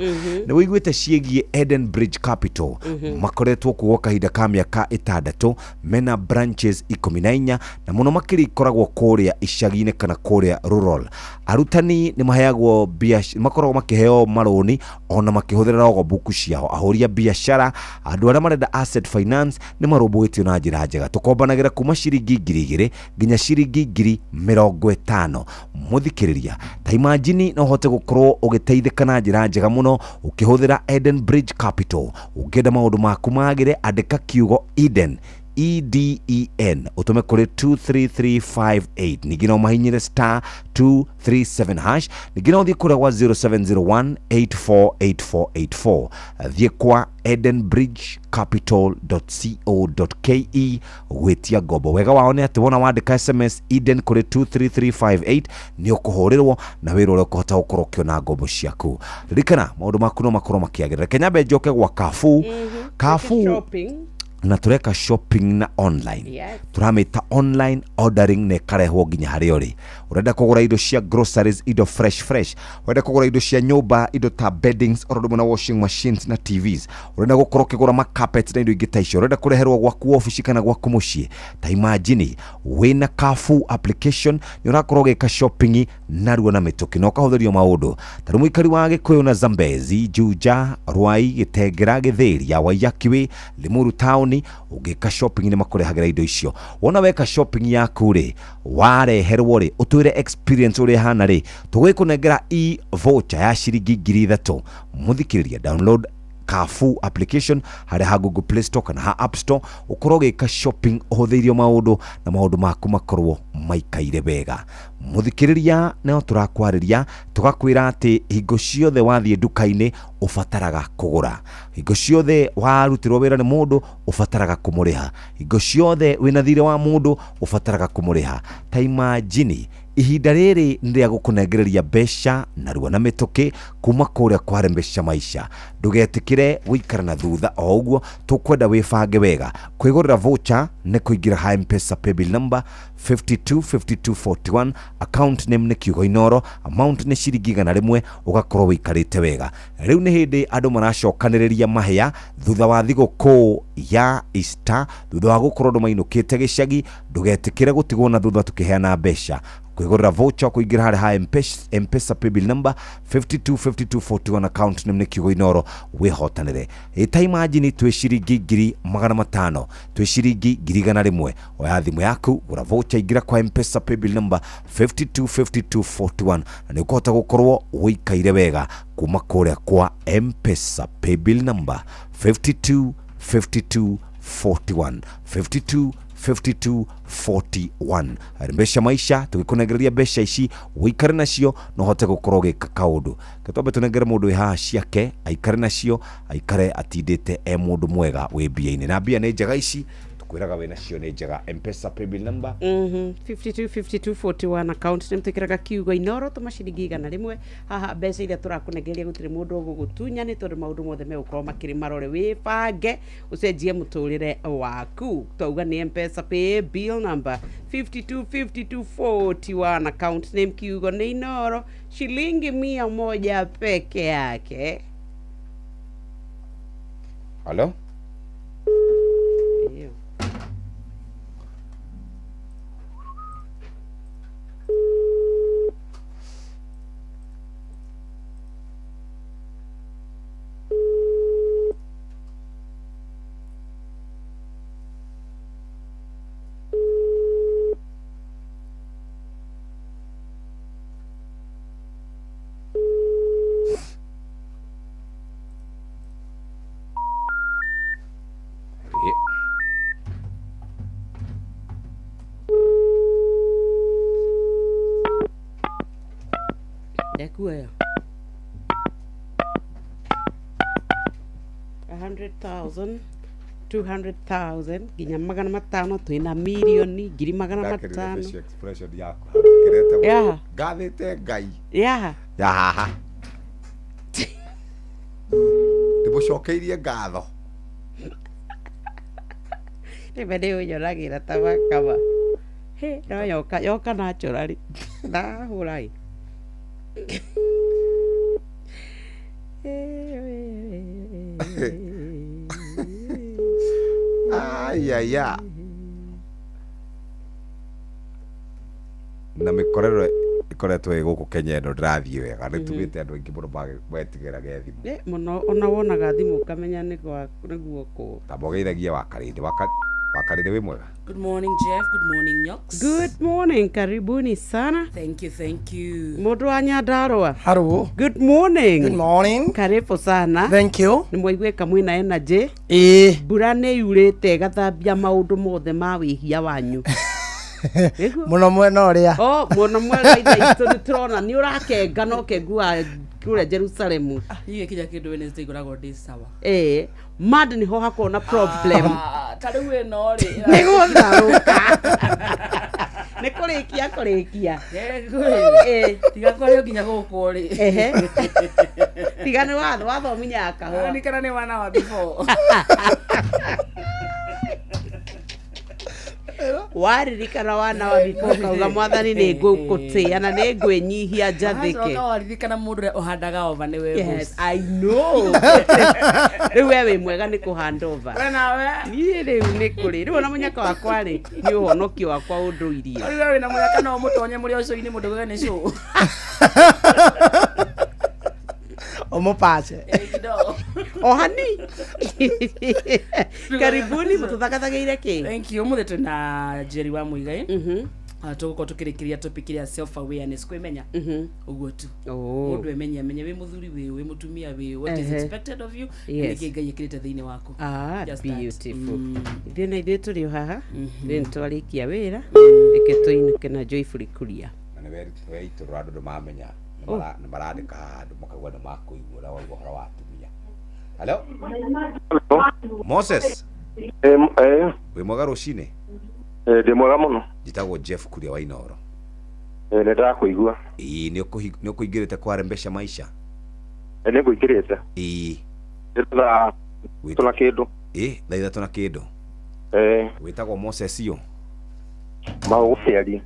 Nĩ wĩiguĩte ciĩgiĩ Eden Bridge Capital? Makoretwo kuo gwa kahinda ka mĩaka 6, mena branches 14, na mũno makĩria ikoragwo kũrĩa icagi-inĩ kana kũrĩa rural. Arutani nĩ maheagwo makoragwo makĩheo marũni ona makĩhũthĩra logbook ciao. Ahũri a biacara, andũ arĩa marenda asset finance nĩ marũmbũĩtio na njĩra njega. Tũkombanagĩra kuma ciringi 2000 nginya ciringi 50,000. Mũthikĩrĩria, ta imagine no ũhote gũkorwo ũgĩteithĩka na njĩra njega mũno ũkĩhũthĩra Eden Bridge Capital. Ũngĩenda maũndũ maku magĩre, andĩka kiugo Eden. EDEN ũtũme kũrĩ 23358. Ningĩ no mahinyĩre star 237 hash. Ningĩ no ũthiĩ kũrĩa gwa 0701 848484. Thiĩ kwa edenbridgecapital.co.ke gwĩtia ngombo. Wega wao nĩ atĩ wona wandĩka SMS Eden kũrĩ 23358 nĩ ũkũhũrĩrwo na wĩra ũrĩa ũkũhota gũkorwo ũkĩona ngombo ciaku. Ririkana maũndũ maku no makorwo makĩagĩrĩra. Reke nyambe njoke gwa Carrefour. Carrefour shopping na tureka shopping na online. Yes. Turamĩta online ordering na ĩkarehwo nginya harĩa ũrĩ. Ũrenda kũgũra indo cia groceries, indo fresh fresh, ũrenda kũgũra indo cia nyũmba, indo ta beddings oro ũndũ ũmwe na washing machines na TVs, ũrenda gũkorwo ũkĩgũra ma carpets na indo ingĩ ta icio, ũrenda kũreherwo gwaku obici kana gwaku mũciĩ. Ta imagine wĩna Carrefour application nĩ ũrakorwo ũgĩka shopping narua na mĩtũkĩ na ũkahũthĩrio maũndũ. Ta rĩu mũikari wa Gĩkũyũ na Zambezi, Juja, Ruai, Gĩtengera, Gĩthĩria, Waiyaki, Limuru taũni, ũngĩka shopping nĩ makũrehagĩra indo icio. Wona weka shopping yaku rĩ, wareherwo rĩ, ũtwĩre experience ũrĩa ĩhana rĩ, tũgũkũnengera e voucher ya ciringi 3,000. Mũthikĩrĩria, download Carrefour application harĩa ha Google Play Store kana ha App Store, ũkorwo ũgĩka shopping ũhũthĩirio maũndũ na maũndũ maku makorwo maikaire wega. Mũthikĩrĩria, no tũrakwarĩria tũgakwĩra atĩ hingo ciothe wathiĩ nduka-inĩ ũbataraga kũgũra, hingo ciothe warutĩrwo wĩra nĩ mũndũ ũbataraga kũmũrĩha, hingo ciothe wĩna thirĩ wa mũndũ ũbataraga kũmũrĩha. Ta imagine ihinda rĩrĩ nĩ rĩa gũkũnengereria mbeca narua na mĩtũkĩ kuma kũrĩa kwa Mbeca Maisha. Ndũgetĩkĩre gũikara na thutha o ũguo, tũkwenda wĩbange wega. Kwĩgũrĩra voucher nĩ kũingĩra ha M-Pesa paybill number 525241, account name nĩ kiugo Inoro, amount nĩ ciringi 100, ũgakorwo wĩikarĩte wega. Rĩu nĩ hĩndĩ andũ maracokanĩrĩria mahĩa thutha wa thigũkũ ya Easter, thutha wa gũkorwo andũ mainũkĩte gĩcagi. Ndũgetĩkĩre gũtigwo na thutha tũkĩheana mbeca. Kwĩgũrĩra voucher kũingĩra harĩa ha M-Pesa paybill number 525241, account name nĩ kiugo Inoro, wĩhotanĩre. Ta imagine twĩ ciringi 500,000, twĩ ciringi 100,000. Oya thimũ yaku, gũra voucher, ingĩra kwa M-Pesa paybill number 525241 na nĩ ũkũhota gũkorwo ũikaire wega kuma kũrĩa kwa M-Pesa paybill number 525241, 525241. Mbeca Maisha tũgĩkũnengereria mbeca ici ũikare nacio na ũhote gũkorwo ũgĩka kaũndũ. Ketwambe tũnengere mũndũ wĩ haha ciake aikare nacio, aikare atindĩte e mũndũ mwega wĩ mbia-inĩ. Na mbia nĩ njega ici tũkwĩraga wĩ nacio nĩ njega. M-Pesa paybill number 525241, account nĩ twĩkĩraga kiugo Inoro, tũma ciringi 100 haha. Mbeca iria tũrakũnengeria gũtirĩ mũndũ ũgũgũtunya nĩ tondũ maũndũ mothe megũkorwo makĩrĩ marore. Wĩbange ũcenjie mũtũrĩre waku. Twauga nĩ M-Pesa pay bill number 525241, account name kiugo nĩ Inoro, shilingi 100 peke yake. Halo? Iyo. Ndekuoya 100,000, 200,000 nginya 500, twĩna mirioni 500,000. Facial expression yaku kirete. Yeah. Ngathĩte Ngai Yeah. Ya haha ndĩmũcokeirie ngatho. Rĩmwe nĩ ũnyonagira ta makama. He, no yoka yoka naturally. Ndahũra ĩ. Ayaya, na mĩkorero ĩkoretwo ĩ gũkũ Kenya ĩno ndĩrathiĩ wega nĩ tugĩte andũ aingĩ mũno metigĩrage thimũ. Mũno ona wonaga thimũ ũkamenya nĩ nĩ guoko. Tamba ũgeithagie wakarĩndĩ waka. Wakarĩrĩ wĩ mwega. Good morning, Jeff. Good morning, Nyox. Good morning, karibuni sana. Thank you, thank you. Mũndũ wa Nyandarũa. Hello. Good morning. Good morning. Karibu sana. Thank you. Nĩ mwaiguĩka mwĩna energy. Ĩĩ. Mbura nĩ yurĩte ĩgathambia maũndũ mothe ma wĩhia wanyu. Mũno mwena ũrĩa. Oh, mũno mwena ithe itũ nĩ tũrona nĩ ũrakenga no kengu wa kũrĩa Jerusalemu. Niĩ kinya kĩndũ Wednesday ngoragwo ndĩ sawa. Ĩĩ. Mad nĩho hakoragwo na problem. Ah, ta rĩu ĩno rĩ. Nĩ gũtharũka. Nĩ kũrĩkia kũrĩkia. Ĩĩ. Tiga kwario nginya gũkũ rĩ. Ehe. Tiga nĩ watho wathominya kahũa. Nĩ kana nĩ wana wa before. Waririkana wana wa before kauga mwathani nĩ ngũgũtĩa na nĩ ngwĩnyihia njathĩke. Wacoka waririkana mũndũ ũrĩa ũhandaga ova nĩ we Yes, boss. I know. Rĩu we wĩ mwega nĩ kũhand over. We nawe. Niĩ rĩu nĩ kũrĩ. Rĩu ona mũnyaka wakwa rĩ, nĩ ũhonokio wakwa ũndũirie. Rĩu we wĩna mũnyaka no ũmũtonye mũrĩ o show-inĩ mũndũ ũgage nĩ show. Ũmũpace. Ohani. Karibuni mũtũthagathagĩire kĩ? Thank you. Ũmũthĩ twĩna Jerry wa Muigai. Tũgũkorwo tũkĩrĩkĩria topic ĩrĩa self awareness kwĩmenya. Ũguo tu. Mũndũ emenye amenye wĩ mũthuri wĩ wĩ mũtumia wĩ what is expected of you. Yes. Nĩkĩ Ngai ĩkĩrĩte thĩinĩ waku. Ah, Just that. beautiful. Ithuĩ na ithuĩ tũrĩ o haha. Ithuĩ nĩ twarĩkia wĩra. Reke tũinũke na joyfully kuria. Na nĩ weitũrũra andũ ndũmamenya. Nĩ marandĩka haha andũ makauga nĩ makũigua ũrĩa wauga ũhoro wa atumia. Hello? Moses. Wĩ mwega rũcinĩ? Ndĩ mwega mũno. Njĩtagwo Jeff Kuria wa Inooro. Nĩ ndĩrakũigua. Ĩĩ nĩ ũkũingĩrĩte kwa Mbeca Maisha? Nĩ ngũingĩrĩte. Ĩĩ. Nĩ thaa ithatũ na kĩndũ. Ĩĩ thaa ithatũ na kĩndũ. Wĩtagwo Moses ũ? Mahũgũ Kĩarie.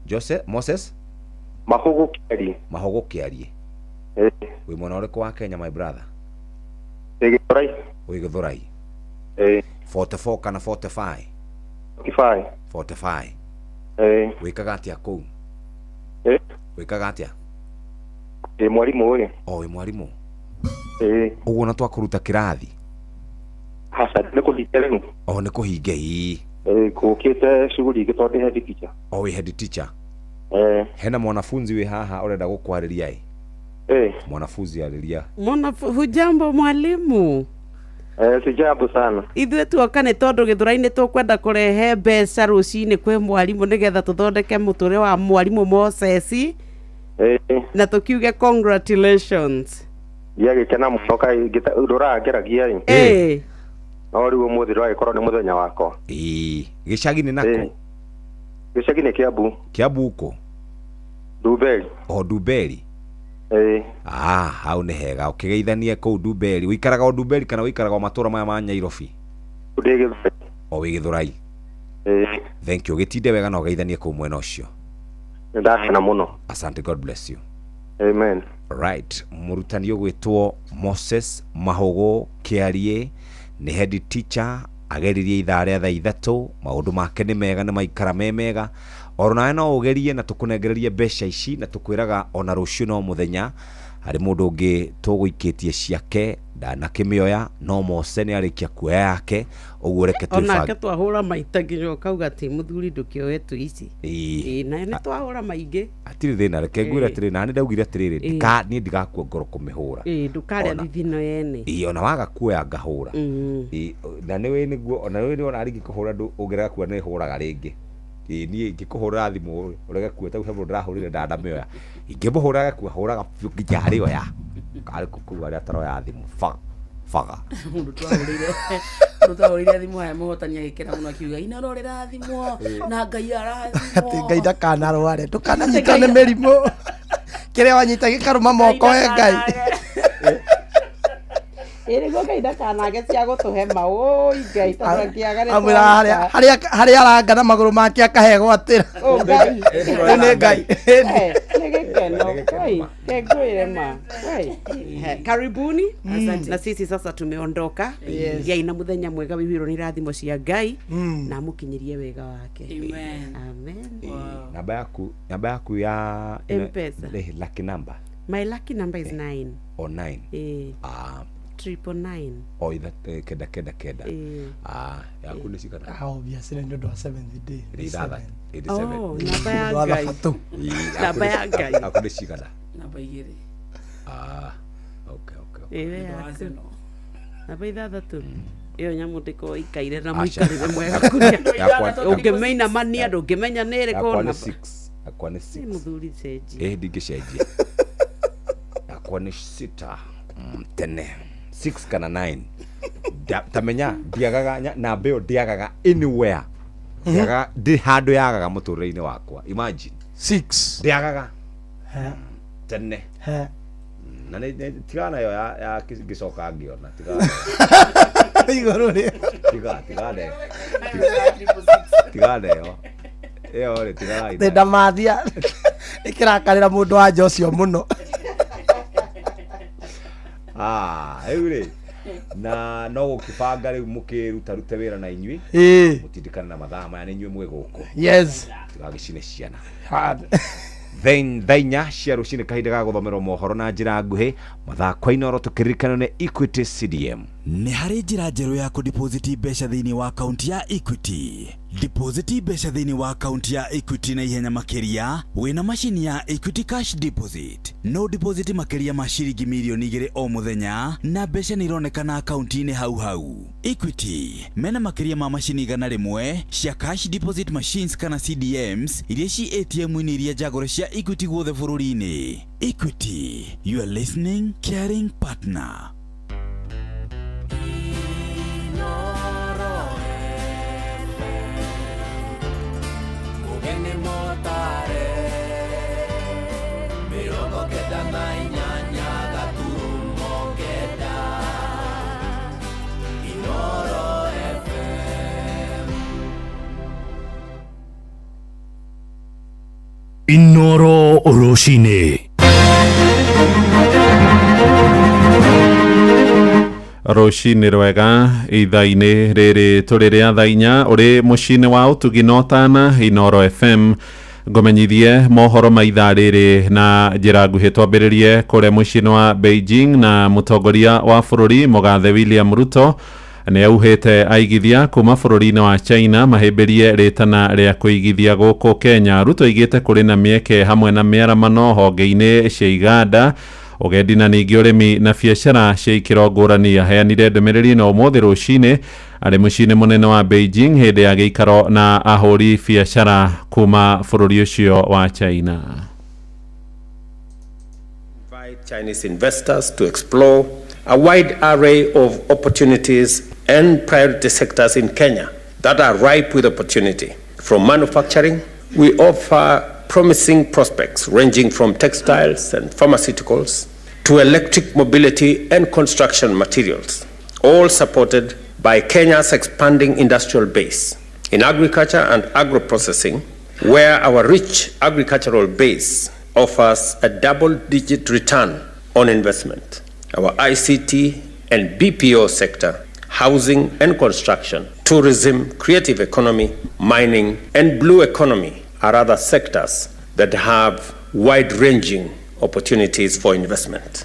Jose Moses? Mahũgũ Kĩarie. Mahũgũ Kĩarie. Wĩ mwena ũrĩkũ wa Kenya my brother? Ndĩ Gĩthũrai. Wĩ Gĩthũrai. Ĩĩ. 44 kana 45? 45. 45. Ĩĩ. Wĩkaga atĩa kũu? Ĩĩ. Wĩkaga atĩa? Ndĩ mwarimũ ĩ. O wĩ mwarimũ? Ĩĩ. Ũguo na twakũruta kĩrathi? Aca nĩ kũhinge rĩu. O nĩ kũhinge ĩĩ. Ĩĩ ngũkĩte cuguri ingĩ tondũ ndĩ head teacher. O wĩ head teacher? Ĩĩ. Hena mwanafunzi wĩ haha ũrenda gũkwarĩria ĩ? Ĩĩ. Mwanafunzi arĩria. Hujambo mwalimu? Sijambo sana. Ithuĩ tuoka nĩ tondũ Gĩthũrai-inĩ tũkwenda kũrehe mbeca rũcinĩ kwĩ mwarimũ nĩgetha tũthondeke mũtũrĩre wa mwarimũ Moses. Na tũkiuge congratulations. Ndiagĩkena mũno kaĩ ndũrangeragia ĩ. Ĩĩ. No rĩu ũmũthĩ ndũragĩkorwo nĩ mũthenya wakwa. Ĩĩ. Gĩcagi-inĩ nakũ? Gĩcagi nĩ Kĩambu. Kĩambu kũ? Ndumberi. O Ndumberi? Ĩĩ. Ah, hau nĩ hega. Ũkĩgeithanie kũu Ndumberi. Ũikaraga o Ndumberi kana ũikaraga o matũũra maya ma Nyairobi? Ndĩ Gĩthũrai. O wĩ Gĩthũrai. Ĩĩ. Thank you. Gĩtinde wega na ũgeithanie kũu mwena ũcio. Nĩ ndakena mũno. Asante, God bless you. Amen. Right. Mũrutani ũgwĩtwo Moses Mahũgũ Kĩarie nĩ head teacher, ageririe ithaa rĩa thaa ithatũ, maũndũ make nĩ mega, nĩ maikara me mega. Oro nawe no ũgerie na tũkũnengererie mbeca ici na tũkwĩraga ona rũciũ no mũthenya harĩ mũndũ ũngĩ tũgũikĩtie ciake ndanakĩmĩoya no Mose nĩ arĩkia kuoya yake ũguo reke Onake twahũra maita nginya ũkauga atĩ mũthuri ndũkĩoe tu ici. Ĩĩ. Ĩĩ na nĩ twahũra maingĩ. Hatirĩ thĩna reke ngwĩre atĩrĩ na nĩ ndaugire atĩrĩrĩ niĩ ndigakua ngoro kũmĩhũra. Ĩĩ ndũkarĩa thithino yene. Ĩĩ ona waga kuoya ngahũra. Ĩĩ na nĩwe nĩguo ona nĩwe ona ingĩkũhũra ũngĩrega kuoya nĩ hũraga rĩngĩ. Ĩĩ niĩ ingĩkũhũrĩra thimũ ũrege kuoya ta mũndũ ndĩrahũrire ndanamĩoya. Ingĩmũhũra arege kuoya hũraga biũ nginya harĩoya. Karĩ kũu arĩa ataroya thimũ baga. Mũndũ twahũrĩire thimũ haya mũhotani agĩkena mũno akiuga Inooro rĩrathimwo na Ngai arathimwo. Atĩ Ngai ndakanarware ndũkananyitwo nĩ mĩrimũ. Kĩrĩa wanyita gĩkarũma moko we Ngai. Ĩĩ nĩguo Ngai ndakanage cia gũtũhe maũi Ngai tondũ angĩaga nĩ Amwĩra harĩa aranga na magũrũ make akahegwatĩra. Ngai. Rĩu nĩ Ngai. Nĩ gĩkeno. Oi, kengwĩre ma. Oi. Karibuni. Na sisi sasa tumeondoka. Yes. Ngai na muthenya mwega wihirwo nĩ irathimo cia Ngai na amũkinyĩrie wega wake. Amen. Amen. Namba yaku ya M-Pesa. Lucky number. My lucky number is 9. O 9. Eh. Ah, 999. O 9 9 9. Ĩĩ. Ah, yaku nĩ cigana? Ah, obviously nĩ ũndũ wa seventh day. Nĩ ithathatũ. Ĩndĩ Oh, seven. namba ya Nĩ ũndũ wa Ngai. thabatũ. Ĩĩ, yaku Namba nĩ- ya Ngai. Yaku nĩ cigana? Namba igĩrĩ. Ah, okay, okay, okay. Ĩwe Nĩ ũndũ wa yaku. Arsenal. Namba ithathatũ. Ĩyo nyamũ ndĩkorwo ikaire na Aca. mũikarĩre mwega Yakwa- kũrĩa. yakwa- Ũngĩmĩinamania ndũngĩmenya nĩ ĩrĩkũ Yakwa nĩ namba. six. Yakwa nĩ Ĩ, six. mũthuri cenjia. Ĩ ndingĩcenjia. Yakwa nĩ sita. Tene. 6 kana 9. Tamenya ndiagaga namba ĩyo ndiagaga anywhere. Ndiagaga ndĩ handũ yagaga mũtũrĩre-inĩ wakwa. Imagine. 6. Ndiagaga He. tene. He. Na nĩ tigana nayo ya ngĩcoka ngĩona tigana. Igũrũ rĩ. Tiga tigana ĩyo. Tigana ĩyo. Ĩyo rĩ tiganai nayo. Ndamathia ĩkĩrakarĩra mũndũ wa nja ũcio mũno. Ah, rĩu rĩ na no gũkĩbanga rĩu mũkĩrutarute wĩra na inyuĩ. Ĩĩ. Mũtindĩkane na mathaa maya nĩ inyuĩ mwĩ gũkũ. Yes. Tigagĩcine ciana. Ha. Then thaa inya cia rũcinĩ kahinda ga gũthomerwo mohoro na njĩra nguhĩ mathako Inooro tũkĩririkanio nĩ Equity CDM. Nĩ harĩ njĩra njerũ ya kũdepositi mbeca thĩinĩ wa akaunti ya Equity. Depositi mbeca thĩinĩ wa akaunti ya Equity na ihenya makĩria wĩna macini ya Equity Cash Deposit. No deposit makĩria ma ciringi mirioni 2 o mũthenya na mbeca nĩ ironekana akaunti-inĩ hau hau. Equity mena makĩria ma macini 100 cia cash deposit machines kana CDMs iria ci ATM-inĩ iria njagũre cia Equity guothe bũrũri-inĩ. Equity, your listening, caring partner. Mũgeni mũtare 98 gaturumo 9 Inooro FM. Inooro rũcinĩ. Rũcinĩ rwega ithaa-inĩ rĩrĩ tũrĩ rĩa thaa inya ũrĩ mũciĩ-inĩ wa ũtugi na ũtana Inooro FM. Ngũmenyithie mohoro ma ithaa rĩrĩ na njĩra nguhĩ. Twambĩrĩrie kũrĩa mũciĩ-inĩ wa Beijing na mũtongoria wa bũrũri mũgathe William Ruto nĩ auhĩte aigithia kuma bũrũri-inĩ wa China mahĩmbĩrie rĩtana rĩa kũigithia gũkũ Kenya. Ruto aigĩte kũrĩ na mĩeke hamwe na mĩaramano honge-inĩ cia iganda, ũgendi na ningĩ ũrĩmi na biacara cia ikĩro ngũrani. Aheanire ndũmĩrĩri ĩno ũmũthĩ rũcinĩ arĩ mũciĩ-inĩ mũnene wa Beijing hĩndĩ ya gĩikaro na ahũri biacara kuma bũrũri ũcio wa China. Invite Chinese investors to explore a wide array of opportunities and priority sectors in Kenya that are ripe with opportunity. From manufacturing, we offer promising prospects ranging from textiles and pharmaceuticals to electric mobility and construction materials, all supported by Kenya's expanding industrial base. In agriculture and agro-processing, where our rich agricultural base offers a double-digit return on investment. Our ICT and BPO sector, housing and construction, tourism, creative economy, mining, and blue economy are other sectors that have wide-ranging opportunities for investment.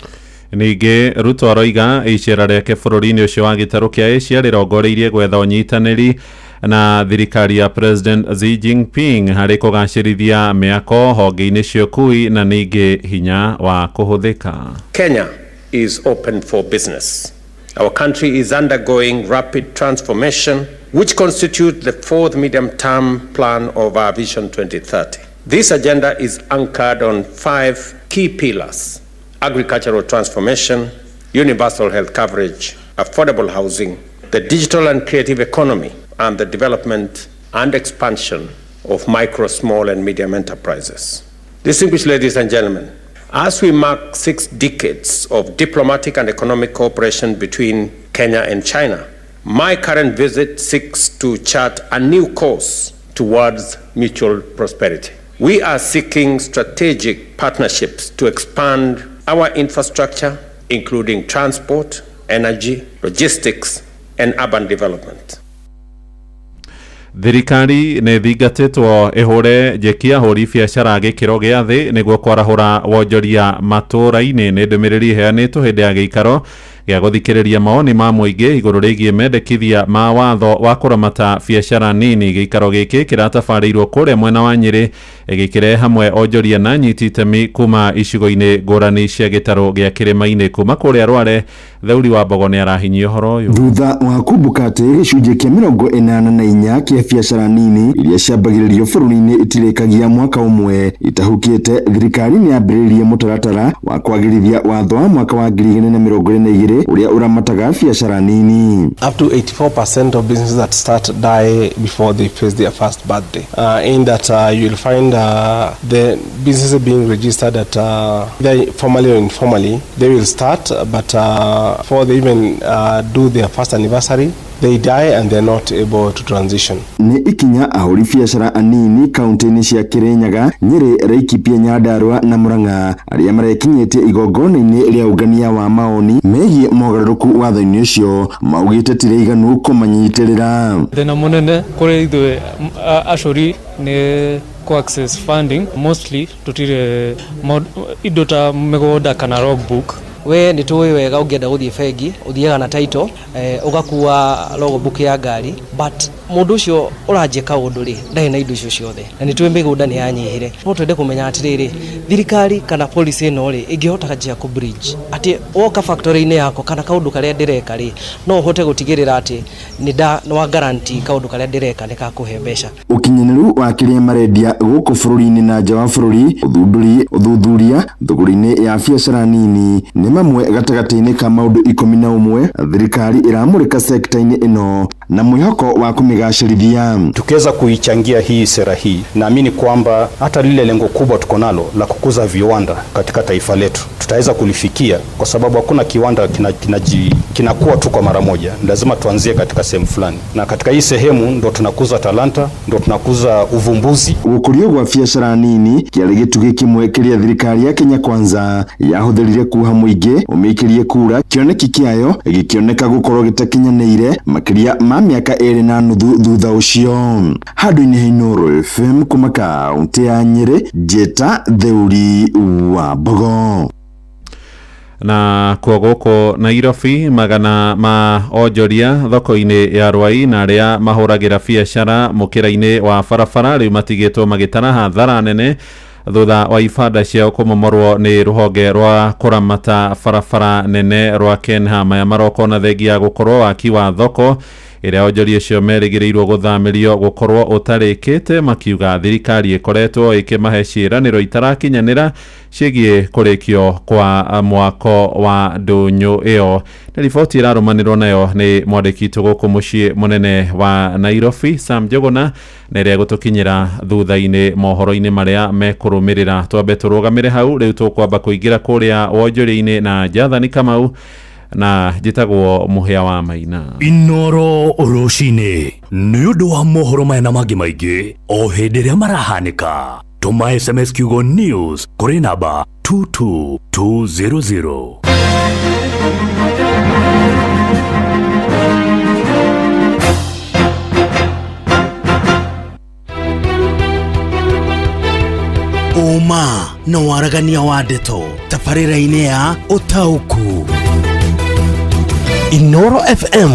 Ningĩ Ruto aroiga icera rĩake bũrũri-inĩ ũcio wa gĩtarũ kĩa Asia rĩrongoreirie gwetha ũnyitanĩri na thirikari ya President Xi Jinping harĩ kũgacĩrithia mĩako honge-inĩ cia ũkui na ningĩ hinya wa kũhũthĩka. Kenya is open for business. Our country is undergoing rapid transformation, which constitutes the fourth medium-term plan of our Vision 2030. This agenda is anchored on 5 key pillars: agricultural transformation, universal health coverage, affordable housing, the digital and creative economy, and the development and expansion of micro, small, and medium enterprises. Distinguished ladies and gentlemen, as we mark 6 decades of diplomatic and economic cooperation between Kenya and China, my current visit seeks to chart a new course towards mutual prosperity. We are seeking strategic partnerships to expand our infrastructure, including transport, energy, logistics, and urban development. Thirikari nĩ thingatĩtwo ĩhũre njeki ahũri biacara gĩkĩro gĩa thĩ nĩguo kwarahũra wonjoria matũũra-inĩ. Nĩ ndũmĩrĩri ĩheanĩtwo hĩndĩ ya gĩikaro Gĩa gũthikĩrĩria mawoni ma mũingĩ igũrũ rĩgiĩ mendekithia ma watho wa kũramata biacara nini. Gĩikaro gĩkĩ kĩratabarĩirwo kũrĩa mwena wa Nyĩrĩ, gĩkĩrehe hamwe onjoria na anyiti itemi kuma icigo-inĩ ngũrani cia gĩtarũ gĩa kĩrĩma-inĩ. Kuma kũrĩa Rware, Theuri wa Mbogo nĩ arahinyia ũhoro ũyũ. Thutha wa kumbũka atĩ gĩcunjĩ kĩa 84 kĩa biacara nini iria ciambagĩrĩrio bũrũri-inĩ itirĩkagia mwaka ũmwe itahukĩte, thirikari nĩ yambĩrĩirie mũtaratara wa kwagĩrithia watho wa mwaka wa 2022 ũrĩa ũramataga biacara nini. Up to 84% of businesses that start die before they face their first birthday. In that you will find the businesses being registered at either formally or informally, they will start, but before they even do their first anniversary, they die and they're not able to transition. Nĩ ikinya ahũri biacara anini kaunti-inĩ cia Kirinyaga, Nyĩrĩ, Laikipia, Nyandarua na Murang'a arĩa marekinyĩtie igongona-inĩ rĩa ũngania wa maoni megiĩ mogarũrũku watho-inĩ ũcio maugĩte ti rĩiganu kũmanyitĩrĩra. Thĩna mũnene kũrĩ ithuĩ acori nĩ ku access funding, mostly tutire indo ta mĩgũnda kana logbook. We nĩ tũĩ wega ũngĩenda gũthiĩ bengi ũthiaga na title, ũgakua logbook ya ngari, but mũndũ ũcio ũranjia kaũndũ rĩ ndarĩ na indo icio ciothe, na nĩ tũĩ mĩgũnda nĩ yanyihire. No twende kũmenya atĩrĩrĩ, thirikari kana policy ĩno rĩ ĩngĩhota njia kũ bridge atĩ woka factory-inĩ yakwa kana kaũndũ karĩa ndĩreka rĩ, no ũhote gũtigĩrĩra atĩ nĩ wa guarantee kaũndũ karĩa ndĩreka nĩ kakũhe mbeca. Ũkinyanĩru wa kĩrĩa marendia gũkũ bũrũri-inĩ na nja wa bũrũri, ũthundũri, ũthuthuria thũgũrĩ-inĩ ya biacara nini nĩ mamwe gatagatĩ-inĩ ka maũndũ 11 thirikari ĩramũrĩka sekta-inĩ ĩno na mwĩhoko wa kũmĩgacĩrithia. Tukiweza kuichangia hii sera hii, naamini kwamba hata lile lengo kubwa tuko nalo la kukuza viwanda katika taifa letu tutaweza kulifikia, kwa sababu hakuna kiwanda kinakuwa tu kwa mara moja. Lazima tuanzie katika sehemu fulani, na katika hii sehemu ndo tunakuza talanta, ndo tunakuza uvumbuzi. Gũkũrio gwa biacara nini kĩarĩ gĩtugĩ kĩmwe kĩrĩa thirikari ya Kenya Kwanza yahũthĩrire kuha mũingĩ ũmĩikĩrie kura, kĩoneki kĩayo gĩkĩoneka gũkorwo gĩtakinyanĩire makĩria ma mĩaka 2.5 thutha ũcio. Handũ-inĩ ha Inooro FM kuma kaunti ya Nyĩrĩ, Njĩta Theuri wa Mbogo. Na kuo gũkũ Nairobi, magana ma onjoria thoko-inĩ ya Rwai na arĩa mahũragĩra biacara mũkĩra-inĩ wa barabara rĩu matigĩtwo magĩtara hathara nene thutha wa ibanda ciao kũmomorwo nĩ rũhonge rwa kũramata barabara nene rwa Kenha. Maya maroko na thengia ya gũkorwo waki wa thoko ĩrĩa onjoria acio merĩgĩrĩirwo gũthamĩrio gũkorwo ũtarĩkĩte, makiuga thirikari ĩkoretwo ĩkĩmahe ciĩranĩro itarakinyanĩra ciĩgiĩ kũrĩkio kwa mwako wa ndũnyũ ĩyo. Nĩ riboti ĩrarũmanĩrwo nayo nĩ mwandĩki witũ gũkũ mũciĩ mũnene wa Nairobi, Sam Njuguna, na ĩrĩa ĩgũtũkinyĩra thutha-inĩ mohoro-inĩ marĩa mekũrũmĩrĩra. Twambe tũrũgamĩre hau, rĩu tũkwamba kũingĩra kũrĩa wonjoria-inĩ na Jathani Kamau, na njĩtagwo Mũhĩa wa Maina. Inooro rũcinĩ nĩ ũndũ wa mohoro maya na mangĩ maingĩ o hĩndĩ ĩrĩa marahanĩka. Tũma SMS kiugo news kũrĩ namba 22200. Ũma na waragania wa ndeto tabarĩra-inĩ ya ũtaũku. Inooro FM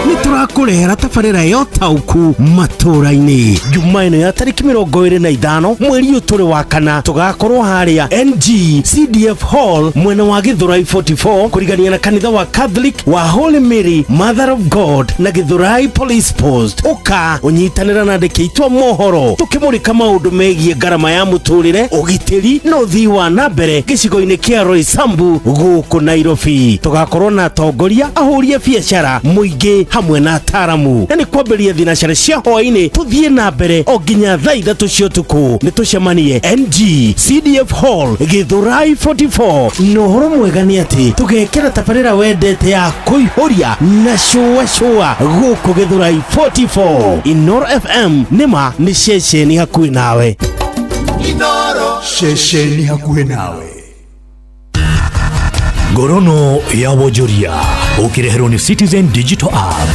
nĩ tũrakũrehera tabarĩra ya ũtaũku matũũra-inĩ. Juma ĩno ya tarĩki 25 mweri ũyũ tũrĩ wa kana, tũgakorwo harĩa NG CDF Hall mwena wa Githurai 44 kũrigania na kanitha wa Catholic wa Holy Mary Mother of God na Githurai Police Post. Ũka ũnyitanĩra na andĩki aitũ a mohoro tũkĩmũrĩka maũndũ megiĩ ngarama ya mũtũrĩre, ũgitĩri na ũthii wa na mbere gĩcigo-inĩ kĩa Roysambu gũkũ Nairobi. Tũgakorwo na atongoria, ahũri a biacara, mũingĩ hamwe na ataaramu, na nĩ kwambĩrĩria thinacara cia hwaĩ-inĩ tũthiĩ na mbere o nginya thaa 3 cia ũtukũ. Nĩ tũcemanie NG CDF Hall Githurai 44. Na ũhoro mwega nĩ atĩ tũgekĩra tabarĩra wendete ya kũihũria na cũa cũa gũkũ Githurai 44. Inooro FM nĩma nĩ ceceni hakuhĩ nawe. Inooro ceceni hakuhĩ nawe. Ngorono ya wonjoria ũkĩreherwo nĩ Citizen Digital App.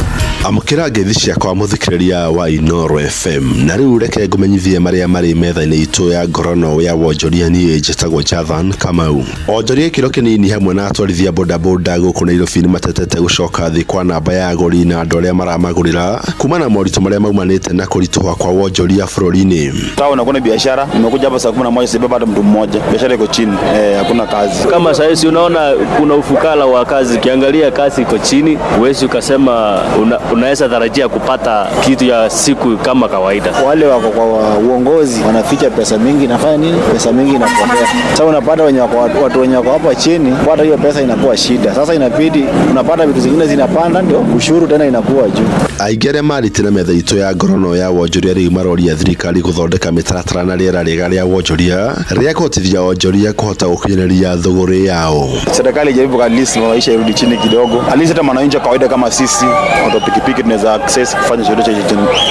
Amũkĩra ngeithi ciakwa mũthikĩrĩria wa Inoro FM, na rĩu reke ngũmenyithie marĩa marĩ metha-inĩ itũ ya ngorono ya wonjoria. Niĩ njĩtagwo Jathan Kamau. Onjoria gĩkĩro kĩnini hamwe na atwarithia bodaboda gũkũ Nairobi nĩ matetete gũcoka thĩ kwa namba ya agũri na andũ arĩa maramagũrĩra kumana na moritũ marĩa maumanĩte na kũritũha kwa wonjoria bũrũri-inĩ. Town hakuna biashara, nimekuja hapa saa 11 sibeba hata mtu mmoja, biashara iko chini, hakuna kazi. Kama sahizi unaona kuna ufukara wa kazi, ukiangalia kazi iko chini, huwezi ukasema unaweza tarajia kupata kitu ya siku kama kawaida. Wale wako kwa uongozi wanaficha pesa mingi, nafanya nini? Pesa mingi inapotea. Sasa unapata wenye wako, watu wenye wako hapa chini, kupata hiyo pesa inakuwa shida. Sasa inabidi unapata vitu zingine zinapanda, ndio ushuru tena inakuwa juu. Aingĩ arĩa marĩte na metha itũ ya ngorono ya wonjoria rĩu maroria thirikari gũthondeka mĩtaratara na rĩera rĩega rĩa wonjoria rĩa kũhotithia wonjoria kũhota gũkinyanĩria thũgũrĩ yao. Serikali ijaribu at least maisha irudi chini kidogo, at least hata mwananchi wa kawaida kama sisi watu wa pikipiki tunaweza access kufanya chochote chenye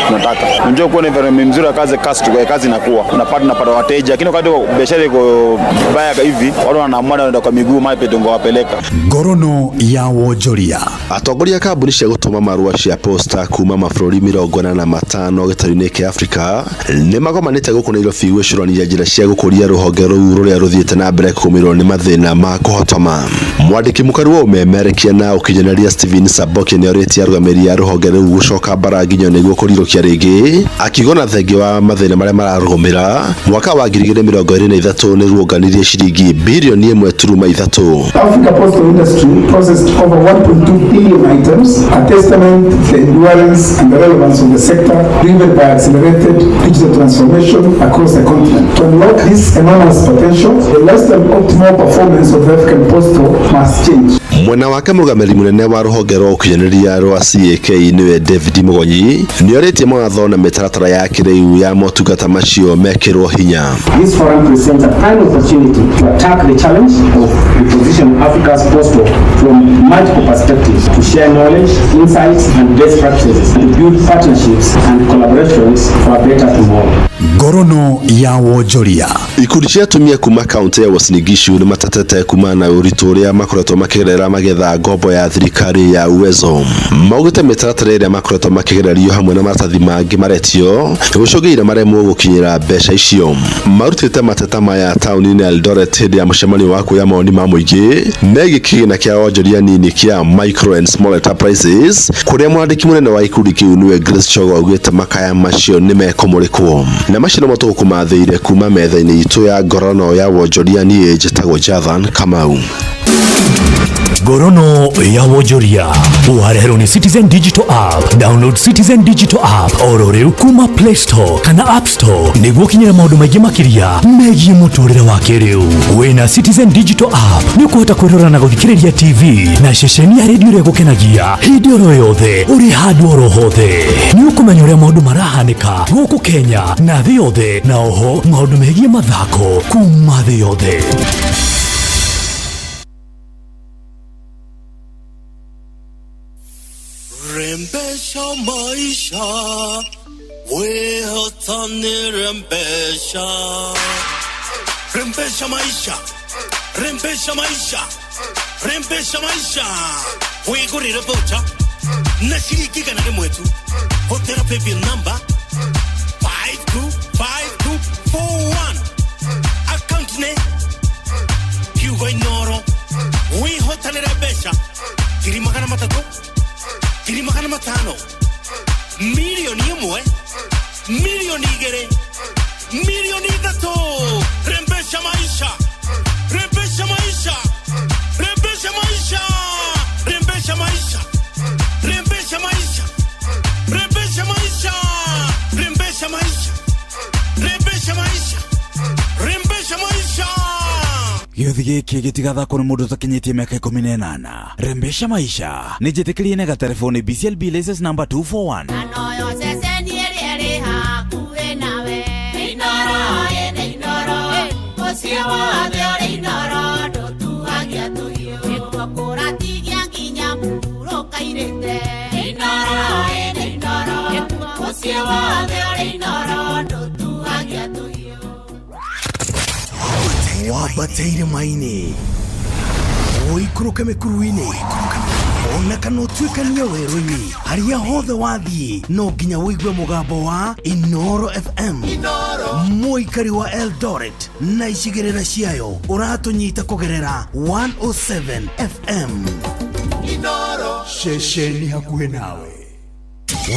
tunataka. Unajua kuwa na environment mzuri ya kazi, kazi kazi inakuwa unapata wateja, lakini wakati biashara iko baya hivi watu wanaamua wanaenda kwa miguu mape ndio wapeleka. Ngorono ya wonjoria. Atongoria a kambuni cia gũtũma marũa cia posta kuma mabũrũri 45 gĩtarũ-inĩ kĩa Afrika nĩ magomanĩte gũkũ Nairobi gwĩcũrania njĩra cia gũkũria rũhonge rũu rũrĩa rũthiĩte na mbere kũgũmĩrwo nĩ mathĩna ma kũhotoma. Mwandĩki mũkaru wa ũmemerekia na ũkinyanĩria Stephen Saboke nĩ orĩtie arũgamĩrĩri a rũhonge rũu gũcoka mbara nginyo nĩguo kũrirũkia rĩngĩ, akiuga ona thengia wa mathĩna marĩa mararũgũmĩra mwaka wa 2023 nĩ ruonganirie ciringi birioni 1.3. Africa postal industry processed over 1.2 billion items, a testament to the endurance and the relevance of the sector driven by accelerated digital transformation across the continent. To unlock this enormous potential, the less than optimal performance of the African postal must change. Mwena wake mũrũgamĩrĩri mũnene wa rũhonge rwa ũkinyanĩria rwa CAK nĩwe David Mũgonyi nĩorĩtie mawatho na mĩtaratara ya kĩrĩu ya motungata macio mekĩrwo hinya. This forum presents a prime opportunity to attack the challenge of repositioning Africa's postal from multiple perspectives, to share knowledge, insights and best practices, and to build partnerships and collaborations for a better tomorrow. Ngorono ya wonjoria. Ikundi cia atumia kuma kaunti ya Uasin Gishu nĩ matetete kumana na ũritũ ũrĩa makoretwo makĩgerera magetha ngombo ya thirikari ya Uwezo. Maugĩte mĩtaratara ĩrĩa makoretwo makĩgererio hamwe na maratathi mangĩ maretio gũcũngĩrĩria maremwo gũkinyĩra mbeca icio. Marutĩte mateta maya taũni-inĩ ya Eldoret hĩndĩ ya mũcemanio wa kuoya mawoni ma mũingĩ megiĩ kĩgĩna kĩa wonjoria nini kĩa Micro and Small Enterprises, kũrĩa mwandĩki mũnene wa gĩkundi kĩu nĩwe Grace Chogo augĩte makaya macio nĩ mekũmũrĩkwo. Na macio nĩmo tũgũkũmathĩire kuma metha-inĩ itũ ya ngorono ya wonjoria. Niĩ njĩtagwo Jathan Kamau. Ngorono ya wonjoria wareherwo nĩ Citizen Digital App. Download Citizen Digital App oro rĩu kuma Play Store kana App Store nĩguo ũkinyĩre maũndũ maingĩ makĩria megiĩ mũtũrĩre wa kĩrĩu. Wĩna Citizen Digital App nĩ ũkũhota kwĩrora na gũthikĩrĩria TV na ceceni ya redio ĩrĩa ĩgũkenagia hĩndĩ oro yothe ũrĩ handũ oro hothe. Nĩ ũkũmenya ũrĩa maũndũ marahanĩka gũkũ Kenya na thĩ yothe, na oho maũndũ megiĩ mathako kuma thĩ yothe. Rembesha maisha, wehotani rembesha. Rembesha maisha, rembesha maisha, rembesha maisha. Wigurire voucher na ciringi 100 tu. Hotera paybill number 525241. Account ne kiugo Inoro. Wihotanire mbeca 300,000, 500,000, 1,000,000, 2,000,000, 3,000,000. Rembesha maisha, rembesha maisha, rembesha maisha, rembesha maisha, rembesha maisha, rembesha maisha, rembesha maisha, rembesha maisha, rembesha maisha. Gĩũthi gĩkĩ gĩtigathakwo nĩ mũndũ ũtakinyĩtie mĩaka 18. Rembesha maisha nĩ njĩtĩkĩrie na gatelefoni BCLB license number 241. Anoyo ceceni ĩrĩa ĩrĩ hakuhĩ nawe. Inooro, ĩnĩ Inooro, mũciĩ wothe ũrĩ Inooro, ndũtuagia tũhiũ. Nĩkuo kũratigia nginya mũhurũka-irĩte. Inooro, ĩnĩ Inooro, mũciĩ wothe ũrĩ Inooro, ndũtuagia tũhiũ. Wambateire maini, ũikũrũke mĩkuru-inĩ, Ona kana ũtuĩkanie werũ-inĩ harĩa hothe wathiĩ no nginya ũigue mũgambo wa Inoro FM. Mũikari wa Eldoret na icigĩrĩra ciayo ũratũnyita kũgerera 107 FM. Ceceni hakuhĩ nawe.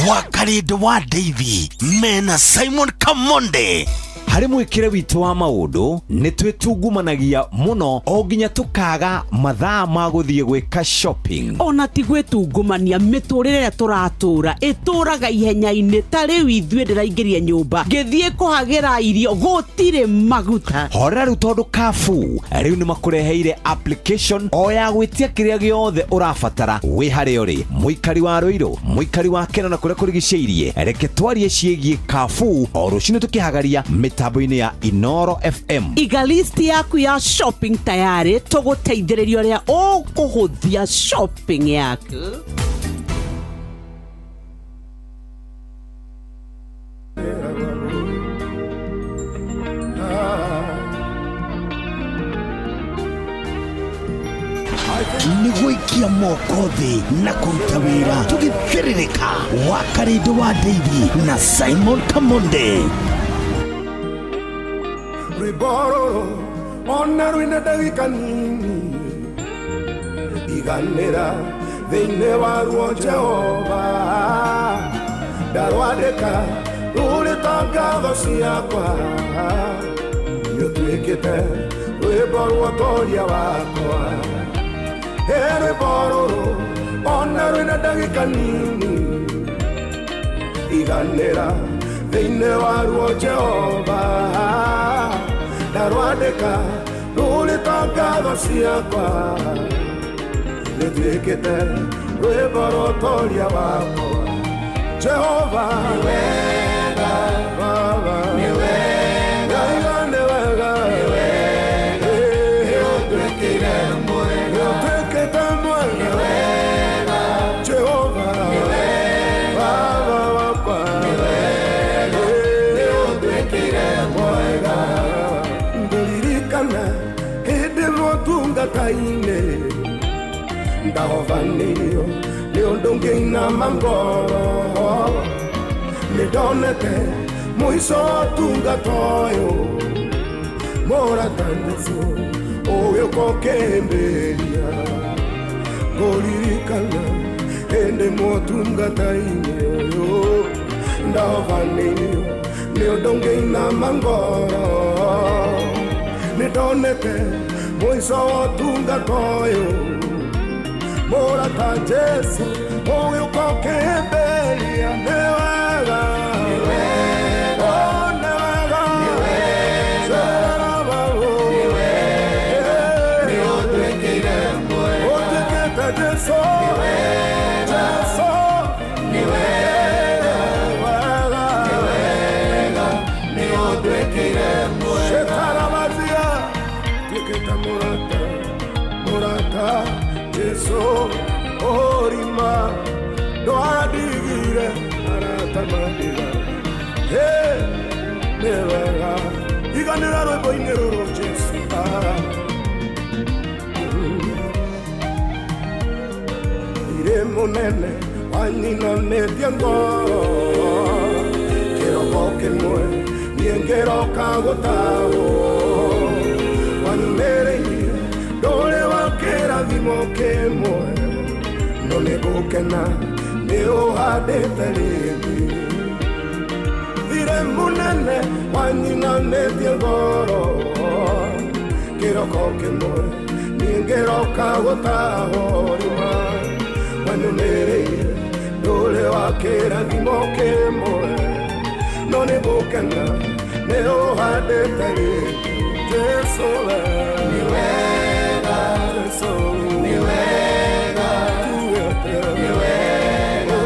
Wakarĩndĩ wa Davy mena Simon Kamonde. Harĩ mwĩkĩre witũ wa maũndũ nĩ twĩtungumanagia mũno o nginya tũkaga mathaa ma gũthiĩ gwĩka shopping. Ona ti gwĩtungumania, mĩtũrĩre ĩrĩa tũratũra ĩtũraga ihenya-inĩ. Ta rĩu ithuĩ ndĩraingĩria nyũmba ngĩthiĩ kũhagĩra irio gũtirĩ maguta. Horera rĩu tondũ Carrefour rĩu nĩ makũreheire application o ya gwĩtia kĩrĩa gĩothe ũrabatara wĩ harĩa ũrĩ, mũikari wa Rũirũ, mũikari wa Kena na kũrĩa kũrigicĩirie. Reke twarie ciĩgiĩ Carrefour o rũcinĩ tũkĩhagaria mĩtambo-inĩ ya Inoro FM. Iga list yaku ya shopping tayarĩ, tũgũteithĩrĩria ũrĩa ũkũhũthia shopping yaku. Nĩ gũikia moko thĩ na kũruta wĩra tũgĩthĩrĩrĩka. Wakarĩndĩ wa Davy na Simon Kamonde. Rwĩmbo rũrũ ona rwĩna ndagĩka nini, iganĩra thĩinĩ waruo Jehova, ndarwandĩka rũrĩ ta ngatho ciakwa, nĩũtuĩkĩte rwĩmbo rwa ũtoria wakwa. Ĩ rwĩmbo rũrũ ona rwĩna ndagĩka nini, iganĩra thĩinĩ waruo Jehova, ndarwandĩka rũrĩ ta ngatho ciakwa, nĩtuĩkĩte rwĩmbo rwa ũtoria wakwa. Jehova nĩ wega, Baba nĩ wega, Ngai nĩ wega, nĩ wega, nĩũnduĩkĩire mwega, nĩũtuĩkĩte mwega, nĩ wega, Jehova nĩ wega, Baba wakwa nĩ wega, nĩũnduĩkĩire mwega. Ngũririkana hĩndĩ ĩmwe ũtungata-inĩ ndahovanĩirio nĩ ũndũ ngĩinama ngoro, nĩndonete mũico wa ũtungata ũyũ, mũrata Jesũ ũgĩũka ũkĩhĩmbĩria. Ngũririkana hĩndĩ ĩmwe ũtungata-inĩ ũyũ ndahovanĩirio nĩ ũndũ ngĩinama ngoro, nĩndonete mũico wa ũtungata ũyũ, mũrata Jesũ ũgĩũka ũkĩhĩmbĩria. Nĩ wega, nĩ wega, oh, nĩ wega, nĩ wega, nĩ wega, nĩũnduĩkĩire mwega, ũtuĩkĩte Jesũ, nĩ wega, Jesũ, nĩ wega, wega, nĩ wega, nĩũnduĩkĩire mwega. Shetarabazia, tuĩkĩte mũrata, mũrata Jesũ ũrima ndwandigire arata mandiga. Hey, nĩ wega, iganĩra rwĩmbo-inĩ rũrũ Jesũ. Irĩ mũnene wanyinamĩtie ngoro, kĩroko kĩmwe niĩ ngĩroka gũtahwo, wanyumĩrĩirie ndũrĩ wa kĩrathimo kĩmwe, no nĩngũkena nĩ ũhandĩte rĩngĩ. Thirĩ mũnene wanyinamĩtie ngoro, kĩroko kĩmwe niĩ ngĩroka gũtahwo, rĩma wanyumĩrĩirie ndũrĩ wa kĩrathimo kĩmwe, no nĩngũkena nĩ ũhandĩte rĩngĩ. Jesũ we nĩ wega, Jesũ nĩ wega, nĩ wega,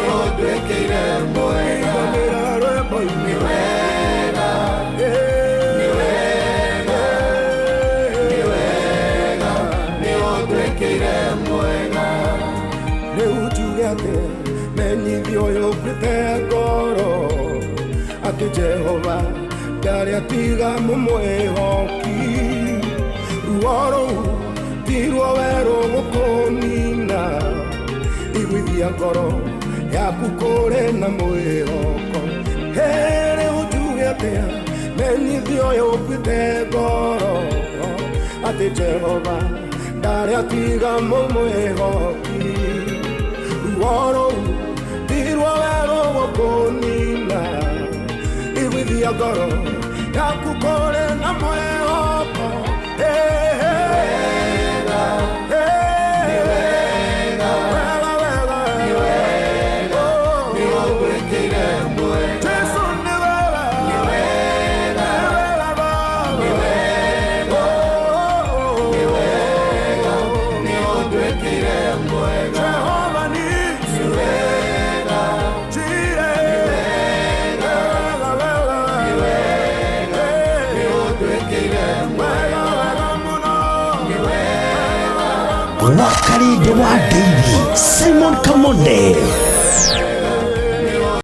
nĩũnduĩkĩire mwega, iganĩra rwĩmbo-inĩ, nĩ wega, nĩ wega, nĩ wega, nĩũnduĩkĩire mwega. Rĩu njuge atĩ menyithio ũyũ ũkuĩte ngoro, atĩ Jehova ndarĩ atiga mũmwĩhoki, ruo rũu ti ruo werũ gũkũnina, Ngoro yaku kũrĩ na mwĩhoko. Hĩrĩ ũnjuge atĩa menyithio ũyũ ũkuĩte ngoro atĩ Jehova ndarĩ atiga mũmwĩhoki. Ruo rũu ti rwa werũ gũkũnina, iguithia ngoro yaku kũrĩ na mwĩhoko. Wakarĩndĩ wa Daily Simon Kamonde.